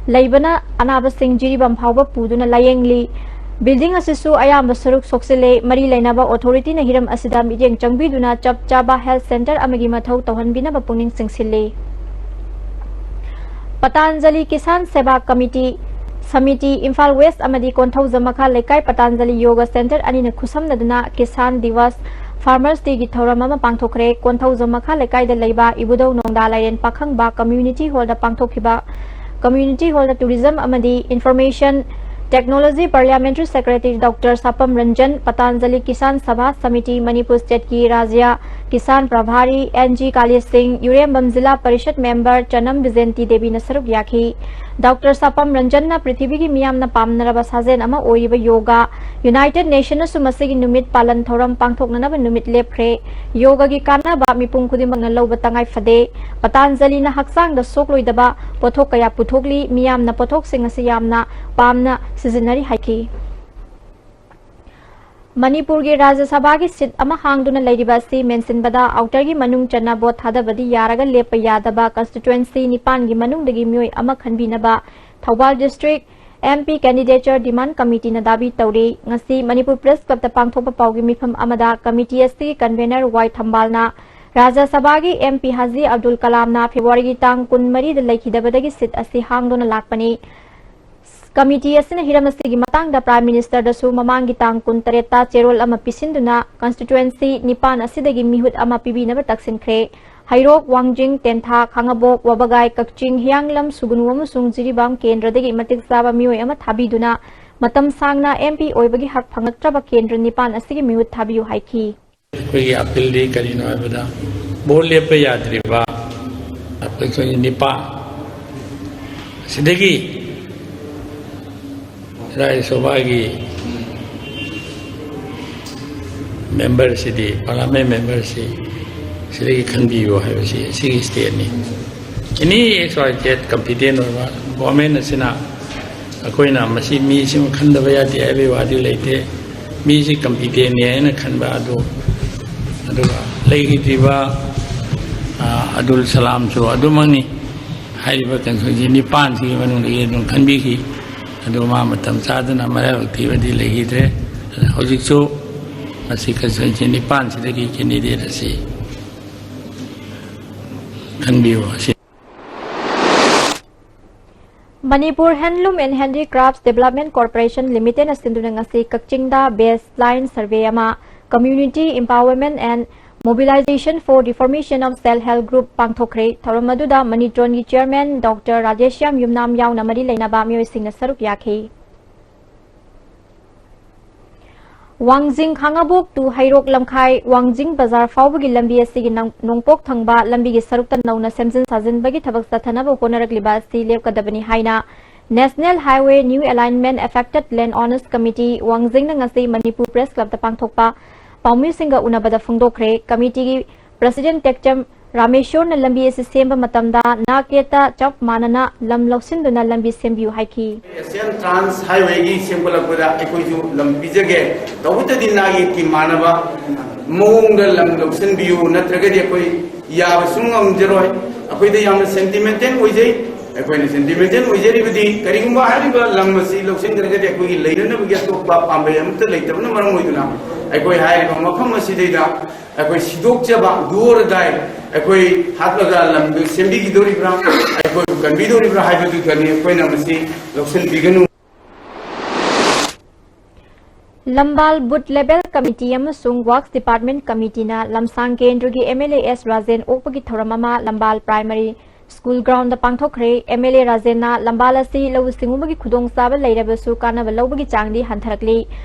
ꯂꯩꯕꯅ ꯑꯅꯥꯕꯁꯤꯡ ꯖꯤꯔꯤꯕꯥꯝ ꯐꯥꯎꯕ ꯄꯨꯗꯨꯅ ꯂꯥꯌꯦꯡꯂꯤ꯫ Building ꯑꯁꯤꯁꯨ ꯑꯌꯥꯝꯕ ꯁꯔꯨꯛ ꯁꯣꯛꯆꯤꯜꯂꯦ꯫ ꯃꯔꯤ ꯂꯩꯅꯕ authority ꯅ ꯍꯤꯔꯝ ꯑꯁꯤꯗ ꯃꯤꯠꯌꯦꯡ ꯆꯪꯕꯤꯗꯨꯅ ꯆꯞ ꯆꯥꯕ health center ꯑꯃꯒꯤ ꯃꯊꯧ ꯇꯧꯍꯟꯕꯤꯅꯕ ꯄꯨꯛꯅꯤꯡ ꯆꯤꯡꯁꯤꯜꯂꯤ꯫ ꯄꯇꯥꯟꯖꯂꯤ ꯀꯤꯁꯥꯟ ꯁꯦꯕꯥ ꯀꯃꯤꯇꯤ, ꯁꯃꯤꯇꯤ, ꯏꯝꯐꯥꯜ West ꯑꯃꯗꯤ ꯀꯣꯟꯊꯧꯖꯝ ꯃꯈꯥ ꯂꯩꯀꯥꯏ ꯄꯇꯥꯟꯖꯂꯤ ꯌꯣꯒ center ꯑꯅꯤꯅ ꯈꯨꯠꯁꯝꯅꯗꯨꯅ ꯀꯤꯁꯥꯟ ꯗꯤꯋꯥꯁ, Farmers Day ꯒꯤ ꯊꯧꯔꯝ ꯑꯃ ꯄꯥꯡꯊꯣꯛꯈ꯭ꯔꯦ꯫ ꯀꯣꯟꯊꯧꯖꯝ ꯃꯈꯥ ꯂꯩꯀꯥꯏꯗ ꯂꯩꯕ ꯏꯕꯨꯙꯧ ꯅꯣꯡꯗꯥ ꯂꯥꯏꯔꯦꯟ ꯄꯥꯈꯪꯕ community hall ꯗ ꯄꯥꯡꯊꯣꯛꯈꯤꯕ, community hall ꯗ tourism ꯑꯃꯗꯤ information technology parliamentary secretary Doctor ꯁꯥꯄꯝ Ranjan, Patanjali Kisan ꯁꯚꯥ ꯁꯃꯤꯇꯤ, ꯃꯅꯤꯄꯨꯔ state ꯀꯤ ꯔꯥꯖ꯭ꯌ ꯀꯤꯁꯥꯟ ꯄ꯭ꯔꯚꯥꯔꯤ N G ꯀꯥꯂꯤ ꯁꯤꯡ, ꯌꯨꯔꯦꯝꯕꯝ ꯖꯤꯂꯥ ꯄꯔꯤꯁꯠ member ꯆꯅꯝ ꯕꯤꯖꯦꯟꯇꯤ ꯗꯦꯕꯤꯅ ꯁꯔꯨꯛ ꯌꯥꯈꯤ꯫ Doctor ꯁꯥꯄꯝ ꯔꯟꯖꯟꯅ ꯄ꯭ꯔꯤꯊꯤꯕꯤꯒꯤ ꯃꯤꯌꯥꯝꯅ ꯄꯥꯝꯅꯔꯕ ꯁꯥꯖꯦꯜ ꯑꯃ ꯑꯣꯏꯔꯤꯕ ꯌꯣꯒꯥ, United Nation ꯅꯁꯨ ꯃꯁꯤꯒꯤ ꯅꯨꯃꯤꯠ ꯄꯥꯂꯟ ꯊꯧꯔꯝ ꯄꯥꯡꯊꯣꯛꯅꯅꯕ ꯅꯨꯃꯤꯠ ꯂꯦꯞꯈ꯭ꯔꯦ꯫ ꯌꯣꯒꯒꯤ ꯀꯥꯟꯅꯕ ꯃꯤꯄꯨꯝ ꯈꯨꯗꯤꯡꯃꯛꯅ ꯂꯧꯕ ꯇꯉꯥꯏ ꯐꯗꯦ꯫ ꯄꯇꯥꯟꯖꯂꯤꯅ ꯍꯛꯆꯥꯡꯗ ꯁꯣꯛꯂꯣꯏꯗꯕ ꯄꯣꯠꯊꯣꯛ ꯀꯌꯥ ꯄꯨꯊꯣꯛꯂꯤ꯫ ꯃꯤꯌꯥꯝꯅ ꯄꯣꯠꯊꯣꯛꯁꯤꯡ ꯑꯁꯤ ꯌꯥꯝꯅ ꯄꯥꯝꯅ ꯁꯤꯖꯤꯟꯅꯔꯤ ꯍꯥꯏꯈꯤ꯫ ꯃꯅꯤꯄꯨꯔꯒꯤ ꯔꯥꯖ꯭ꯌ ꯁꯚꯥꯒꯤ seat ꯑꯃ ꯍꯥꯡꯗꯨꯅ ꯂꯩꯔꯤꯕ ꯑꯁꯤ ꯃꯦꯟꯁꯤꯟꯕꯗ, outer ꯒꯤ ꯃꯅꯨꯡ ꯆꯟꯅ vote ꯊꯥꯗꯕꯗꯤ ꯌꯥꯔꯒ ꯂꯦꯞꯄ ꯌꯥꯗꯕ constituency ꯅꯤꯄꯥꯟꯒꯤ ꯃꯅꯨꯡꯗꯒꯤ ꯃꯤꯑꯣꯏ ꯑꯃ ꯈꯟꯕꯤꯅꯕ Thoubal district M P candidature demand committee ꯅ ꯗꯥꯕꯤ ꯇꯧꯔꯤ꯫ ꯉꯁꯤ ꯃꯅꯤꯄꯨꯔ Press Club ꯇ ꯄꯥꯡꯊꯣꯛꯄ ꯄꯥꯎꯒꯤ ꯃꯤꯐꯝ ꯑꯃꯗ committee ꯑꯁꯤꯒꯤ convener ꯋꯥꯏ ꯊꯝꯕꯥꯜꯅ ꯔꯥꯖ꯭ꯌ ꯁꯚꯥꯒꯤ ꯑꯦꯝ ꯄꯤ ꯍꯥꯖꯤ ꯑꯕꯗꯨꯜ ꯀꯂꯥꯝꯅ ꯐꯦꯕ꯭ꯔꯨꯋꯥꯔꯤꯒꯤ ꯇꯥꯡ ꯀꯨꯟꯃꯔꯤꯗ ꯂꯩꯈꯤꯗꯕꯗꯒꯤ ꯁꯤꯠ ꯑꯁꯤ ꯍꯥꯡꯗꯨꯅ ꯂꯥꯛꯄꯅꯤ꯫ ꯀꯃꯤꯇꯤ ꯑꯁꯤꯅ ꯍꯤꯔꯝ ꯑꯁꯤꯒꯤ ꯃꯇꯥꯡꯗ ꯄ꯭ꯔꯥꯏꯝ ꯃꯤꯅꯤꯁꯇꯔꯗꯁꯨ ꯃꯃꯥꯡꯒꯤ ꯇꯥꯡ ꯀꯨꯟꯇꯔꯦꯠꯇ ꯆꯦꯔꯣꯜ ꯑꯃ ꯄꯤꯁꯤꯟꯗꯨꯅ ꯀꯟꯁꯇꯤꯇ꯭ꯋꯦꯟꯁꯤ ꯅꯤꯄꯥꯟ ꯑꯁꯤꯗꯒꯤ ꯃꯤꯍꯨꯠ ꯑꯃ ꯄꯤꯕꯤꯅꯕ ꯇꯛꯁꯤꯟꯈ꯭ꯔꯦ꯫ ꯍꯩꯔꯣꯛ, ꯋꯥꯡꯖꯤꯡ, ꯇꯦꯟꯊꯥ, ꯈꯥꯉꯕꯣꯛ, ꯋꯥꯕꯒꯥꯏ, ꯀꯛꯆꯤꯡ, ꯍꯤꯌꯥꯡꯂꯝ, ꯁꯨꯒꯨꯅꯨ ꯑꯃꯁꯨꯡ ꯖꯤꯔꯤꯕꯥꯝ ꯀꯦꯟꯗ꯭ꯔꯗꯒꯤ ꯃꯇꯤꯛ ꯆꯥꯕ ꯃꯤꯑꯣꯏ ꯑꯃ ꯊꯥꯕꯤꯗꯨꯅ ꯃꯇꯝ ꯁꯥꯡꯅ ꯑꯦꯝ ꯄꯤ ꯑꯣꯏꯕꯒꯤ ꯍꯛ ꯐꯪꯂꯛꯇ꯭ꯔꯕ ꯀꯦꯟꯗ꯭ꯔ ꯅꯤꯄꯥꯟ ꯑꯁꯤꯒꯤ ꯃꯤꯍꯨꯠ ꯊꯥꯕꯤꯌꯨ ꯍꯥꯏꯈꯤ꯫ ꯑꯩꯈꯣꯏꯒꯤ ꯑꯄꯤꯜꯗꯤ ꯀꯔꯤꯅꯣ ꯍꯥꯏꯕꯗ, ꯚꯣꯠ ꯂꯦꯞꯄ ꯌꯥꯗ꯭ꯔꯤꯕ ꯑꯩꯈꯣꯏ ꯅꯤꯄꯥꯟ ꯁꯤꯗꯒꯤ ꯔꯥꯖ꯭ꯌ ꯁꯚꯥꯒꯤ ꯃꯦꯝꯕꯔꯁꯤꯗꯤ, ꯄꯥꯔꯂꯤꯌꯥꯃꯦꯟ ꯃꯦꯝꯕꯔꯁꯤ ꯁꯤꯗꯒꯤ ꯈꯟꯕꯤꯌꯨ ꯍꯥꯏꯕꯁꯤ ꯁꯤꯒꯤ ꯁ꯭ꯇꯦꯠꯅꯤ꯫ ꯑꯦꯅꯤ ꯑꯦꯛꯁ ꯋꯥꯏ ꯖꯦꯠ ꯀꯝꯄꯤꯇꯦꯟ ꯑꯣꯏꯕ ꯒꯣꯔꯃꯦꯟ ꯑꯁꯤꯅ ꯑꯩꯈꯣꯏꯅ ꯃꯁꯤ ꯃꯤꯁꯤꯃ ꯈꯟꯗꯕ ꯌꯥꯗꯦ ꯍꯥꯏꯕꯒꯤ ꯋꯥꯗꯤ ꯂꯩꯇꯦ꯫ ꯃꯤꯁꯤ ꯀꯝꯄꯤꯇꯦꯟꯅꯤ ꯍꯥꯏꯅ ꯈꯟꯕ ꯑꯗꯨ, ꯑꯗꯨꯒ ꯂꯩꯈꯤꯗ꯭ꯔꯤꯕ, ꯑ, ꯑꯕꯗꯨꯜ ꯁꯂꯥꯝꯁꯨ ꯑꯗꯨꯃꯛꯅꯤ꯫ ꯍꯥꯏꯔꯤꯕ ꯀꯟꯁꯇꯤꯇ꯭ꯋꯦꯟꯁꯤ ꯅꯤꯄꯥꯟꯁꯤꯒꯤ ꯃꯅꯨꯡꯗꯒꯤ ꯑꯗꯨꯝ ꯈꯟꯕꯤꯈꯤ꯫ ꯑꯗꯨ ꯃꯥ ꯃꯇꯝ ꯆꯥꯗꯅ ꯃꯔꯥꯏꯕꯛ ꯊꯤꯕꯗꯤ ꯂꯩꯈꯤꯗ꯭ꯔꯦ꯫ ꯍꯧꯖꯤꯛꯁꯨ ꯃꯁꯤ ꯀꯟꯁꯇꯤꯇ꯭ꯋꯦꯟꯁꯤ ꯅꯤꯄꯥꯟꯁꯤꯗꯒꯤ ꯀꯦꯟꯗꯤꯗꯦꯠ ꯑꯁꯤ ꯈꯟꯕꯤꯌꯨ ꯑꯁꯤ꯫ Manipur Handloom and Handicrafts Development Corporation Limited ꯅ ꯁꯤꯟꯗꯨꯅ ꯉꯁꯤ ꯀꯛꯆꯤꯡꯗ baseline survey ꯑꯃ, Community Empowerment and Mobilization for Reformation of Self Help Group ꯄꯥꯡꯊꯣꯛꯈ꯭ꯔꯦ꯫ ꯊꯧꯔꯝ ꯑꯗꯨꯗ ꯃꯅꯤꯇ꯭ꯔꯣꯟꯒꯤ chairman ꯗꯣꯛꯇꯔ ꯔꯥꯙꯦꯁ꯭ꯌꯥꯝ ꯌꯨꯝꯅꯥꯝ ꯌꯥꯎꯅ ꯃꯔꯤ ꯂꯩꯅꯕ ꯃꯤꯑꯣꯏꯁꯤꯡꯅ ꯁꯔꯨꯛ ꯌꯥꯈꯤ꯫ ꯋꯥꯡꯖꯤꯡ ꯈꯥꯉꯕꯣꯛ to ꯍꯩꯔꯣꯛ ꯂꯝꯈꯥꯏ ꯋꯥꯡꯖꯤꯡ ꯕꯖꯥꯔ ꯐꯥꯎꯕꯒꯤ ꯂꯝꯕꯤ ꯑꯁꯤꯒꯤ ꯅꯪ-, ꯅꯣꯡꯄꯣꯛ ꯊꯪꯕ ꯂꯝꯕꯤꯒꯤ ꯁꯔꯨꯛꯇ ꯅꯧꯅ ꯁꯦꯝꯖꯤꯟ ꯁꯥꯖꯤꯟꯕꯒꯤ ꯊꯕꯛ ꯆꯠꯊꯅꯕ ꯍꯣꯠꯅꯔꯛꯂꯤꯕ ꯑꯁꯤ ꯂꯦꯞꯀꯗꯕꯅꯤ ꯍꯥꯏꯅ National Highway New Alignment Affected Land Owners Committee ꯋꯥꯡꯖꯤꯡꯅ ꯉꯁꯤ ꯃꯅꯤꯄꯨꯔ Press Club ꯇ ꯄꯥꯡꯊꯣꯛꯄ ꯄꯥꯎꯃꯤꯁꯤꯡꯒ ꯎꯅꯕꯗ ꯐꯣꯡꯗꯣꯛꯈ꯭ꯔꯦ꯫ ꯀꯃꯤꯇꯤꯒꯤ president ꯇꯦꯛꯆꯝ ꯔꯥꯃꯦꯁꯣꯔꯅ ꯂꯝꯕꯤ ꯑꯁꯤ ꯁꯦꯝꯕ ꯃꯇꯝꯗ ꯅꯥꯛ ꯌꯦꯠꯇ ꯆꯞ ꯃꯥꯟꯅꯅ ꯂꯝ ꯂꯧꯁꯤꯟꯗꯨꯅ ꯂꯝꯕꯤ ꯁꯦꯝꯕꯤꯌꯨ ꯍꯥꯏꯈꯤ꯫ ꯑꯦꯁꯤꯌꯥꯟ ꯇ꯭ꯔꯥꯟꯁ ꯍꯥꯏꯋꯦꯒꯤ ꯁꯦꯝꯒꯠꯂꯛꯄꯗ ꯑꯩꯈꯣꯏꯁꯨ ꯂꯝ ꯄꯤꯖꯒꯦ, ꯇꯧꯕꯇꯗꯤ ꯅꯥꯛ ꯌꯦꯠꯀꯤ ꯃꯥꯟꯅꯕ ꯃꯑꯣꯡꯗ ꯂꯝ ꯂꯧꯁꯤꯟꯕꯤꯌꯨ, ꯅꯠꯇ꯭ꯔꯒꯗꯤ ꯑꯩꯈꯣꯏ ꯌꯥꯕꯁꯨ ꯉꯝꯖꯔꯣꯏ꯫ ꯑꯩꯈꯣꯏꯗ ꯌꯥꯝꯅ sentimental ꯑꯣꯏꯖꯩ꯫ ꯑꯩꯈꯣꯏꯅ sentimental ꯑꯣꯏꯖꯔꯤꯕꯗꯤ ꯀꯔꯤꯒꯨꯝꯕ ꯍꯥꯏꯔꯤꯕ ꯂꯝ ꯑꯁꯤ ꯂꯧꯁꯤꯟꯈ꯭ꯔꯒꯗꯤ ꯑꯩꯈꯣꯏꯒꯤ ꯂꯩꯅꯅꯕꯒꯤ ꯑꯇꯣꯞꯄ ꯄꯥꯝꯕꯩ ꯑꯃꯠꯇ ꯂꯩꯇꯕꯅ ꯃꯔꯝ ꯑꯣꯏꯗꯨꯅ ꯑꯩꯈꯣꯏ ꯍꯥꯏꯔꯤꯕ ꯃꯐꯝ ꯑꯁꯤꯗꯩꯗ ꯑꯩꯈꯣꯏ ꯁꯤꯗꯣꯛꯆꯕ, do or die, ꯑꯩꯈꯣꯏ ꯍꯥꯠꯂꯒ ꯂꯝꯗꯨ ꯁꯦꯝꯕꯤꯈꯤꯗꯣꯔꯤꯕ꯭ꯔꯥ, ꯑꯩꯈꯣꯏꯕꯨ ꯀꯟꯕꯤꯗꯣꯔꯤꯕ꯭ꯔꯥ ꯍꯥꯏꯕꯗꯨꯗꯅꯤ꯫ ꯑꯩꯈꯣꯏꯅ ꯃꯁꯤ ꯂꯧꯁꯤꯟꯕꯤꯒꯅꯨ꯫ ꯂꯝꯕꯥꯜ Booth Level Committee ꯑꯃꯁꯨꯡ Works Department Committeeꯅ ꯂꯝꯁꯥꯡ ꯀꯦꯟꯗ꯭ꯔꯒꯤ M L A S Rajen ꯑꯣꯛꯄꯒꯤ ꯊꯧꯔꯝ ꯑꯃ ꯂꯝꯕꯥꯜ Primary School groundꯗ ꯄꯥꯡꯊꯣꯛꯈ꯭ꯔꯦ꯫ M L A ꯔꯥꯖꯦꯟꯅ ꯂꯝꯕꯥꯜ ꯑꯁꯤ ꯂꯧꯎ ꯁꯤꯡꯎꯕꯒꯤ ꯈꯨꯗꯣꯡꯆꯥꯕ ꯂꯩꯔꯕꯁꯨ ꯀꯥꯟꯅꯕ ꯂꯧꯕꯒꯤ ꯆꯥꯡꯗꯤ ꯍꯟꯊꯔꯛꯂꯤ꯫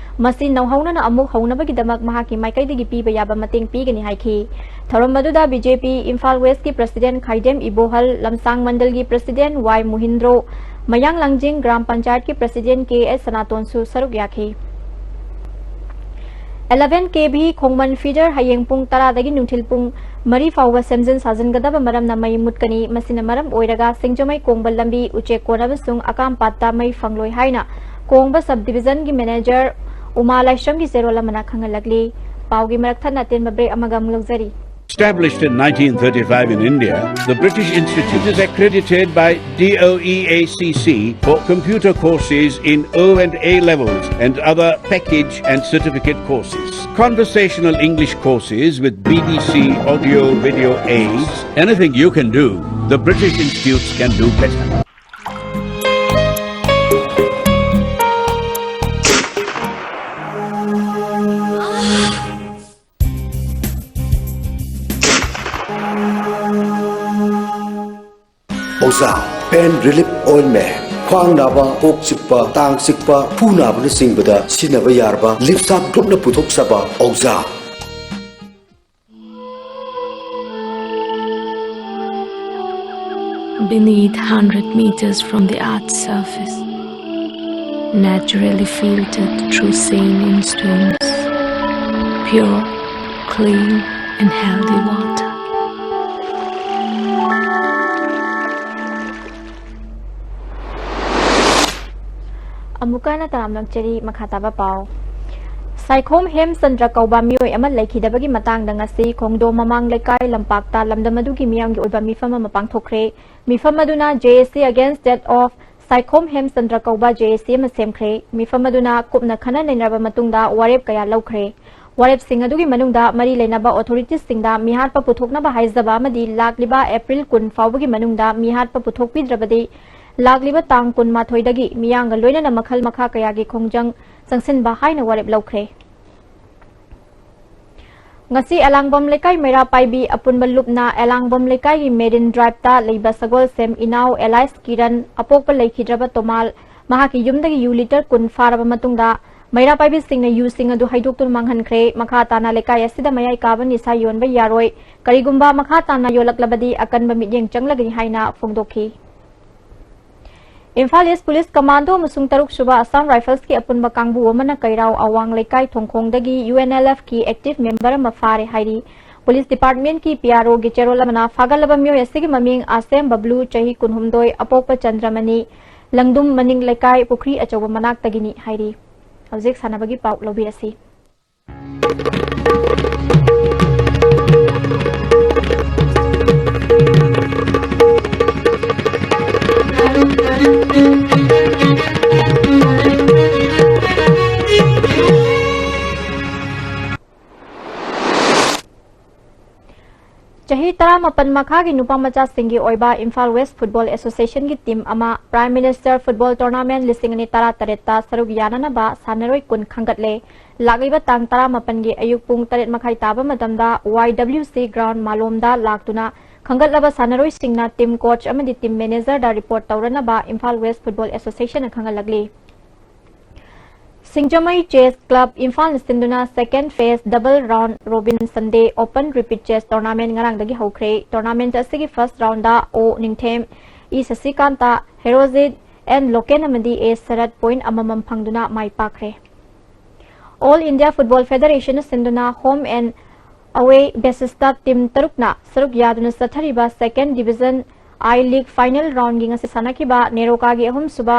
ꯃꯁꯤ ꯅꯧꯍꯧꯅꯅ ꯑꯃꯨꯛ ꯍꯧꯅꯕꯒꯤꯗꯃꯛ ꯃꯍꯥꯛꯀꯤ ꯃꯥꯏꯀꯩꯗꯒꯤ ꯄꯤꯕ ꯌꯥꯕ ꯃꯇꯦꯡ ꯄꯤꯒꯅꯤ ꯍꯥꯏꯈꯤ꯫ ꯊꯧꯔꯝ ꯑꯗꯨꯗ B J P Imphal Westꯀꯤ President ꯈꯥꯏꯗꯦꯝ ꯏꯕꯣꯍꯜ, ꯂꯝꯁꯥꯡ ꯃꯟꯗꯜꯒꯤ President Y ꯃꯨꯍꯤꯟꯗ꯭ꯔꯣ, ꯃꯌꯥꯡ ꯂꯥꯡꯖꯤꯡ ꯒ꯭ꯔꯥꯝ ꯄꯟꯆꯥꯌꯠꯀꯤ President K S ꯁꯅꯥꯇꯣꯟꯁꯨ ꯁꯔꯨꯛ ꯌꯥꯈꯤ꯫ Eleven K V ꯈꯣꯡꯃꯟ feeder ꯍꯌꯦꯡ ꯄꯨꯡ ꯇꯔꯥꯗꯒꯤ ꯅꯨꯡꯊꯤꯜ ꯄꯨꯡ ꯃꯔꯤ ꯐꯥꯎꯕ ꯁꯦꯝꯖꯤꯟ ꯁꯥꯖꯤꯟꯒꯗꯕ ꯃꯔꯝꯅ ꯃꯩ ꯃꯨꯠꯀꯅꯤ꯫ ꯃꯁꯤꯅ ꯃꯔꯝ ꯑꯣꯏꯔꯒ ꯁꯤꯡꯖꯃꯩ ꯀꯣꯡꯕ ꯂꯝꯕꯤ, ꯎꯆꯦꯛ ꯀꯣꯟ ꯑꯃꯁꯨꯡ ꯑꯀꯥꯝꯄꯥꯠꯇ ꯃꯩ ꯐꯪꯂꯣꯏ ꯍꯥꯏꯅ ꯀꯣꯡꯕ Sub Divisionꯒꯤ Manager ꯎꯃꯥ ꯂꯥꯏꯁ꯭ꯔꯝꯒꯤ ꯆꯦꯔꯣꯜ ꯑꯃꯅ ꯈꯪꯍꯜꯂꯛꯂꯤ꯫ ꯄꯥꯎꯒꯤ ꯃꯔꯛ ꯊꯠꯅ ꯑꯇꯦꯟꯕ break ꯑꯃꯒ ꯑꯃꯨꯛ ꯂꯧꯖꯔꯤ꯫ Established in nineteen thirty-five in India, the British Institute is accredited by D O E A C C for computer courses in O and A levels and other package and certificate courses. Conversational English courses with B B C audio video aids. Anything you can do, the British Institutes can do better. ꯑꯣꯖꯥ, Pain Relief Ointment꯫ ꯈ꯭ꯋꯥꯡ ꯅꯥꯕ, ꯀꯣꯛ ꯆꯤꯛꯄ, ꯇꯥꯡ ꯆꯤꯛꯄ, ꯈꯨ ꯅꯥꯕꯅꯆꯤꯡꯕꯗ ꯁꯤꯖꯤꯟꯅꯕ ꯌꯥꯔꯕ Lipsap Groupꯅ ꯄꯨꯊꯣꯛꯆꯕ ꯑꯣꯖꯥ꯫ Beneath hundred meters from the earth's surface, naturally filtered through saline stones, pure, clean and healthy water. ꯑꯃꯨꯛꯀ ꯍꯟꯅ ꯇꯔꯥꯝꯅ ꯆꯦꯔꯤ꯫ ꯃꯈꯥ ꯇꯥꯕ ꯄꯥꯎ꯫ ꯁꯥꯏꯈꯣꯝ ꯍꯦꯝꯆꯟꯗ꯭ꯔ ꯀꯧꯕ ꯃꯤꯑꯣꯏ ꯑꯃ ꯂꯩꯈꯤꯗꯕꯒꯤ ꯃꯇꯥꯡꯗ ꯉꯁꯤ ꯈꯣꯡꯗꯣꯝ ꯃꯃꯥꯡ ꯂꯩꯀꯥꯏ ꯂꯝꯄꯥꯛꯇ ꯂꯝꯗꯝ ꯑꯗꯨꯒꯤ ꯃꯤꯌꯥꯝꯒꯤ ꯑꯣꯏꯕ ꯃꯤꯐꯝ ꯑꯃ ꯄꯥꯡꯊꯣꯛꯈ꯭ꯔꯦ꯫ ꯃꯤꯐꯝ ꯑꯗꯨꯅ J A C Against Death of Saikhom ꯍꯦꯝꯆꯟꯗ꯭ꯔ ꯀꯧꯕ J A C ꯑꯃ ꯁꯦꯝꯈ꯭ꯔꯦ꯫ ꯃꯤꯐꯝ ꯑꯗꯨꯅ ꯀꯨꯞꯅ ꯈꯟꯅ ꯅꯩꯅꯔꯕ ꯃꯇꯨꯡꯗ ꯋꯥꯔꯦꯞ ꯀꯌꯥ ꯂꯧꯈ꯭ꯔꯦ꯫ ꯋꯥꯔꯦꯞꯁꯤꯡ ꯑꯗꯨꯒꯤ ꯃꯅꯨꯡꯗ ꯃꯔꯤ ꯂꯩꯅꯕ authorities ꯁꯤꯡꯗ ꯃꯤꯍꯥꯠꯄ ꯄꯨꯊꯣꯛꯅꯕ ꯍꯥꯏꯖꯕ ꯑꯃꯗꯤ ꯂꯥꯛꯂꯤꯕ April ꯀꯨꯟ ꯐꯥꯎꯕꯒꯤ ꯃꯅꯨꯡꯗ ꯃꯤꯍꯥꯠꯄ ꯄꯨꯊꯣꯛꯄꯤꯗ꯭ꯔꯕꯗꯤ ꯂꯥꯛꯂꯤꯕ ꯇꯥꯡ ꯀꯨꯟꯃꯥꯊꯣꯏꯗꯒꯤ ꯃꯤꯌꯥꯝꯒ ꯂꯣꯏꯅꯅ ꯃꯈꯜ ꯃꯈꯥ ꯀꯌꯥꯒꯤ ꯈꯣꯡꯖꯪ ꯆꯪꯁꯤꯟꯕ ꯍꯥꯏꯅ ꯋꯥꯔꯦꯞ ꯂꯧꯈ꯭ꯔꯦ꯫ ꯉꯁꯤ ꯑꯦꯂꯥꯡꯕꯝ ꯂꯩꯀꯥꯏ ꯃꯩꯔꯥ ꯄꯥꯏꯕꯤ ꯑꯄꯨꯟꯕ ꯂꯨꯞꯅ ꯑꯦꯂꯥꯡꯕꯝ ꯂꯩꯀꯥꯏꯒꯤ Marine Drive ꯇ ꯂꯩꯕ ꯁꯒꯣꯜꯁꯦꯝ ꯏꯅꯥꯎ alias ꯀꯤꯔꯟ ꯑꯄꯣꯛꯄ ꯂꯩꯈꯤꯗ꯭ꯔꯕ ꯇꯣꯃꯥꯜ ꯃꯍꯥꯛꯀꯤ ꯌꯨꯝꯗꯒꯤ ꯌꯨ ꯂꯤꯇꯔ ꯀꯨꯟ ꯐꯥꯔꯕ ꯃꯇꯨꯡꯗ ꯃꯩꯔꯥ ꯄꯥꯏꯕꯤꯁꯤꯡꯅ ꯌꯨꯁꯤꯡ ꯑꯗꯨ ꯍꯩꯗꯣꯛꯇꯨꯅ ꯃꯥꯡꯍꯟꯈ꯭ꯔꯦ꯫ ꯃꯈꯥ ꯇꯥꯅ ꯂꯩꯀꯥꯏ ꯑꯁꯤꯗ ꯃꯌꯥꯏ ꯀꯥꯕ ꯅꯤꯁꯥ ꯌꯣꯟꯕ ꯌꯥꯔꯣꯏ, ꯀꯔꯤꯒꯨꯝꯕ ꯃꯈꯥ ꯇꯥꯅ ꯌꯣꯜꯂꯛꯂꯕꯗꯤ ꯑꯀꯟꯕ ꯃꯤꯠꯌꯦꯡ ꯆꯪꯂꯒꯅꯤ ꯍꯥꯏꯅ ꯐꯣꯡꯗꯣꯛꯈꯤ꯫ ꯏꯝꯐꯥꯜ East Police Commando ꯑꯃꯁꯨꯡ ꯇꯔꯨꯛ ꯁꯨꯕ Assam Rifles ꯀꯤ ꯑꯄꯨꯟꯕ ꯀꯥꯡꯕꯨ ꯑꯃꯅ ꯀꯩꯔꯥꯎ ꯑꯋꯥꯡ ꯂꯩꯀꯥꯏ ꯊꯣꯡꯈꯣꯡꯗꯒꯤ U N L F ꯀꯤ active member ꯑꯃ ꯐꯥꯔꯦ ꯍꯥꯏꯔꯤ꯫ Police Department ꯀꯤ P R O ꯒꯤ ꯆꯦꯔꯣꯜ ꯑꯃꯅ ꯐꯥꯒꯠꯂꯕ ꯃꯤꯑꯣꯏ ꯑꯁꯤꯒꯤ ꯃꯃꯤꯡ ꯑꯁꯦꯝ ꯕꯕ꯭ꯂꯨ, ꯆꯍꯤ ꯀꯨꯟꯍꯨꯝꯗꯣꯏ, ꯑꯄꯣꯛꯄ ꯆꯟꯗ꯭ꯔꯃꯅꯤ, ꯂꯪꯗꯨꯝ ꯃꯅꯤꯡ ꯂꯩꯀꯥꯏ, ꯄꯨꯈ꯭ꯔꯤ ꯑꯆꯧꯕ ꯃꯅꯥꯛꯇꯒꯤꯅꯤ ꯍꯥꯏꯔꯤ꯫ ꯍꯧꯖꯤꯛ ꯁꯥꯟꯅꯕꯒꯤ ꯄꯥꯎ ꯂꯧꯕꯤꯔꯁꯤ꯫ ꯆꯍꯤ ꯇꯔꯥꯃꯥꯄꯟ ꯃꯈꯥꯒꯤ ꯅꯨꯄꯥ ꯃꯆꯥꯁꯤꯡꯒꯤ ꯑꯣꯏꯕ ꯏꯝꯐꯥꯜ West Football Association ꯒꯤ team ꯑꯃ Prime Minister Football Tournament ꯂꯤꯁꯤꯡ ꯑꯅꯤ ꯇꯔꯥꯇꯔꯦꯠꯇ ꯁꯔꯨꯛ ꯌꯥꯅꯅꯕ ꯁꯥꯟꯅꯔꯣꯏ ꯀꯨꯟ ꯈꯟꯒꯠꯂꯦ꯫ ꯂꯥꯛꯂꯤꯕ ꯇꯥꯡ ꯇꯔꯥꯃꯥꯄꯟꯒꯤ ꯑꯌꯨꯛ ꯄꯨꯡ ꯇꯔꯦꯠ ꯃꯈꯥꯏ ꯇꯥꯕ ꯃꯇꯝꯗ Y W C ground ꯃꯥꯂꯣꯝꯗ ꯂꯥꯛꯇꯨꯅ ꯈꯟꯒꯠꯂꯕ ꯁꯥꯟꯅꯔꯣꯏꯁꯤꯡꯅ team coach ꯑꯃꯗꯤ team manager ꯗ report ꯇꯧꯔꯅꯕ Imphal West Football Association ꯅ ꯈꯪꯍꯜꯂꯛꯂꯤ꯫ ꯁꯤꯡꯖꯃꯩ Chess Club ꯏꯝꯐꯥꯜꯅ ꯁꯤꯟꯗꯨꯅ second phase double round robin Sunday open repeat chess tournament ꯉꯔꯥꯡꯗꯒꯤ ꯍꯧꯈ꯭ꯔꯦ꯫ Tournament ꯑꯁꯤꯒꯤ first round ꯗ O ꯅꯤꯡꯊꯦꯝ, E ꯁꯁꯤꯀꯥꯟꯇ, Herojit, N local ꯑꯃꯗꯤ A ꯁꯔꯠ point ꯑꯃꯃꯝ ꯐꯪꯗꯨꯅ ꯃꯥꯏ ꯄꯥꯛꯈ꯭ꯔꯦ꯫ All India Football Federation ꯅ ꯁꯤꯟꯗꯨꯅ home and away basis ꯇ team ꯇꯔꯨꯛꯅ ꯁꯔꯨꯛ ꯌꯥꯗꯨꯅ ꯆꯠꯊꯔꯤꯕ second division I League final round ꯒꯤ ꯉꯁꯤ ꯁꯥꯟꯅꯈꯤꯕ ꯅꯦꯔꯣꯀꯥꯒꯤ ꯑꯍꯨꯝꯁꯨꯕ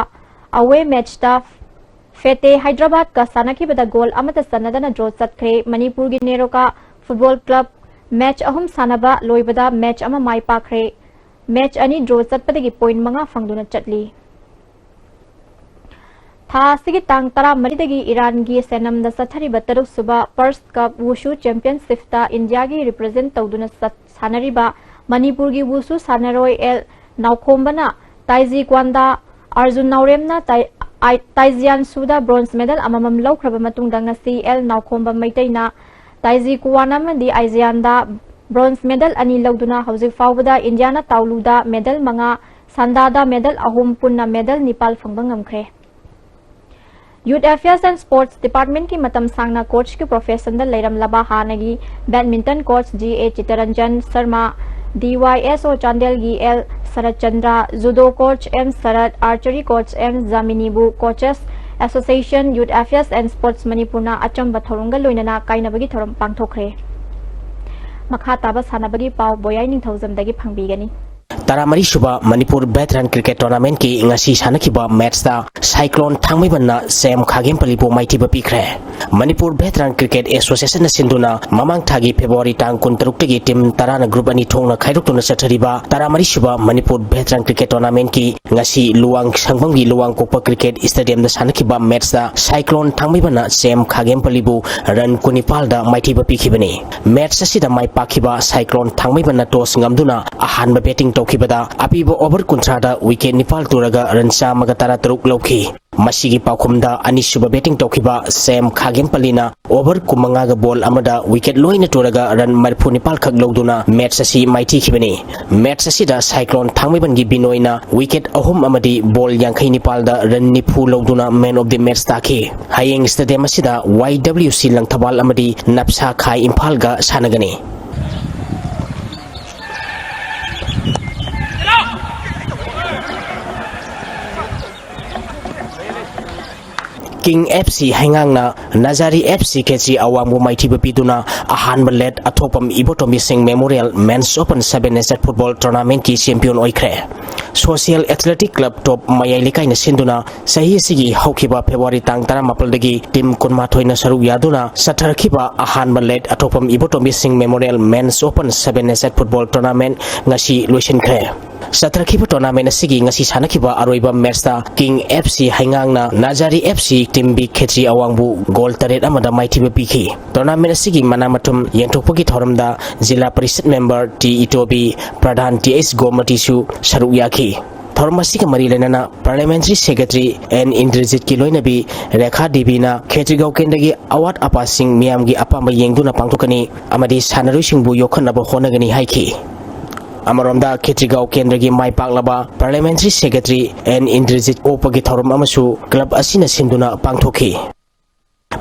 away match ꯇ ꯐꯦꯇꯦ ꯍꯥꯏꯗ꯭ꯔꯕꯥꯗꯀ ꯁꯥꯟꯅꯈꯤꯕꯗ goal ꯑꯃꯠꯇ ꯆꯟꯅꯗꯅ draw ꯆꯠꯈ꯭ꯔꯦ꯫ ꯃꯅꯤꯄꯨꯔꯒꯤ ꯅꯦꯔꯣꯀꯥ Football Club match ꯑꯍꯨꯝ ꯁꯥꯟꯅꯕ ꯂꯣꯏꯕꯗ match ꯑꯃ ꯃꯥꯏ ꯄꯥꯛꯈ꯭ꯔꯦ꯫ Match ꯑꯅꯤ draw ꯆꯠꯄꯗꯒꯤ point ꯃꯉꯥ ꯐꯪꯗꯨꯅ ꯆꯠꯂꯤ꯫ ꯊꯥ ꯑꯁꯤꯒꯤ ꯇꯥꯡ ꯇꯔꯥꯃꯔꯤꯗꯒꯤ ꯏꯔꯥꯟꯒꯤ ꯁꯦꯅꯝꯗ ꯆꯠꯊꯔꯤꯕ ꯇꯔꯨꯛꯁꯨꯕ ꯄꯔꯁ ꯀꯞ ꯋꯨꯁꯨ ꯆꯦꯝꯄꯤꯌꯟꯁꯤꯞꯇ ꯏꯟꯗꯤꯌꯥꯒꯤ ꯔꯤꯄ꯭ꯔꯖꯦꯟ ꯇꯧꯗꯨꯅ ꯆꯠ-, ꯁꯥꯟꯅꯔꯤꯕ ꯃꯅꯤꯄꯨꯔꯒꯤ ꯋꯨꯁꯨ ꯁꯥꯟꯅꯔꯣꯏ ꯑꯦꯜ ꯅꯥꯎꯈꯣꯝꯕꯅ ꯇꯥꯏꯖꯤ ꯀ꯭ꯋꯥꯟꯗ, ꯑꯥꯔꯖꯨꯟ ꯅꯥꯎꯔꯦꯝꯅ ꯇꯥꯏ-, ꯑꯥꯏ-, ꯇꯥꯏꯖꯤꯌꯥꯟ ꯁꯨꯗ ꯕ꯭ꯔꯣꯟꯖ ꯃꯦꯗꯜ ꯑꯃꯃꯝ ꯂꯧꯈ꯭ꯔꯕ ꯃꯇꯨꯡꯗ ꯉꯁꯤ ꯑꯦꯜ ꯅꯥꯎꯈꯣꯝꯕ ꯃꯩꯇꯩꯅ ꯇꯥꯏꯖꯤ ꯀ꯭ꯋꯥꯟ ꯑꯃꯗꯤ ꯑꯥꯏꯖꯤꯌꯥꯟꯗ ꯕ꯭ꯔꯣꯟꯖ ꯃꯦꯗꯜ ꯑꯅꯤ ꯂꯧꯗꯨꯅ ꯍꯧꯖꯤꯛ ꯐꯥꯎꯕꯗ ꯏꯟꯗꯤꯌꯥꯅ ꯇꯥꯎꯂꯨꯗ ꯃꯦꯗꯜ ꯃꯉꯥ, ꯁꯟꯗꯥꯗ ꯃꯦꯗꯜ ꯑꯍꯨꯝ, ꯄꯨꯟꯅ ꯃꯦꯗꯜ ꯅꯤꯄꯥꯜ ꯐꯪꯕ ꯉꯝꯈ꯭ꯔꯦ꯫ Youth Affairs and Sports Departmentꯀꯤ ꯃꯇꯝ ꯁꯥꯡꯅ ꯀꯣꯆꯀꯤ ꯄ꯭ꯔꯣꯐꯦꯁꯟꯗ ꯂꯩꯔꯝꯂꯕ ꯍꯥꯟꯅꯒꯤ badminton coach G A Chittaranjan Sharma, D Y S O ꯆꯥꯟꯗꯦꯜꯒꯤ L Sarat Chandra, judo coach M Sarat, archery coach M ꯖꯥꯃꯤꯅꯤꯕꯨ Coaches Association, Youth Affairs and Sports ꯃꯅꯤꯄꯨꯔꯅ ꯑꯆꯝꯕ ꯊꯧꯔꯝꯒ ꯂꯣꯏꯅꯅ ꯀꯥꯏꯅꯕꯒꯤ ꯊꯧꯔꯝ ꯄꯥꯡꯊꯣꯛꯈ꯭ꯔꯦ꯫ ꯃꯈꯥ ꯇꯥꯕ ꯁꯥꯟꯅꯕꯒꯤ ꯄꯥꯎ ꯕꯣꯌꯥꯏ ꯅꯤꯡꯊꯧꯖꯝꯗꯒꯤ ꯐꯪꯕꯤꯒꯅꯤ꯫ ꯇꯔꯥꯃꯔꯤ ꯁꯨꯕ ꯃꯅꯤꯄꯨꯔ ꯚꯦꯇꯔꯥꯟ ꯀ꯭ꯔꯤꯀꯦꯠ ꯇꯣꯔꯅꯥꯃꯦꯟꯠꯀꯤ ꯉꯁꯤ ꯁꯥꯟꯅꯈꯤꯕ ꯃꯦꯠꯁꯇ ꯁꯥꯏꯀ꯭ꯂꯣꯟ ꯊꯥꯡꯃꯩꯕꯟꯅ ꯁꯦꯝ ꯈꯥꯒꯦꯝꯄꯜꯂꯤꯕꯨ ꯃꯥꯏꯊꯤꯕ ꯄꯤꯈ꯭ꯔꯦ꯫ ꯃꯅꯤꯄꯨꯔ ꯚꯦꯇꯔꯥꯟ ꯀ꯭ꯔꯤꯀꯦꯠ ꯑꯦꯁꯣꯁꯤꯌꯦꯁꯟꯅ ꯁꯤꯟꯗꯨꯅ ꯃꯃꯥꯡ ꯊꯥꯒꯤ ꯐꯦꯕ꯭ꯔꯨꯋꯥꯔꯤ ꯇꯥꯡ ꯀꯨꯟꯇꯔꯨꯛꯇꯒꯤ ꯇꯤꯝ ꯇꯔꯥꯅ ꯒ꯭ꯔꯨꯞ ꯑꯅꯤ ꯊꯣꯛꯅ ꯈꯥꯏꯗꯣꯛꯇꯨꯅ ꯆꯠꯊꯔꯤꯕ ꯇꯔꯥꯃꯔꯤ ꯁꯨꯕ ꯃꯅꯤꯄꯨꯔ ꯚꯦꯇꯔꯥꯟ ꯀ꯭ꯔꯤꯀꯦꯠ ꯇꯣꯔꯅꯥꯃꯦꯟꯠꯀꯤ ꯉꯁꯤ ꯂꯨꯋꯥꯡ ꯁꯪꯕꯝꯒꯤ ꯂꯨꯋꯥꯡ ꯀꯣꯛꯄ ꯀ꯭ꯔꯤꯀꯦꯠ ꯁ꯭ꯇꯦꯗꯤꯌꯝꯗ ꯁꯥꯟꯅꯈꯤꯕ ꯃꯦꯠꯁꯇ ꯁꯥꯏꯀ꯭ꯂꯣꯟ ꯊꯥꯡꯃꯩꯕꯟꯅ ꯁꯦꯝ ꯈꯥꯒꯦꯝꯄꯜꯂꯤꯕꯨ ꯔꯟ ꯀꯨꯟꯅꯤꯄꯥꯜꯗ ꯃꯥꯏꯊꯤꯕ ꯄꯤꯈꯤꯕꯅꯤ꯫ ꯃꯦꯠꯁ ꯑꯁꯤꯗ ꯃꯥꯏ ꯄꯥꯛꯈꯤꯕ ꯁꯥꯏꯀ꯭ꯂꯣꯟ ꯊꯥꯡꯃꯩꯕꯟꯅ ꯇꯣꯁ ꯉꯝꯗꯨꯅ ꯑꯍꯥꯟꯕ ꯕꯦꯇꯤꯡ ꯇꯧꯈꯤꯕꯗ ꯑꯄꯤꯕ ꯑꯣꯚꯔ ꯀꯨꯟꯊ꯭ꯔꯥꯗ ꯋꯤꯀꯦꯠ ꯅꯤꯄꯥꯜ ꯇꯨꯔꯒ ꯔꯟ ꯆꯥꯝꯃꯒ ꯇꯔꯥꯇꯔꯨꯛ ꯂꯧꯈꯤ꯫ ꯃꯁꯤꯒꯤ ꯄꯥꯎꯈꯨꯝꯗ ꯑꯅꯤꯁꯨꯕ ꯕꯦꯇꯤꯡ ꯇꯧꯈꯤꯕ ꯁꯦꯝ ꯈꯥꯒꯦꯝꯄꯜꯂꯤꯅ ꯑꯣꯚꯔ ꯀꯨꯟꯃꯉꯥꯒ ꯕꯣꯜ ꯑꯃꯗ ꯋꯤꯀꯦꯠ ꯂꯣꯏꯅ ꯇꯨꯔꯒ ꯔꯟ ꯃꯔꯤꯐꯨ ꯅꯤꯄꯥꯜ ꯈꯛ ꯂꯧꯗꯨꯅ ꯃꯦꯠꯁ ꯑꯁꯤ ꯃꯥꯏꯊꯤꯈꯤꯕꯅꯤ꯫ ꯃꯦꯠꯁ ꯑꯁꯤꯗ ꯁꯥꯏꯀ꯭ꯂꯣꯟ ꯊꯥꯡꯃꯩꯕꯟꯒꯤ ꯕꯤꯅꯣꯏꯅ ꯋꯤꯀꯦꯠ ꯑꯍꯨꯝ ꯑꯃꯗꯤ ꯕꯣꯜ ꯌꯥꯡꯈꯩ ꯅꯤꯄꯥꯜꯗ ꯔꯟ ꯅꯤꯐꯨ ꯂꯧꯗꯨꯅ ꯃꯦꯟ ꯑꯣꯐ ꯗꯤ ꯃꯦꯠꯁ ꯇꯥꯈꯤ꯫ ꯍꯌꯦꯡ ꯁ꯭ꯇꯦꯗꯤꯌꯝ ꯑꯁꯤꯗ ꯋꯥꯏ ꯗꯕ꯭ꯂꯤꯎ ꯁꯤ ꯂꯪꯊꯕꯥꯜ ꯑꯃꯗꯤ ꯅꯞꯁꯥ ꯈꯥꯏ ꯏꯝꯐꯥꯜꯒ ꯁꯥꯟꯅꯒꯅꯤ꯫ King F C ꯍꯩꯉꯥꯡꯅ ꯅꯖꯥꯔꯤ F C K C ꯑꯋꯥꯡꯕꯨ ꯃꯥꯏꯊꯤꯕ ꯄꯤꯗꯨꯅ ꯑꯍꯥꯟꯕ late Athokpam Ibotombi Singh memorial men's open seven nation football ꯇꯣꯔꯅꯥꯃꯦꯟꯠꯀꯤ ꯆꯦꯝꯄꯤꯌꯟ ꯑꯣꯏꯈ꯭ꯔꯦ꯫ ꯁꯣꯁꯤꯌꯦꯜ ꯑꯦꯊꯂꯦꯇꯤꯛ ꯀ꯭ꯂꯕ ꯇꯣꯞ ꯃꯌꯥꯏ ꯂꯩꯀꯥꯏꯅ ꯁꯤꯟꯗꯨꯅ ꯆꯍꯤ ꯑꯁꯤꯒꯤ ꯍꯧꯈꯤꯕ ꯐꯦꯕ꯭ꯔꯨꯋꯥꯔꯤ ꯇꯥꯡ ꯇꯔꯥꯃꯥꯄꯜꯗꯒꯤ ꯇꯤꯝ ꯀꯨꯟꯃꯥꯊꯣꯏꯅ ꯁꯔꯨꯛ ꯌꯥꯗꯨꯅ ꯆꯠꯊꯔꯛꯈꯤꯕ ꯑꯍꯥꯟꯕ late Athokpam Ibotombi Singh memorial men's open seven nation football tournament ꯉꯁꯤ ꯂꯣꯏꯁꯤꯟꯈ꯭ꯔꯦ꯫ ꯆꯠꯊꯔꯛꯈꯤꯕ tournament ꯑꯁꯤꯒꯤ ꯉꯁꯤ ꯁꯥꯟꯅꯈꯤꯕ ꯑꯔꯣꯏꯕ matchꯇ King F C ꯍꯩꯉꯥꯡꯅ Nazari F C Team B ꯈꯦꯇ꯭ꯔꯤ ꯑꯋꯥꯡꯕꯨ goal ꯇꯔꯦꯠ ꯑꯃꯗ ꯃꯥꯏꯊꯤꯕ ꯄꯤꯈꯤ꯫ Tournament ꯑꯁꯤꯒꯤ ꯃꯅꯥ ꯃꯊꯨꯝ ꯌꯦꯟꯊꯣꯛꯄꯒꯤ ꯊꯧꯔꯝꯗ ꯖꯤꯂꯥ ꯄꯔꯤꯁꯠ member ꯇꯤ ꯏꯇꯣꯕꯤ, ꯄ꯭ꯔꯙꯥꯟ ꯇꯤ ꯑꯩꯆ ꯒꯣꯃꯇꯤꯁꯨ ꯁꯔꯨꯛ ꯌꯥꯈꯤ꯫ ꯊꯧꯔꯝ ꯑꯁꯤꯒ ꯃꯔꯤ ꯂꯩꯅꯅ Parliamentary Secretary ꯑꯦꯟ ꯏꯟꯗ꯭ꯔꯖꯤꯠꯀꯤ ꯂꯣꯏꯅꯕꯤ ꯔꯦꯈꯥ ꯗꯦꯕꯤꯅ ꯈꯦꯇ꯭ꯔꯤꯒꯥꯎ ꯀꯦꯟꯗ꯭ꯔꯒꯤ ꯑꯋꯥꯠ ꯑꯄꯥꯁꯤꯡ ꯃꯤꯌꯥꯝꯒꯤ ꯑꯄꯥꯝꯕ ꯌꯦꯡꯗꯨꯅ ꯄꯥꯡꯊꯣꯛꯀꯅꯤ ꯑꯃꯗꯤ ꯁꯥꯟꯅꯔꯣꯏꯁꯤꯡꯕꯨ ꯌꯣꯛꯈꯠꯅꯕ ꯍꯣꯠꯅꯒꯅꯤ ꯍꯥꯏꯈꯤ꯫ ꯑꯃꯔꯣꯝꯗ ꯈꯦꯇ꯭ꯔꯤꯒꯥꯎ ꯀꯦꯟꯗ꯭ꯔꯒꯤ ꯃꯥꯏ ꯄꯥꯛꯂꯕ Parliamentary Secretary ꯑꯦꯟ ꯏꯟꯗ꯭ꯔꯖꯤꯠ ꯑꯣꯛꯄꯒꯤ ꯊꯧꯔꯝ ꯑꯃꯁꯨ club ꯑꯁꯤꯅ ꯁꯤꯟꯗꯨꯅ ꯄꯥꯡꯊꯣꯛꯈꯤ꯫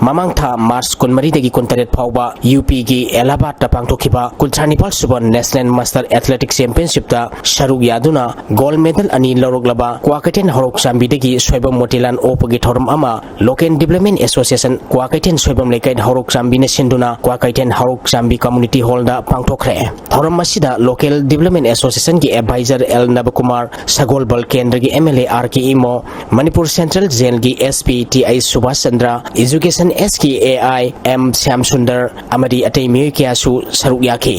ꯃꯃꯥꯡ ꯊꯥ March ꯀꯨꯟꯃꯔꯤꯗꯒꯤ ꯀꯨꯟꯇꯔꯦꯠ ꯐꯥꯎꯕ ꯌꯨ ꯄꯤꯒꯤ ꯑꯦꯂꯥꯍꯥꯕꯥꯗꯇ ꯄꯥꯡꯊꯣꯛꯈꯤꯕ ꯀꯨꯟꯊ꯭ꯔꯥ ꯅꯤꯄꯥꯜ ꯁꯨꯕ National Master Athletic Championshipꯇ ꯁꯔꯨꯛ ꯌꯥꯗꯨꯅ gold medal ꯑꯅꯤ ꯂꯧꯔꯛꯂꯕ ꯀ꯭ꯋꯥꯀꯩꯊꯦꯜ ꯍꯧꯔꯣꯛ ꯆꯥꯝꯕꯤꯗꯒꯤ ꯁꯣꯏꯕꯝ ꯃꯣꯇꯤꯂꯥꯜ ꯑꯣꯛꯄꯒꯤ ꯊꯧꯔꯝ ꯑꯃ Local Development Association Kwakeithel Soibam ꯂꯩꯀꯥꯏ ꯍꯧꯔꯣꯛ ꯆꯥꯝꯕꯤꯅ ꯁꯤꯟꯗꯨꯅ ꯀ꯭ꯋꯥꯀꯩꯊꯦꯜ ꯍꯧꯔꯣꯛ ꯆꯥꯝꯕꯤ Community Hallꯗ ꯄꯥꯡꯊꯣꯛꯈ꯭ꯔꯦ꯫ ꯊꯧꯔꯝ ꯑꯁꯤꯗ Local Development Associationꯒꯤ advisor ꯑꯦꯜ ꯅꯕꯀꯨꯃꯥꯔ, ꯁꯒꯣꯜꯕꯜ ꯀꯦꯟꯗ꯭ꯔꯒꯤ M L A R K Imo, Manipur Central Jailꯒꯤ ꯑꯦꯁ ꯄꯤ ꯇꯤ ꯑꯩꯆ ꯁꯨꯕꯥꯁ ꯆꯟꯗ꯭ꯔ, Education Sꯀꯤ A I M Shyam Sundar ꯑꯃꯗꯤ ꯑꯇꯩ ꯃꯤꯑꯣꯏ ꯀꯌꯥꯁꯨ ꯁꯔꯨꯛ ꯌꯥꯈꯤ꯫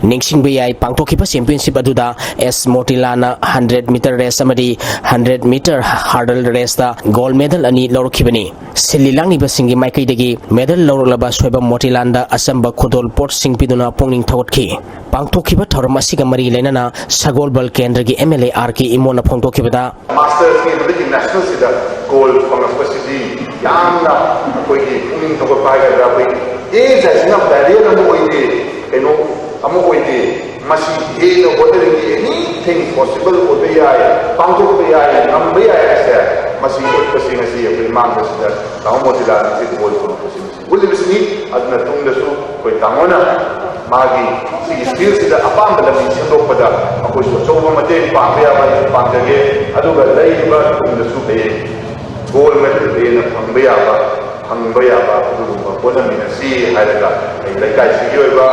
ꯅꯤꯡꯁꯤꯡꯕ ꯌꯥꯏ, ꯄꯥꯡꯊꯣꯛꯈꯤꯕ championship ꯑꯗꯨꯗ ꯑꯦꯁ ꯃꯣꯇꯤꯂꯥꯜꯅ hundred meter race ꯑꯃꯗꯤ hundred meter hurdle raceꯇ gold medal ꯑꯅꯤ ꯂꯧꯔꯛꯈꯤꯕꯅꯤ꯫ ꯁꯤꯜꯂꯤ ꯂꯥꯡꯂꯤꯕꯁꯤꯡꯒꯤ ꯃꯥꯏꯀꯩꯗꯒꯤ medal ꯂꯧꯔꯛꯂꯕ ꯁꯣꯏꯕꯝ ꯃꯣꯇꯤꯂꯥꯜꯗ ꯑꯆꯝꯕ ꯈꯨꯗꯣꯜ ꯄꯣꯠꯁꯤꯡ ꯄꯤꯗꯨꯅ ꯄꯨꯛꯅꯤꯡ ꯊꯧꯒꯠꯈꯤ꯫ ꯄꯥꯡꯊꯣꯛꯈꯤꯕ ꯊꯧꯔꯝ ꯑꯁꯤꯒ ꯃꯔꯤ ꯂꯩꯅꯅ ꯁꯒꯣꯜꯕꯜ ꯀꯦꯟꯗ꯭ꯔꯒꯤ M L A R K ꯏꯃꯣꯅ ꯐꯣꯡꯗꯣꯛꯈꯤꯕꯗ, Masters ꯀꯦꯟꯗ꯭ꯔꯗꯒꯤ Nationalꯁꯤꯗ gold ꯐꯪꯂꯛꯄꯁꯤꯗꯤ ꯌꯥꯝꯅ ꯑꯩꯈꯣꯏꯒꯤ ꯄꯨꯛꯅꯤꯡ ꯊꯧꯒꯠꯄ ꯍꯥꯏꯒꯗ꯭ꯔꯥ, ꯑꯩꯈꯣꯏꯒꯤ age ꯍꯥꯏꯁꯤꯅ barrier ꯑꯃ ꯑꯣꯏꯗꯦ, ꯀꯩꯅꯣ ꯑꯃ ꯑꯣꯏꯗꯦ꯫ ꯃꯁꯤ ꯍꯦꯟꯅ ꯍꯣꯠꯅꯔꯤꯉꯩ anything possible ꯑꯣꯏꯕ ꯌꯥꯏ, ꯄꯥꯡꯊꯣꯛꯄ ꯌꯥꯏ, ꯉꯝꯕ ꯌꯥꯏ ꯍꯥꯏꯁꯦ ꯃꯁꯤ ꯎꯠꯄꯁꯤ ꯉꯁꯤ ꯑꯩꯈꯣꯏ ꯃꯥꯡꯕꯁꯤꯗ ꯇꯥꯃꯣ ꯃꯣꯇꯤꯂꯥꯜ ꯑꯁꯤ gold ꯐꯪꯂꯛꯄꯁꯤ ꯎꯠꯂꯤꯕꯁꯤꯅꯤ꯫ ꯑꯗꯨꯅ ꯇꯨꯡꯗꯁꯨ ꯑꯩꯈꯣꯏ ꯇꯥꯃꯣꯅ ꯃꯥꯒꯤ ꯁꯤꯒꯤ fieldꯁꯤꯗ ꯑꯄꯥꯝꯕ ꯂꯝꯕꯤ ꯁꯦꯝꯗꯣꯛꯄꯗ ꯑꯩꯈꯣꯏꯁꯨ ꯑꯆꯧꯕ ꯃꯇꯦꯡ ꯄꯥꯡꯕ ꯌꯥꯕ ꯑꯩꯁꯨ ꯄꯥꯡꯖꯒꯦ꯫ ꯑꯗꯨꯒ ꯂꯩꯔꯤꯕ ꯇꯨꯡꯗꯁꯨ ꯍꯌꯦꯡ gold medal ꯍꯦꯟꯅ ꯐꯪꯕ ꯌꯥꯕ, ꯐꯪꯕ ꯌꯥꯕ ꯑꯗꯨꯒꯨꯝꯕ ꯍꯣꯠꯅꯃꯤꯟꯅꯁꯤ ꯍꯥꯏꯔꯒ ꯑꯩ ꯂꯩꯀꯥꯏꯁꯤꯒꯤ ꯑꯣꯏꯕ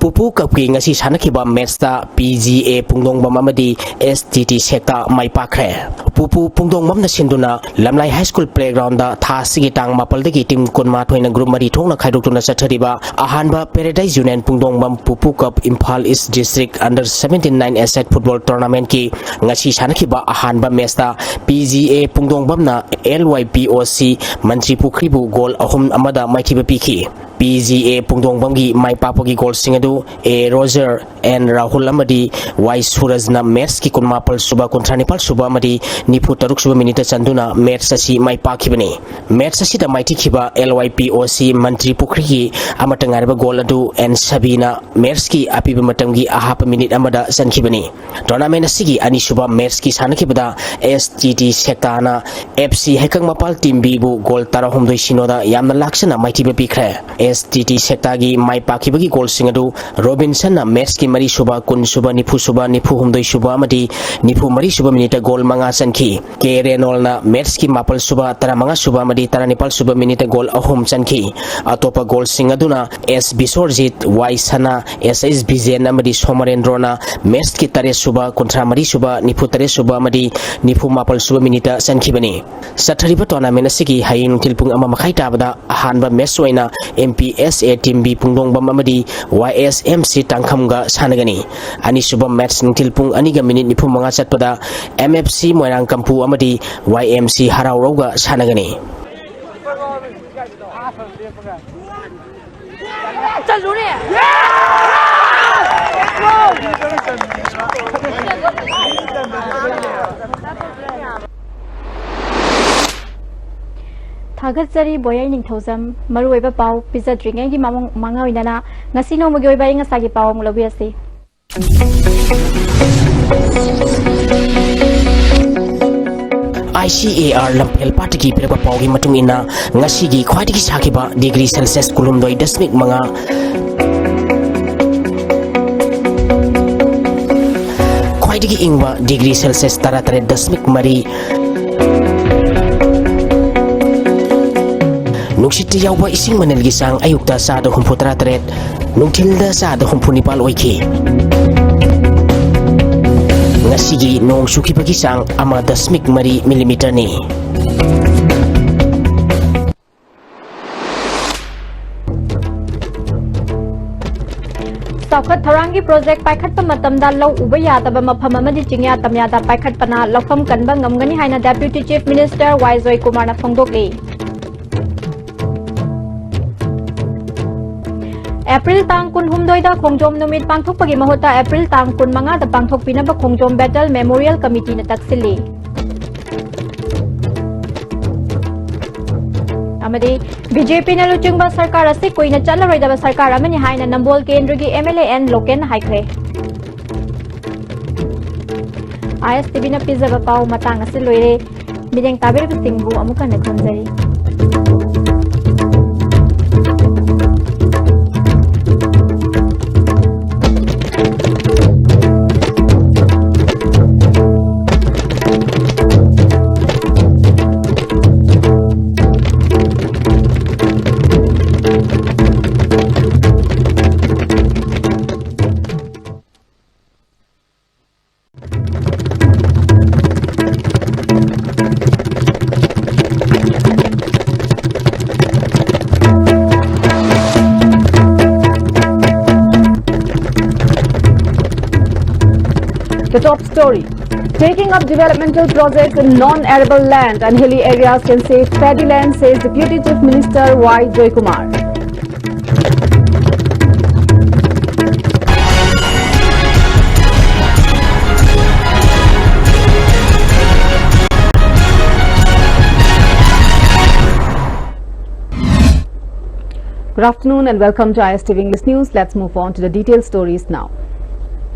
ꯄꯨꯄꯨ ꯀꯞꯀꯤ ꯉꯁꯤ ꯁꯥꯟꯅꯈꯤꯕ ꯃꯦꯠꯁꯇ ꯄꯤ ꯖꯤ ꯑꯦ ꯄꯨꯡꯗꯣꯡꯕꯝ ꯑꯃꯗꯤ ꯑꯦꯁ ꯇꯤ ꯇꯤ ꯁꯦꯛꯇꯥ ꯃꯥꯏ ꯄꯥꯛꯈ꯭ꯔꯦ꯫ ꯄꯨꯄꯨ ꯄꯨꯡꯗꯣꯡꯕꯝꯅ ꯁꯤꯟꯗꯨꯅ ꯂꯝꯂꯥꯏ ꯍꯥꯏ ꯁ꯭ꯀꯨꯜ ꯄ꯭ꯂꯦꯒ꯭ꯔꯥꯎꯟꯗ ꯊꯥ ꯑꯁꯤꯒꯤ ꯇꯥꯡ ꯃꯥꯄꯜꯗꯒꯤ ꯇꯤꯝ ꯀꯨꯟꯃꯥꯊꯣꯏꯅ ꯒ꯭ꯔꯨꯞ ꯃꯔꯤ ꯊꯣꯛꯅ ꯈꯥꯏꯗꯣꯛꯇꯨꯅ ꯆꯠꯊꯔꯤꯕ ꯑꯍꯥꯟꯕ ꯄꯦꯔꯦꯗꯥꯏꯁ union Pungdongbam Pupu cup Imphal east district under seventeen nine a-side football ꯇꯣꯔꯅꯥꯃꯦꯟꯠꯀꯤ ꯉꯁꯤ ꯁꯥꯟꯅꯈꯤꯕ ꯑꯍꯥꯟꯕ ꯃꯦꯠꯁꯇ ꯄꯤ ꯖꯤ ꯑꯦ ꯄꯨꯡꯗꯣꯡꯕꯝꯅ ꯑꯦꯜ ꯋꯥꯏ ꯄꯤ ꯑꯣ ꯁꯤ ꯃꯟꯇ꯭ꯔꯤ ꯄꯨꯈ꯭ꯔꯤꯕꯨ ꯒꯣꯜ ꯑꯍꯨꯝ ꯑꯃꯗ ꯃꯥꯏꯊꯤꯕ ꯄꯤꯈꯤ꯫ ꯄꯤ ꯖꯤ ꯑꯦ ꯄꯨꯡꯗꯣꯡꯕꯝꯒꯤ ꯃꯥꯏ ꯄꯥꯛꯄꯒꯤ ꯒꯣꯜꯁꯤꯡ ꯑꯗꯨ ꯑꯦ ꯔꯣꯖꯔ, ꯑꯦꯟ ꯔꯥꯍꯨꯜ ꯑꯃꯗꯤ ꯋꯥꯏ ꯁꯨꯔꯖꯅ ꯃꯦꯠꯁꯀꯤ ꯀꯨꯟꯃꯥꯄꯜ ꯁꯨꯕ, ꯀꯨꯟꯊ꯭ꯔꯥ ꯅꯤꯄꯥꯜ ꯁꯨꯕ ꯑꯃꯗꯤ ꯅꯤꯐꯨ ꯇꯔꯨꯛ ꯁꯨꯕ ꯃꯤꯅꯤꯠꯇ ꯆꯟꯗꯨꯅ ꯃꯦꯠꯁ ꯑꯁꯤ ꯃꯥꯏ ꯄꯥꯛꯈꯤꯕꯅꯤ꯫ ꯃꯦꯠꯁ ꯑꯁꯤꯗ ꯃꯥꯏꯊꯤꯈꯤꯕ ꯑꯦꯜ ꯋꯥꯏ ꯄꯤ ꯑꯣ ꯁꯤ ꯃꯟꯇ꯭ꯔꯤ ꯄꯨꯈ꯭ꯔꯤꯒꯤ ꯑꯃꯠꯇ ꯉꯥꯏꯔꯕ ꯒꯣꯜ ꯑꯗꯨ ꯑꯦꯟ ꯁꯕꯤꯅ ꯃꯦꯠꯁꯀꯤ ꯑꯄꯤꯕ ꯃꯇꯝꯒꯤ ꯑꯍꯥꯞꯄ ꯃꯤꯅꯤꯠ ꯑꯃꯗ ꯆꯟꯈꯤꯕꯅꯤ꯫ ꯇꯣꯔꯅꯥꯃꯦꯟ ꯑꯁꯤꯒꯤ ꯑꯅꯤꯁꯨꯕ ꯃꯦꯠꯁꯀꯤ ꯁꯥꯟꯅꯈꯤꯕꯗ ꯑꯦꯁ ꯇꯤ ꯇꯤ ꯁꯦꯛꯇꯥꯅ ꯑꯦꯐ ꯁꯤ ꯍꯩꯀꯪ ꯃꯄꯥꯜ ꯇꯤꯝ ꯕꯤꯕꯨ ꯒꯣꯜ ꯇꯔꯥꯍꯨꯝꯗꯣꯏ ꯁꯤꯅꯣꯗ ꯌꯥꯝꯅ ꯂꯥꯛꯆꯅ ꯃꯥꯏꯊꯤꯕ ꯄꯤꯈ꯭ꯔꯦ꯫ ꯑꯦꯁ ꯇꯤ ꯇꯤ ꯁꯦꯛꯇꯥꯒꯤ ꯃꯥꯏ ꯄꯥꯛꯈꯤꯕꯒꯤ ꯒꯣꯜꯁꯤꯡ ꯑꯗꯨ ꯔꯣꯕꯤꯟꯁꯟꯅ ꯃꯦꯠꯁꯀꯤ ꯃꯔꯤ ꯁꯨꯕ, ꯀꯨꯟ ꯁꯨꯕ, ꯅꯤꯐꯨ ꯁꯨꯕ, ꯅꯤꯐꯨ ꯍꯨꯝꯗꯣꯏ ꯁꯨꯕ ꯑꯃꯗꯤ ꯅꯤꯐꯨ ꯃꯔꯤ ꯁꯨꯕ ꯃꯤꯅꯤꯠꯇ ꯒꯣꯜ ꯃꯉꯥ ꯆꯟꯈꯤ꯫ ꯀꯦ ꯔꯦꯅꯣꯜꯅ ꯃꯦꯠꯁꯀꯤ ꯃꯥꯄꯜ ꯁꯨꯕ, ꯇꯔꯥꯃꯉꯥ ꯁꯨꯕ ꯑꯃꯗꯤ ꯇꯔꯥꯅꯤꯄꯥꯜ ꯁꯨꯕ ꯃꯤꯅꯤꯠꯇ ꯒꯣꯜ ꯑꯍꯨꯝ ꯆꯟꯈꯤ꯫ ꯑꯇꯣꯞꯄ ꯒꯣꯜꯁꯤꯡ ꯑꯗꯨꯅ ꯑꯦꯁ ꯕꯤꯁꯣꯔꯖꯤꯠ, ꯋꯥꯏ ꯁꯅꯥ, ꯑꯦꯁ ꯑꯩꯆ ꯕꯤꯖꯦꯟ ꯑꯃꯗꯤ ꯁꯣꯃꯔꯦꯟꯗ꯭ꯔꯣꯅ ꯃꯦꯠꯁꯀꯤ ꯇꯔꯦꯠ ꯁꯨꯕ, ꯀꯨꯟꯊ꯭ꯔꯥ ꯃꯔꯤ ꯁꯨꯕ, ꯅꯤꯐꯨ ꯇꯔꯦꯠ ꯁꯨꯕ ꯑꯃꯗꯤ ꯅꯤꯐꯨ ꯃꯥꯄꯜ ꯁꯨꯕ ꯃꯤꯅꯤꯠꯇ ꯆꯟꯈꯤꯕꯅꯤ꯫ ꯆꯠꯊꯔꯤꯕ ꯇꯣꯔꯅꯥꯃꯦꯟ ꯑꯁꯤꯒꯤ ꯍꯌꯦꯡ ꯅꯨꯡꯊꯤꯜ ꯄꯨꯡ ꯑꯃ ꯃꯈꯥꯏ ꯇꯥꯕꯗ ꯑꯍꯥꯟꯕ ꯃꯦꯠꯁ ꯑꯣꯏꯅ ꯑꯦꯝ ꯄꯤ ꯑꯦꯁ ꯑꯦ ꯇꯤꯝ ꯕꯤ ꯄꯨꯡꯗꯣꯡꯕꯝ ꯑꯃꯗꯤ ꯋꯥꯏ ꯑꯦꯁ ꯑꯦꯝ ꯁꯤ ꯇꯥꯡꯈꯝꯒ ꯁꯥꯟꯅꯒꯅꯤ꯫ ꯑꯅꯤꯁꯨꯕ ꯃꯦꯠꯁ ꯅꯨꯡꯊꯤꯜ ꯄꯨꯡ ꯑꯅꯤꯒ ꯃꯤꯅꯤꯠ ꯅꯤꯐꯨ ꯃꯉꯥ ꯆꯠꯄꯗ ꯑꯦꯝ ꯑꯦꯐ ꯁꯤ ꯃꯣꯏꯔꯥꯡ ꯀꯝꯄꯨ ꯑꯃꯗꯤ ꯋꯥꯏ ꯑꯦꯝ ꯁꯤ ꯍꯔꯥꯎꯔꯧꯒ ꯁꯥꯟꯅꯒꯅꯤ꯫ ꯆꯠꯂꯨꯅꯦ꯫ ꯊꯥꯒꯠꯆꯔꯤ ꯕꯣꯌꯔ ꯅꯤꯡꯊꯧꯖꯝ꯫ ꯃꯔꯨꯑꯣꯏꯕ ꯄꯥꯎ ꯄꯤꯖꯗ꯭ꯔꯤꯉꯩꯒꯤ ꯃꯃꯥꯡ-, ꯃꯥꯡꯑꯣꯏꯅꯅ ꯉꯁꯤ ꯅꯣꯡꯃꯒꯤ ꯑꯣꯏꯕ ꯑꯏꯪ ꯑꯁꯥꯒꯤ ꯄꯥꯎ ꯑꯃꯨꯛ ꯂꯧꯕꯤꯔꯁꯤ꯫ ꯑꯥꯏ ꯁꯤ ꯑꯦ ꯑꯥꯔ ꯂꯝꯐꯦꯜ ꯄꯥꯠꯇꯒꯤ ꯄꯤꯔꯛꯄ ꯄꯥꯎꯒꯤ ꯃꯇꯨꯡ ꯏꯟꯅ, ꯉꯁꯤꯒꯤ ꯈ꯭ꯋꯥꯏꯗꯒꯤ ꯁꯥꯈꯤꯕ ꯗꯤꯒ꯭ꯔꯤ ꯁꯦꯜꯁꯤꯌꯁ ꯀꯨꯟꯍꯨꯝꯗꯣꯏ ꯗꯁꯃꯤꯛ ꯃꯉꯥ, ꯈ꯭ꯋꯥꯏꯗꯒꯤ ꯏꯪꯕ ꯗꯤꯒ꯭ꯔꯤ ꯁꯦꯜꯁꯤꯌꯁ ꯇꯔꯥꯇꯔꯦꯠ ꯗꯁꯃꯤꯛ ꯃꯔꯤ, ꯅꯨꯡꯁꯤꯠꯇ ꯌꯥꯎꯕ ꯏꯁꯤꯡ ꯃꯅꯤꯜꯒꯤ ꯆꯥꯡ ꯑꯌꯨꯛꯇ ꯆꯥꯗ ꯍꯨꯝꯐꯨ ꯇꯔꯥ ꯇꯔꯦꯠ, ꯅꯨꯡꯊꯤꯜꯗ ꯆꯥꯗ ꯍꯨꯝꯐꯨ ꯅꯤꯄꯥꯜ ꯑꯣꯏꯈꯤ꯫ ꯉꯁꯤꯒꯤ ꯅꯣꯡ ꯆꯨꯈꯤꯕꯒꯤ ꯆꯥꯡ ꯑꯃ ꯗꯁꯃꯤꯛ ꯃꯔꯤ ꯃꯤꯂꯤꯃꯤꯇꯔꯅꯤ꯫ ꯆꯥꯎꯈꯠ ꯊꯧꯔꯥꯡꯒꯤ ꯄ꯭ꯔꯣꯖꯦꯛ ꯄꯥꯏꯈꯠꯄ ꯃꯇꯝꯗ ꯂꯧ ꯎꯕ ꯌꯥꯗꯕ ꯃꯐꯝ ꯑꯃꯗꯤ ꯆꯤꯡꯌꯥ ꯇꯝꯌꯥꯗ ꯄꯥꯏꯈꯠꯄꯅ ꯂꯧꯐꯝ ꯀꯟꯕ ꯉꯝꯒꯅꯤ ꯍꯥꯏꯅ Deputy Chief Minister ꯋꯥꯏ ꯖꯣꯏꯀꯨꯃꯥꯔꯅ ꯐꯣꯡꯗꯣꯛꯂꯤ꯫ ꯑꯦꯄ꯭ꯔꯤꯜ ꯇꯥꯡ ꯀꯨꯟꯍꯨꯝꯗꯣꯏꯗ ꯈꯣꯡꯖꯣꯝ ꯅꯨꯃꯤꯠ ꯄꯥꯡꯊꯣꯛꯄꯒꯤ ꯃꯍꯨꯠꯇ ꯑꯦꯄ꯭ꯔꯤꯜ ꯇꯥꯡ ꯀꯨꯟꯃꯉꯥꯗ ꯄꯥꯡꯊꯣꯛꯄꯤꯅꯕ ꯈꯣꯡꯖꯣꯝ ꯕꯦꯇꯜ ꯃꯦꯃꯣꯔꯤꯌꯦꯜ ꯀꯃꯤꯇꯤꯅ ꯇꯛꯁꯤꯜꯂꯤ꯫ ꯑꯃꯗꯤ ꯕꯤ ꯖꯦ ꯄꯤꯅ ꯂꯨꯆꯤꯡꯕ ꯁꯔꯀꯥꯔ ꯑꯁꯤ ꯀꯨꯏꯅ ꯆꯠꯂꯔꯣꯏꯗꯕ ꯁꯔꯀꯥꯔ ꯑꯃꯅꯤ ꯍꯥꯏꯅ ꯅꯝꯕꯣꯜ ꯀꯦꯟꯗ꯭ꯔꯒꯤ ꯑꯦꯝ ꯑꯦꯜ ꯑꯦ ꯑꯦꯟ ꯂꯣꯀꯦꯟꯅ ꯍꯥꯏꯈ꯭ꯔꯦ꯫ ꯑꯥꯏ ꯑꯦꯁ ꯇꯤ ꯚꯤꯅ ꯄꯤꯖꯕ ꯄꯥꯎ ꯃꯇꯥꯡ ꯑꯁꯤ ꯂꯣꯏꯔꯦ꯫ ꯃꯤꯠꯌꯦꯡ ꯇꯥꯕꯤꯔꯤꯕꯁꯤꯡꯕꯨ ꯑꯃꯨꯛ ꯍꯟꯅ ꯈꯨꯔꯨꯝꯖꯔꯤ꯫ The top story. Taking up developmental projects in non-arable land and hilly areas can save paddy land, says Deputy Chief Minister Y Joykumar. Good afternoon and welcome to I S T V English News. Let's move on to the detailed stories now.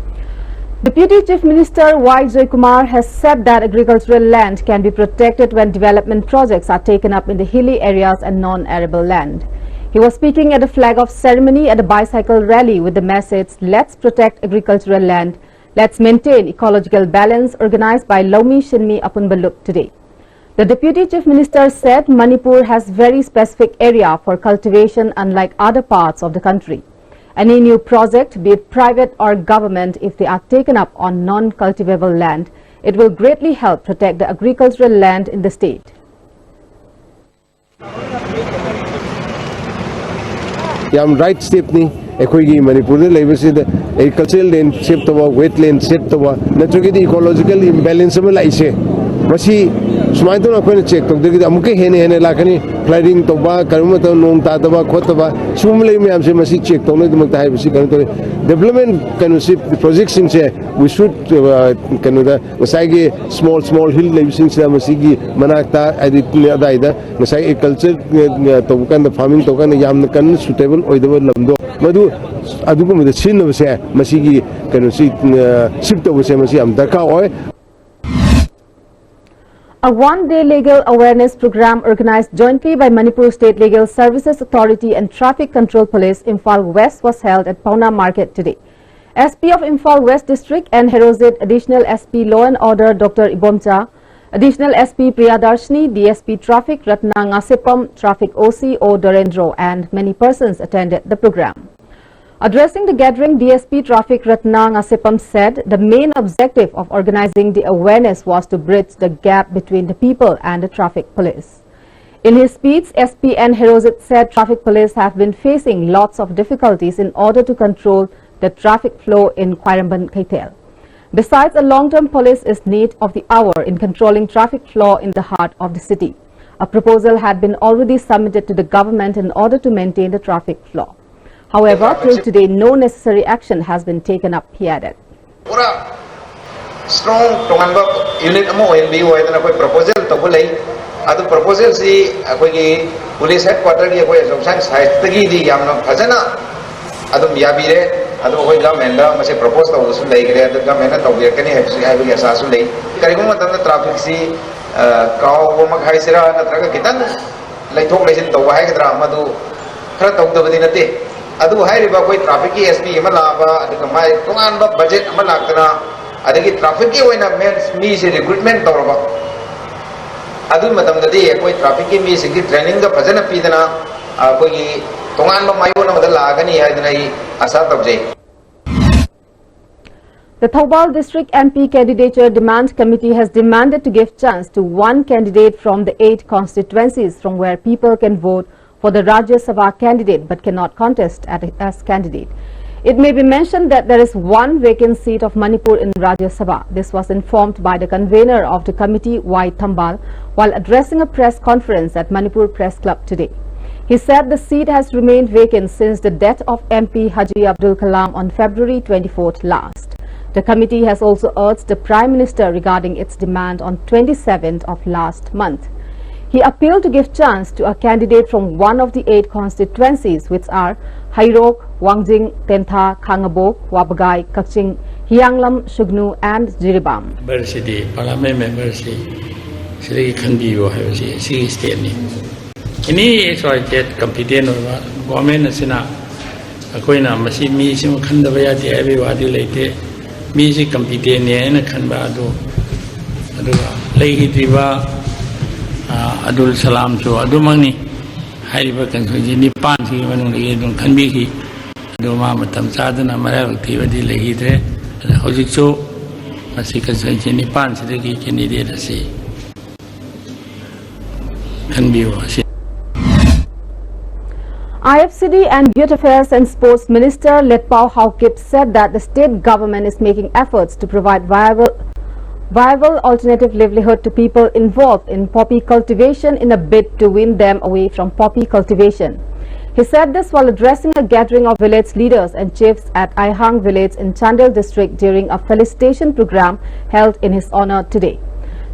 Deputy Chief Minister Y Joykumar has said that agricultural land can be protected when development projects are taken up in the hilly areas and non-arable land. He was speaking at a flag-off ceremony at a bicycle rally with the message, "Let's protect agricultural land, let's maintain ecological balance," organized by Laumi Shinmi Apunbaluk today. The Deputy Chief Minister said Manipur has very specific area for cultivation unlike other parts of the country. Any new project, be it private or government, if they are taken up on non-cultivable land, it will greatly help protect the agricultural land in the state. ꯌꯥꯝ right ꯁ꯭ꯇꯦꯞꯅꯤ꯫ ꯑꯩꯈꯣꯏꯒꯤ ꯃꯅꯤꯄꯨꯔꯗ ꯂꯩꯕꯁꯤꯗ agricultural ꯂꯦꯟ ꯁꯦꯞ ꯇꯧꯕ, ꯋꯦꯠꯂꯦꯟ ꯁꯦꯞ ꯇꯧꯕ, ꯅꯠꯇ꯭ꯔꯒꯗꯤ ecological imbalance ꯑꯃ ꯂꯥꯛꯏꯁꯦ, ꯃꯁꯤ ꯁꯨꯃꯥꯏꯅ ꯇꯧꯅ ꯑꯩꯈꯣꯏꯅ ꯆꯦꯛ ꯇꯧꯗ꯭ꯔꯒꯗꯤ ꯑꯃꯨꯛꯀ ꯍꯦꯟꯅ ꯍꯦꯟꯅ ꯂꯥꯛꯀꯅꯤ꯫ ꯐ꯭ꯂꯗꯤꯡ ꯇꯧꯕ, ꯀꯔꯤꯒꯨꯝꯕ ꯃꯇꯝꯗ ꯅꯣꯡ ꯇꯥꯗꯕ ꯈꯣꯠꯇꯕ, ꯁꯤꯒꯨꯝꯕ ꯂꯩꯕ ꯃꯌꯥꯝꯁꯦ ꯃꯁꯤ ꯆꯦꯛ ꯇꯧꯅꯕꯒꯤꯗꯃꯛꯇ ꯍꯥꯏꯕꯁꯤ ꯀꯩꯅꯣ ꯇꯧꯋꯤ꯫ ꯗꯦꯕꯂꯞꯃꯦꯟ ꯀꯩꯅꯣꯁꯤ, ꯄ꯭ꯔꯣꯖꯦꯛꯁꯤꯡꯁꯦ ꯋꯤ ꯁꯨꯗ ꯀꯩꯅꯣꯗ ꯉꯁꯥꯏꯒꯤ ꯁ꯭ꯃꯣꯜ ꯁ꯭ꯃꯣꯜ ꯍꯤꯜ ꯂꯩꯕꯁꯤꯡꯁꯤꯗ ꯃꯁꯤꯒꯤ ꯃꯅꯥꯛꯇ ꯍꯥꯏꯗꯤ ꯑꯗꯥꯏꯗ ꯉꯁꯥꯏ ꯑꯦꯒ꯭ꯔꯤꯀꯜꯆꯔ ꯇꯧꯕ ꯀꯥꯟꯗ, ꯐꯥꯔꯃꯤꯡ ꯇꯧꯕ ꯀꯥꯟꯗ ꯌꯥꯝꯅ ꯀꯟꯅ ꯁꯨꯇꯦꯕꯜ ꯑꯣꯏꯗꯕ ꯂꯝꯗꯣ, ꯃꯗꯨ ꯑꯗꯨꯒꯨꯝꯕꯗ ꯁꯤꯖꯤꯟꯅꯕꯁꯦ ꯃꯁꯤꯒꯤ ꯀꯩꯅꯣꯁꯤ ꯁꯤꯐ ꯇꯧꯕꯁꯦ ꯃꯁꯤ ꯌꯥꯝ ꯗꯔꯀꯥꯔ ꯑꯣꯏ꯫ A one-day legal awareness program organized jointly by Manipur State Legal Services Authority and Traffic Control Police Imphal West was held at Paona Market today. S P of Imphal West District and Herozet Additional S P Law and Order Doctor Ibomcha, Additional S P Priyadarshini, D S P Traffic Ratna Ngasepam, Traffic O C O Dorendro, and many persons attended the program. Addressing the gathering, D S P Traffic Ratna Ngasepam said the main objective of organizing the awareness was to bridge the gap between the people and the traffic police. In his speech, S P N Herozet said traffic police have been facing lots of difficulties in order to control the traffic flow in Khwairamband Keithel. Besides, a long-term police is need of the hour in controlling traffic flow in the heart of the city. A proposal had been already submitted to the government in order to maintain the traffic flow. However, till today, no necessary action has been taken up, he added. ꯄꯨꯔꯥ ꯁ꯭ꯇꯔꯣꯡ ꯇꯣꯉꯥꯟꯕ unit ꯑꯃ ꯑꯣꯏꯍꯟꯕꯤꯌꯨ ꯍꯥꯏꯗꯅ ꯑꯩꯈꯣꯏ proposal ꯇꯧꯕ ꯂꯩ꯫ ꯑꯗꯨ ꯄ꯭ꯔꯄꯣꯖꯦꯜꯁꯤ ꯑꯩꯈꯣꯏꯒꯤ police head ꯀ꯭ꯋꯥꯇꯔꯒꯤ ꯑꯩꯈꯣꯏ ꯑꯦꯁꯣꯁꯤꯌꯦꯁꯟ ꯁꯥꯏꯠꯇꯒꯤꯗꯤ ꯌꯥꯝꯅ ꯐꯖꯅ ꯑꯗꯨꯝ ꯌꯥꯕꯤꯔꯦ꯫ ꯑꯗꯨ ꯑꯩꯈꯣꯏ ꯒꯃꯦꯟꯗ ꯃꯁꯤ ꯄ꯭ꯔꯄꯣꯖ ꯇꯧꯕꯁꯨ ꯂꯩꯈ꯭ꯔꯦ꯫ ꯑꯗꯨ ꯒꯃꯦꯟꯅ ꯇꯧꯕꯤꯔꯛꯀꯅꯤ ꯍꯥꯏꯕꯁꯤ, ꯍꯥꯏꯕꯒꯤ ꯑꯁꯥꯁꯨ ꯂꯩ꯫ ꯀꯔꯤꯒꯨꯝꯕ ꯃꯇꯝꯗ ꯇ꯭ꯔꯥꯐꯤꯛꯁꯤ ꯀꯥꯎꯕꯃꯛ ꯍꯥꯏꯁꯤꯔꯥ, ꯅꯠꯇ꯭ꯔꯒ ꯈꯤꯇꯪ ꯂꯩꯊꯣꯛ ꯂꯩꯁꯤꯟ ꯇꯧꯕ ꯍꯥꯏꯒꯗ꯭ꯔꯥ, ꯃꯗꯨ ꯈꯔ ꯇꯧꯗꯕꯗꯤ ꯅꯠꯇꯦ꯫ ꯑꯗꯨꯕꯨ ꯍꯥꯏꯔꯤꯕ ꯑꯩꯈꯣꯏ ꯇ꯭ꯔꯥꯐꯤꯛꯀꯤ ꯑꯦꯁ ꯄꯤ ꯑꯃ ꯂꯥꯛꯑꯕ, ꯑꯗꯨꯒ ꯃꯥꯏ ꯇꯣꯉꯥꯟꯕ ꯕꯖꯦꯠ ꯑꯃ ꯂꯥꯛꯇꯅ, ꯑꯗꯒꯤ ꯇ꯭ꯔꯥꯐꯤꯛꯀꯤ ꯑꯣꯏꯅ ꯃꯦꯟ ꯃꯤꯁꯦ ꯔꯤꯀ꯭ꯔꯨꯠꯃꯦꯟ ꯇꯧꯔꯕ, ꯑꯗꯨꯒꯤ ꯃꯇꯝꯗꯗꯤ ꯑꯩꯈꯣꯏ ꯇ꯭ꯔꯥꯐꯤꯛꯀꯤ ꯃꯤꯁꯤꯡꯒꯤ ꯇ꯭ꯔꯦꯅꯤꯡꯒ ꯐꯖꯅ ꯄꯤꯗꯅ, ꯑꯩꯈꯣꯏꯒꯤ ꯇꯣꯉꯥꯟꯕ ꯃꯥꯏꯑꯣꯟ ꯑꯃꯗ ꯂꯥꯛꯑꯒꯅꯤ ꯍꯥꯏꯗꯅ ꯑꯩ ꯑꯥꯁꯥ ꯇꯧꯖꯩ꯫ The Thoubal District M P Candidature Demand Committee has demanded to give chance to one candidate from the eight constituencies from where people can vote for the Rajya Sabha candidate but cannot contest at, as candidate. It may be mentioned that there is one vacant seat of Manipur in Rajya Sabha. This was informed by the convener of the committee, Y Thambal, while addressing a press conference at Manipur Press Club today. He said the seat has remained vacant since the death of M P Haji Abdul Kalam on February twenty-fourth last. The committee has also urged the Prime Minister regarding its demand on twenty-seventh of last month. He appealed to give chance to a candidate from one of the eight constituencies, which are Hairok, Wangjing, Tentha, Khangabok, Wabagai, Kakching, Hianglam, Sugnu, and Jiribam. ꯃꯦꯝꯕꯔꯁꯤꯗꯤ, parliament ꯃꯦꯝꯕꯔꯁꯤ ꯁꯤꯗꯒꯤ ꯈꯟꯕꯤꯌꯨ ꯍꯥꯏꯕꯁꯤ ꯁꯤꯒꯤ ꯁ꯭ꯇꯦꯠꯅꯤ꯫ ꯑꯦꯅꯤ X Y Z ꯀꯝꯄꯤꯇꯦꯟ ꯑꯣꯏꯕ government ꯑꯁꯤꯅ ꯑꯩꯈꯣꯏꯅ ꯃꯁꯤ ꯃꯤꯁꯤꯃ ꯈꯟꯗꯕ ꯌꯥꯗꯦ ꯍꯥꯏꯕꯒꯤ ꯋꯥꯗꯤ ꯂꯩꯇꯦ꯫ ꯃꯤꯁꯤ ꯀꯝꯄꯤꯇꯦꯟꯅꯤ ꯍꯥꯏꯅ ꯈꯟꯕ ꯑꯗꯨ, ꯑꯗꯨꯒ ꯂꯩꯈꯤꯗ꯭ꯔꯤꯕ, ꯑ, ꯑꯗꯨꯜ ꯁꯂꯥꯝꯁꯨ ꯑꯗꯨꯃꯛꯅꯤ꯫ ꯍꯥꯏꯔꯤꯕ ꯀꯟꯁꯇꯤꯇ꯭ꯋꯦꯟꯁꯤ ꯅꯤꯄꯥꯟꯁꯤꯒꯤ ꯃꯅꯨꯡꯗꯒꯤ ꯑꯗꯨꯝ ꯈꯟꯕꯤꯈꯤ꯫ ꯑꯗꯨ ꯃꯥ ꯃꯇꯝ ꯆꯥꯗꯅ ꯃꯔꯥꯏꯕꯛ ꯊꯤꯕꯗꯤ ꯂꯩꯈꯤꯗ꯭ꯔꯦ꯫ ꯑꯗ ꯍꯧꯖꯤꯛꯁꯨ ꯃꯁꯤ ꯀꯟꯁꯇꯤꯇ꯭ꯋꯦꯟꯁꯤ ꯅꯤꯄꯥꯟꯁꯤꯗꯒꯤ ꯀꯦꯟꯗꯤꯗꯦꯠ ꯑꯁꯤ ꯈꯟꯕꯤꯌꯨ ꯑꯁꯤ꯫ I F C D and Youth Affairs and Sports Minister Letpao Haokip said that the state government is making efforts to provide viable, viable alternative livelihood to people involved in poppy cultivation in a bid to wean them away from poppy cultivation. He said this while addressing a gathering of village leaders and chiefs at Aihang village in Chandel district during a felicitation program held in his honor today.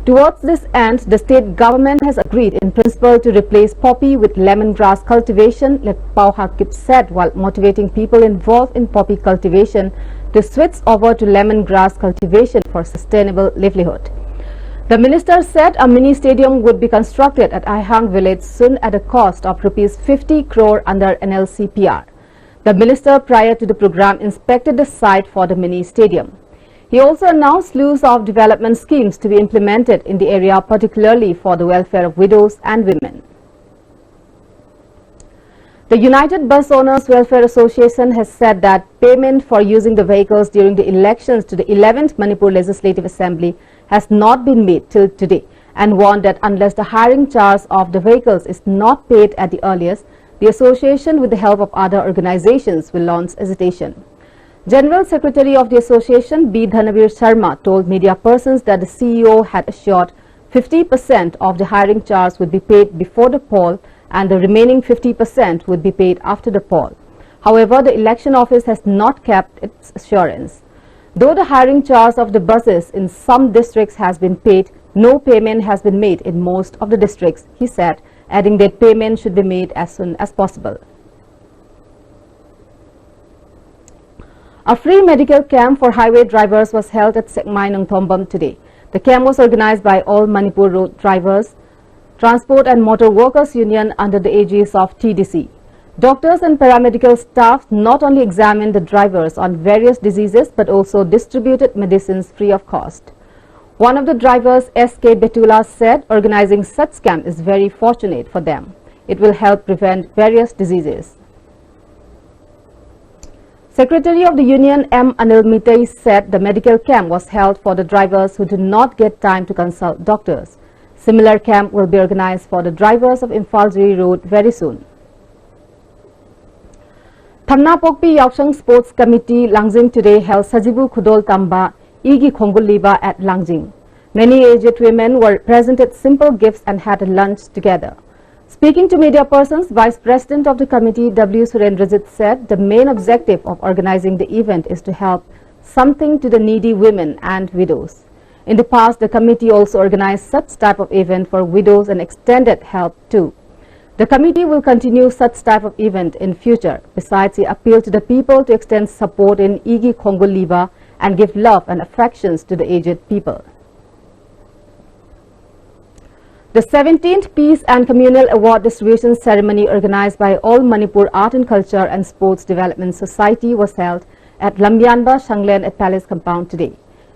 Towards this end, the state government has agreed in principle to replace poppy with lemongrass cultivation, Letpao Haokip said while motivating people involved in poppy cultivation to switch over to lemongrass cultivation for sustainable livelihood. The minister said a mini stadium would be constructed at Aihang village soon at a cost of rupees fifty crore under N L C P R. The minister, prior to the program, inspected the site for the mini stadium. He also announced slews of development schemes to be implemented in the area, particularly for the welfare of widows and women. The United Bus Owners Welfare Association has said that payment for using the vehicles during the elections to the eleventh Manipur Legislative Assembly has not been made till today and warned that unless the hiring charge of the vehicles is not paid at the earliest, the association, with the help of other organizations, will launch agitation. General Secretary of the association, B Dhanavir Sharma, told media persons that the C E O had assured fifty percent of the hiring charge would be paid before the poll and the remaining fifty percent would be paid after the poll. However, the election office has not kept its assurance. Though the hiring charge of the buses in some districts has been paid, no payment has been made in most of the districts, he said, adding that payment should be made as soon as possible. A free medical camp for highway drivers was held at Sekmai Nongthombam today. The camp was organized by All Manipur Road Drivers, Transport and Motor Workers Union under the aegis of T D C. Doctors and paramedical staff not only examined the drivers on various diseases but also distributed medicines free of cost. One of the drivers, S K Betula, said organizing such camp is very fortunate for them. It will help prevent various diseases. Secretary of the Union M Anil Mittal said the medical camp was held for the drivers who do not get time to consult doctors. Similar camp will be organized for the drivers of Imphal Jiri Road very soon. Thamnapokpi Yaoshang Sports Committee Langjing today held Sajibu Khudol Tamba Igi Khongul Liba at Langjing. Many aged women were presented simple gifts and had a lunch together. Speaking to media persons, Vice President of the committee W Surendrajit said the main objective of organizing the event is to help something to the needy women and widows. In the past, the committee also organized such type of event for widows and extended help too. The committee will continue such type of event in future. Besides, he appealed to the people to extend support in Igi Khongul Liba and give love and affections to the aged people. The seventeenth Peace and Communal Award Distribution Ceremony organized by All Manipur Art and Culture and Sports Development Society was held at Lambianba Shanglen at Palace Compound today.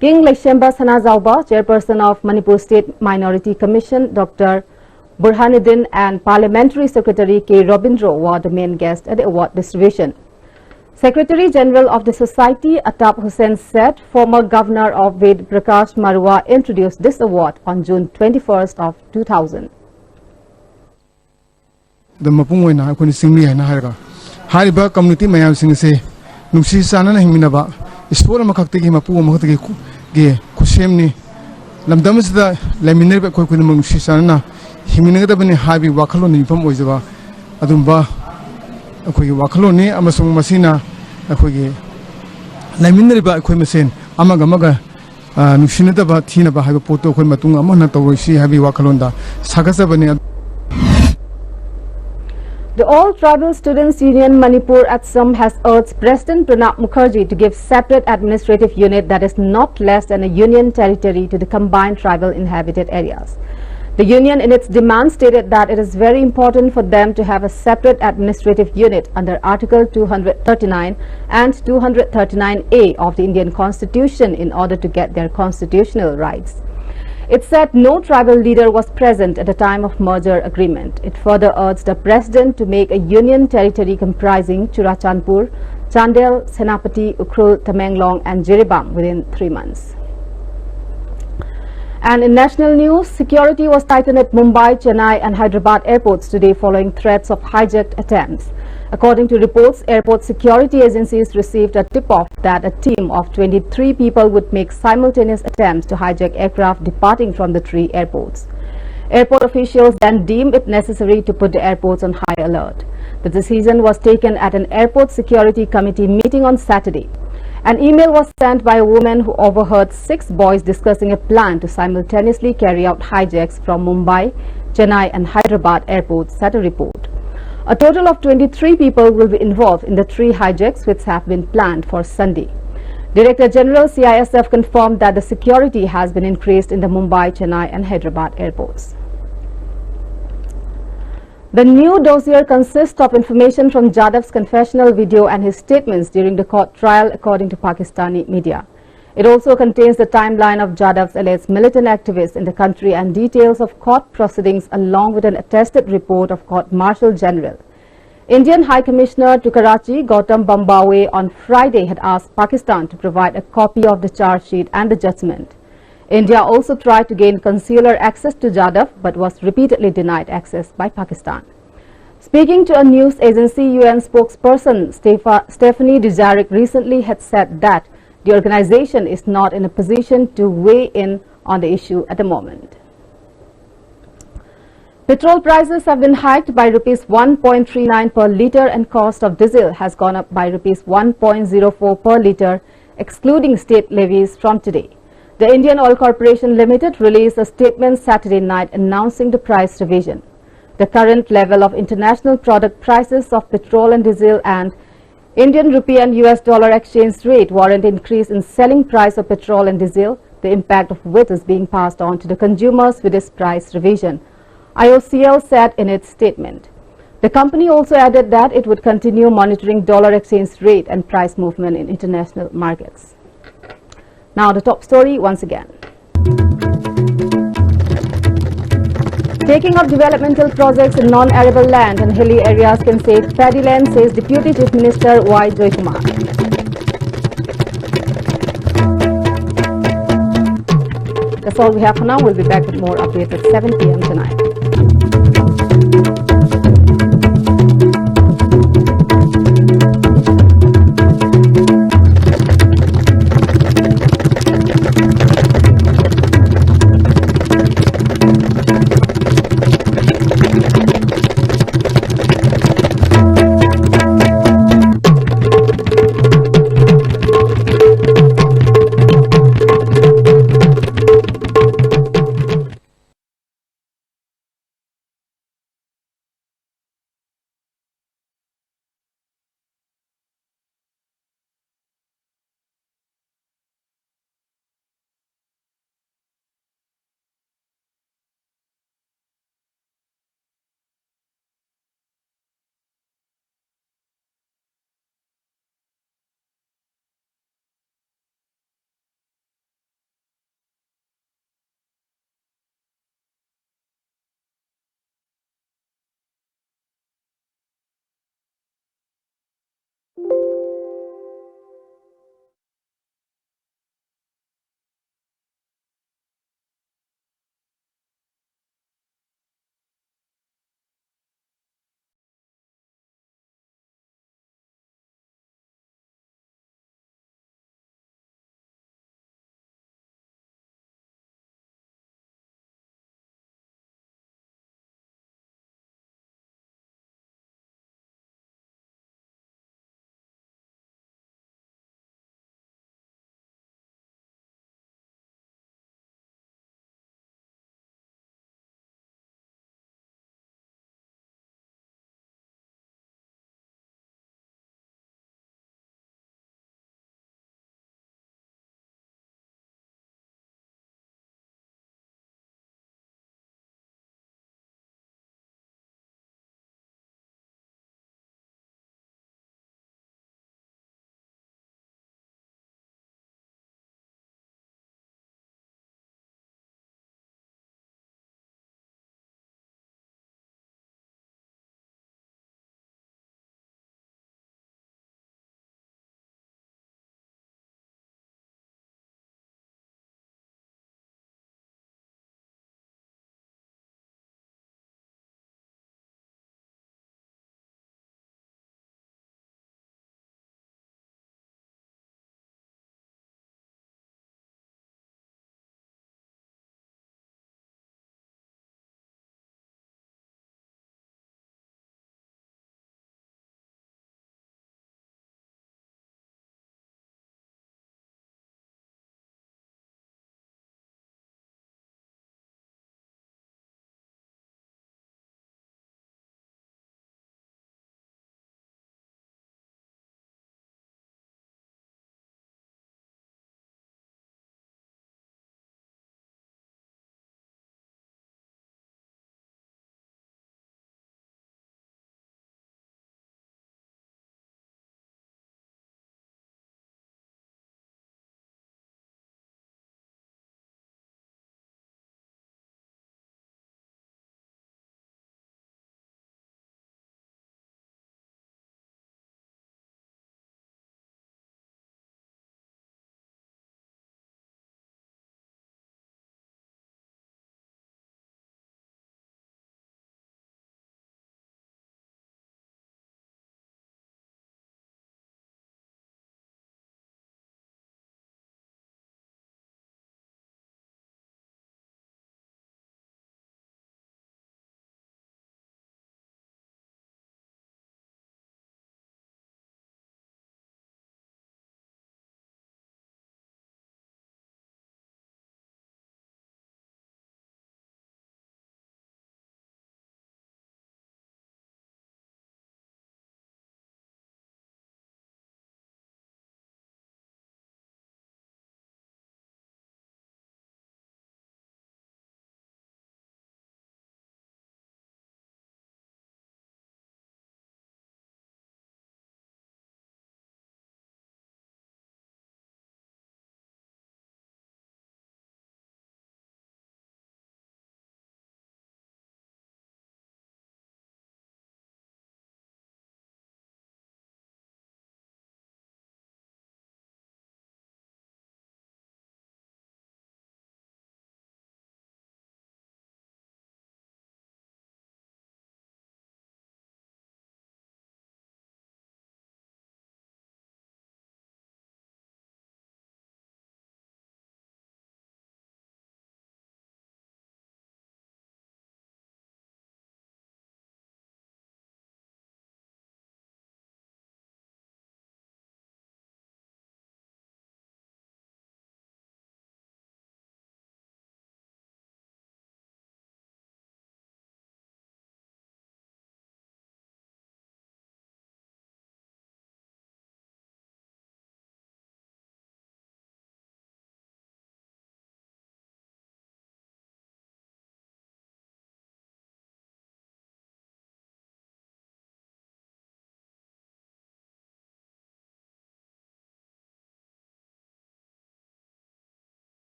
King Leishemba Sanajaoba, Chairperson of Manipur State Minority Commission, Doctor Burhanuddin and Parliamentary Secretary K Robindro were the main guests at the award distribution. Secretary General of the Society, Atab Hussain, said former Governor of Ved Prakash Marua introduced this award on June twenty-first of two thousand. ꯑꯗꯨꯝ ꯃꯄꯨꯡ ꯑꯣꯏꯅ ꯑꯩꯈꯣꯏꯅ ꯆꯤꯡꯂꯤ ꯍꯥꯏꯅ ꯍꯥꯏꯔꯒ, ꯍꯥꯏꯔꯤꯕ community ꯃꯌꯥꯝꯁꯤꯡ ꯑꯁꯦ ꯅꯨꯡꯁꯤ ꯆꯥꯟꯅꯅ ꯍꯤꯡꯃꯤꯟꯅꯕ, ꯏꯁꯣꯔ ꯑꯃꯈꯛꯇꯒꯤ, ꯃꯄꯨ ꯑꯃꯈꯛꯇꯒꯤ ꯈꯨ-, ꯒꯤ ꯈꯨꯠꯁꯦꯝꯅꯤ꯫ ꯂꯝꯗꯝ ꯑꯁꯤꯗ ꯂꯩꯃꯤꯟꯅꯔꯤꯕ ꯑꯩꯈꯣꯏ ꯈꯨꯗꯤꯡꯃꯛ ꯅꯨꯡꯁꯤ ꯆꯥꯟꯅꯅ ꯍꯤꯡꯃꯤꯟꯅꯒꯗꯕꯅꯤ ꯍꯥꯏꯕꯒꯤ ꯋꯥꯈꯜꯂꯣꯟꯗ ꯌꯨꯝꯐꯝ ꯑꯣꯏꯖꯕ ꯑꯗꯨꯝꯕ ꯑꯩꯈꯣꯏꯒꯤ ꯋꯥꯈꯜꯂꯣꯟꯅꯤ, ꯑꯃꯁꯨꯡ ꯃꯁꯤꯅ ꯑꯩꯈꯣꯏꯒꯤ ꯂꯩꯃꯤꯟꯅꯔꯤꯕ ꯑꯩꯈꯣꯏ ꯃꯁꯦꯟ ꯑꯃꯒ ꯑꯃꯒ, ꯑ, ꯅꯨꯡꯁꯤꯅꯗꯕ, ꯊꯤꯅꯕ ꯍꯥꯏꯕ ꯄꯣꯠꯇꯨ ꯑꯩꯈꯣꯏ ꯃꯇꯨꯡ ꯑꯃꯨꯛ ꯍꯟꯅ ꯇꯧꯔꯣꯏꯁꯤ ꯍꯥꯏꯕꯒꯤ ꯋꯥꯈꯜꯂꯣꯟꯗ ꯁꯥꯒꯠꯆꯕꯅꯤ꯫ The All Tribal Students Union Manipur ATSUM has urged President Pranab Mukherjee to give separate administrative unit that is not less than a union territory to the combined tribal inhabited areas. The union in its demand stated that it is very important for them to have a separate administrative unit under Article two hundred thirty-nine and two hundred thirty-nine A of the Indian Constitution in order to get their constitutional rights. It said no tribal leader was present at the time of merger agreement. It further urged the president to make a union territory comprising Churachandpur, Chandel, Senapati, Ukhrul, Tamenglong and Jiribam within three months. And in national news, security was tightened at Mumbai, Chennai and Hyderabad airports today following threats of hijacked attempts. According to reports, airport security agencies received a tip-off that a team of twenty-three people would make simultaneous attempts to hijack aircraft departing from the three airports. Airport officials then deemed it necessary to put the airports on high alert. The decision was taken at an airport security committee meeting on Saturday. An email was sent by a woman who overheard six boys discussing a plan to simultaneously carry out hijacks from Mumbai, Chennai and Hyderabad airports, said a report. A total of twenty-three people will be involved in the three hijacks which have been planned for Sunday. Director General C I S F confirmed that the security has been increased in the Mumbai, Chennai and Hyderabad airports. The new dossier consists of information from Jadav's confessional video and his statements during the court trial, according to Pakistani media. It also contains the timeline of Jadav's alleged militant activists in the country and details of court proceedings, along with an attested report of Court Martial General. Indian High Commissioner to Karachi, Gautam Bambawe, on Friday had asked Pakistan to provide a copy of the charge sheet and the judgment. India also tried to gain consular access to Jadav but was repeatedly denied access by Pakistan. Speaking to a news agency, U N spokesperson Stefa-, Stephanie Dujarric recently had said that the organization is not in a position to weigh in on the issue at the moment. Petrol prices have been hiked by rupees one point three nine per litre and cost of diesel has gone up by rupees one point zero four per litre, excluding state levies, from today. The Indian Oil Corporation Limited released a statement Saturday night announcing the price revision. The current level of international product prices of petrol and diesel and Indian rupee and U S dollar exchange rate warrant increase in selling price of petrol and diesel, the impact of which is being passed on to the consumers with this price revision, I O C L said in its statement. The company also added that it would continue monitoring dollar exchange rate and price movement in international markets. Now the top story once again. Taking up developmental projects in non-arable land and hilly areas can save paddy land, says Deputy Chief Minister Y Joykumar. That's all we have for now. We'll be back with more updates at seven p.m. tonight.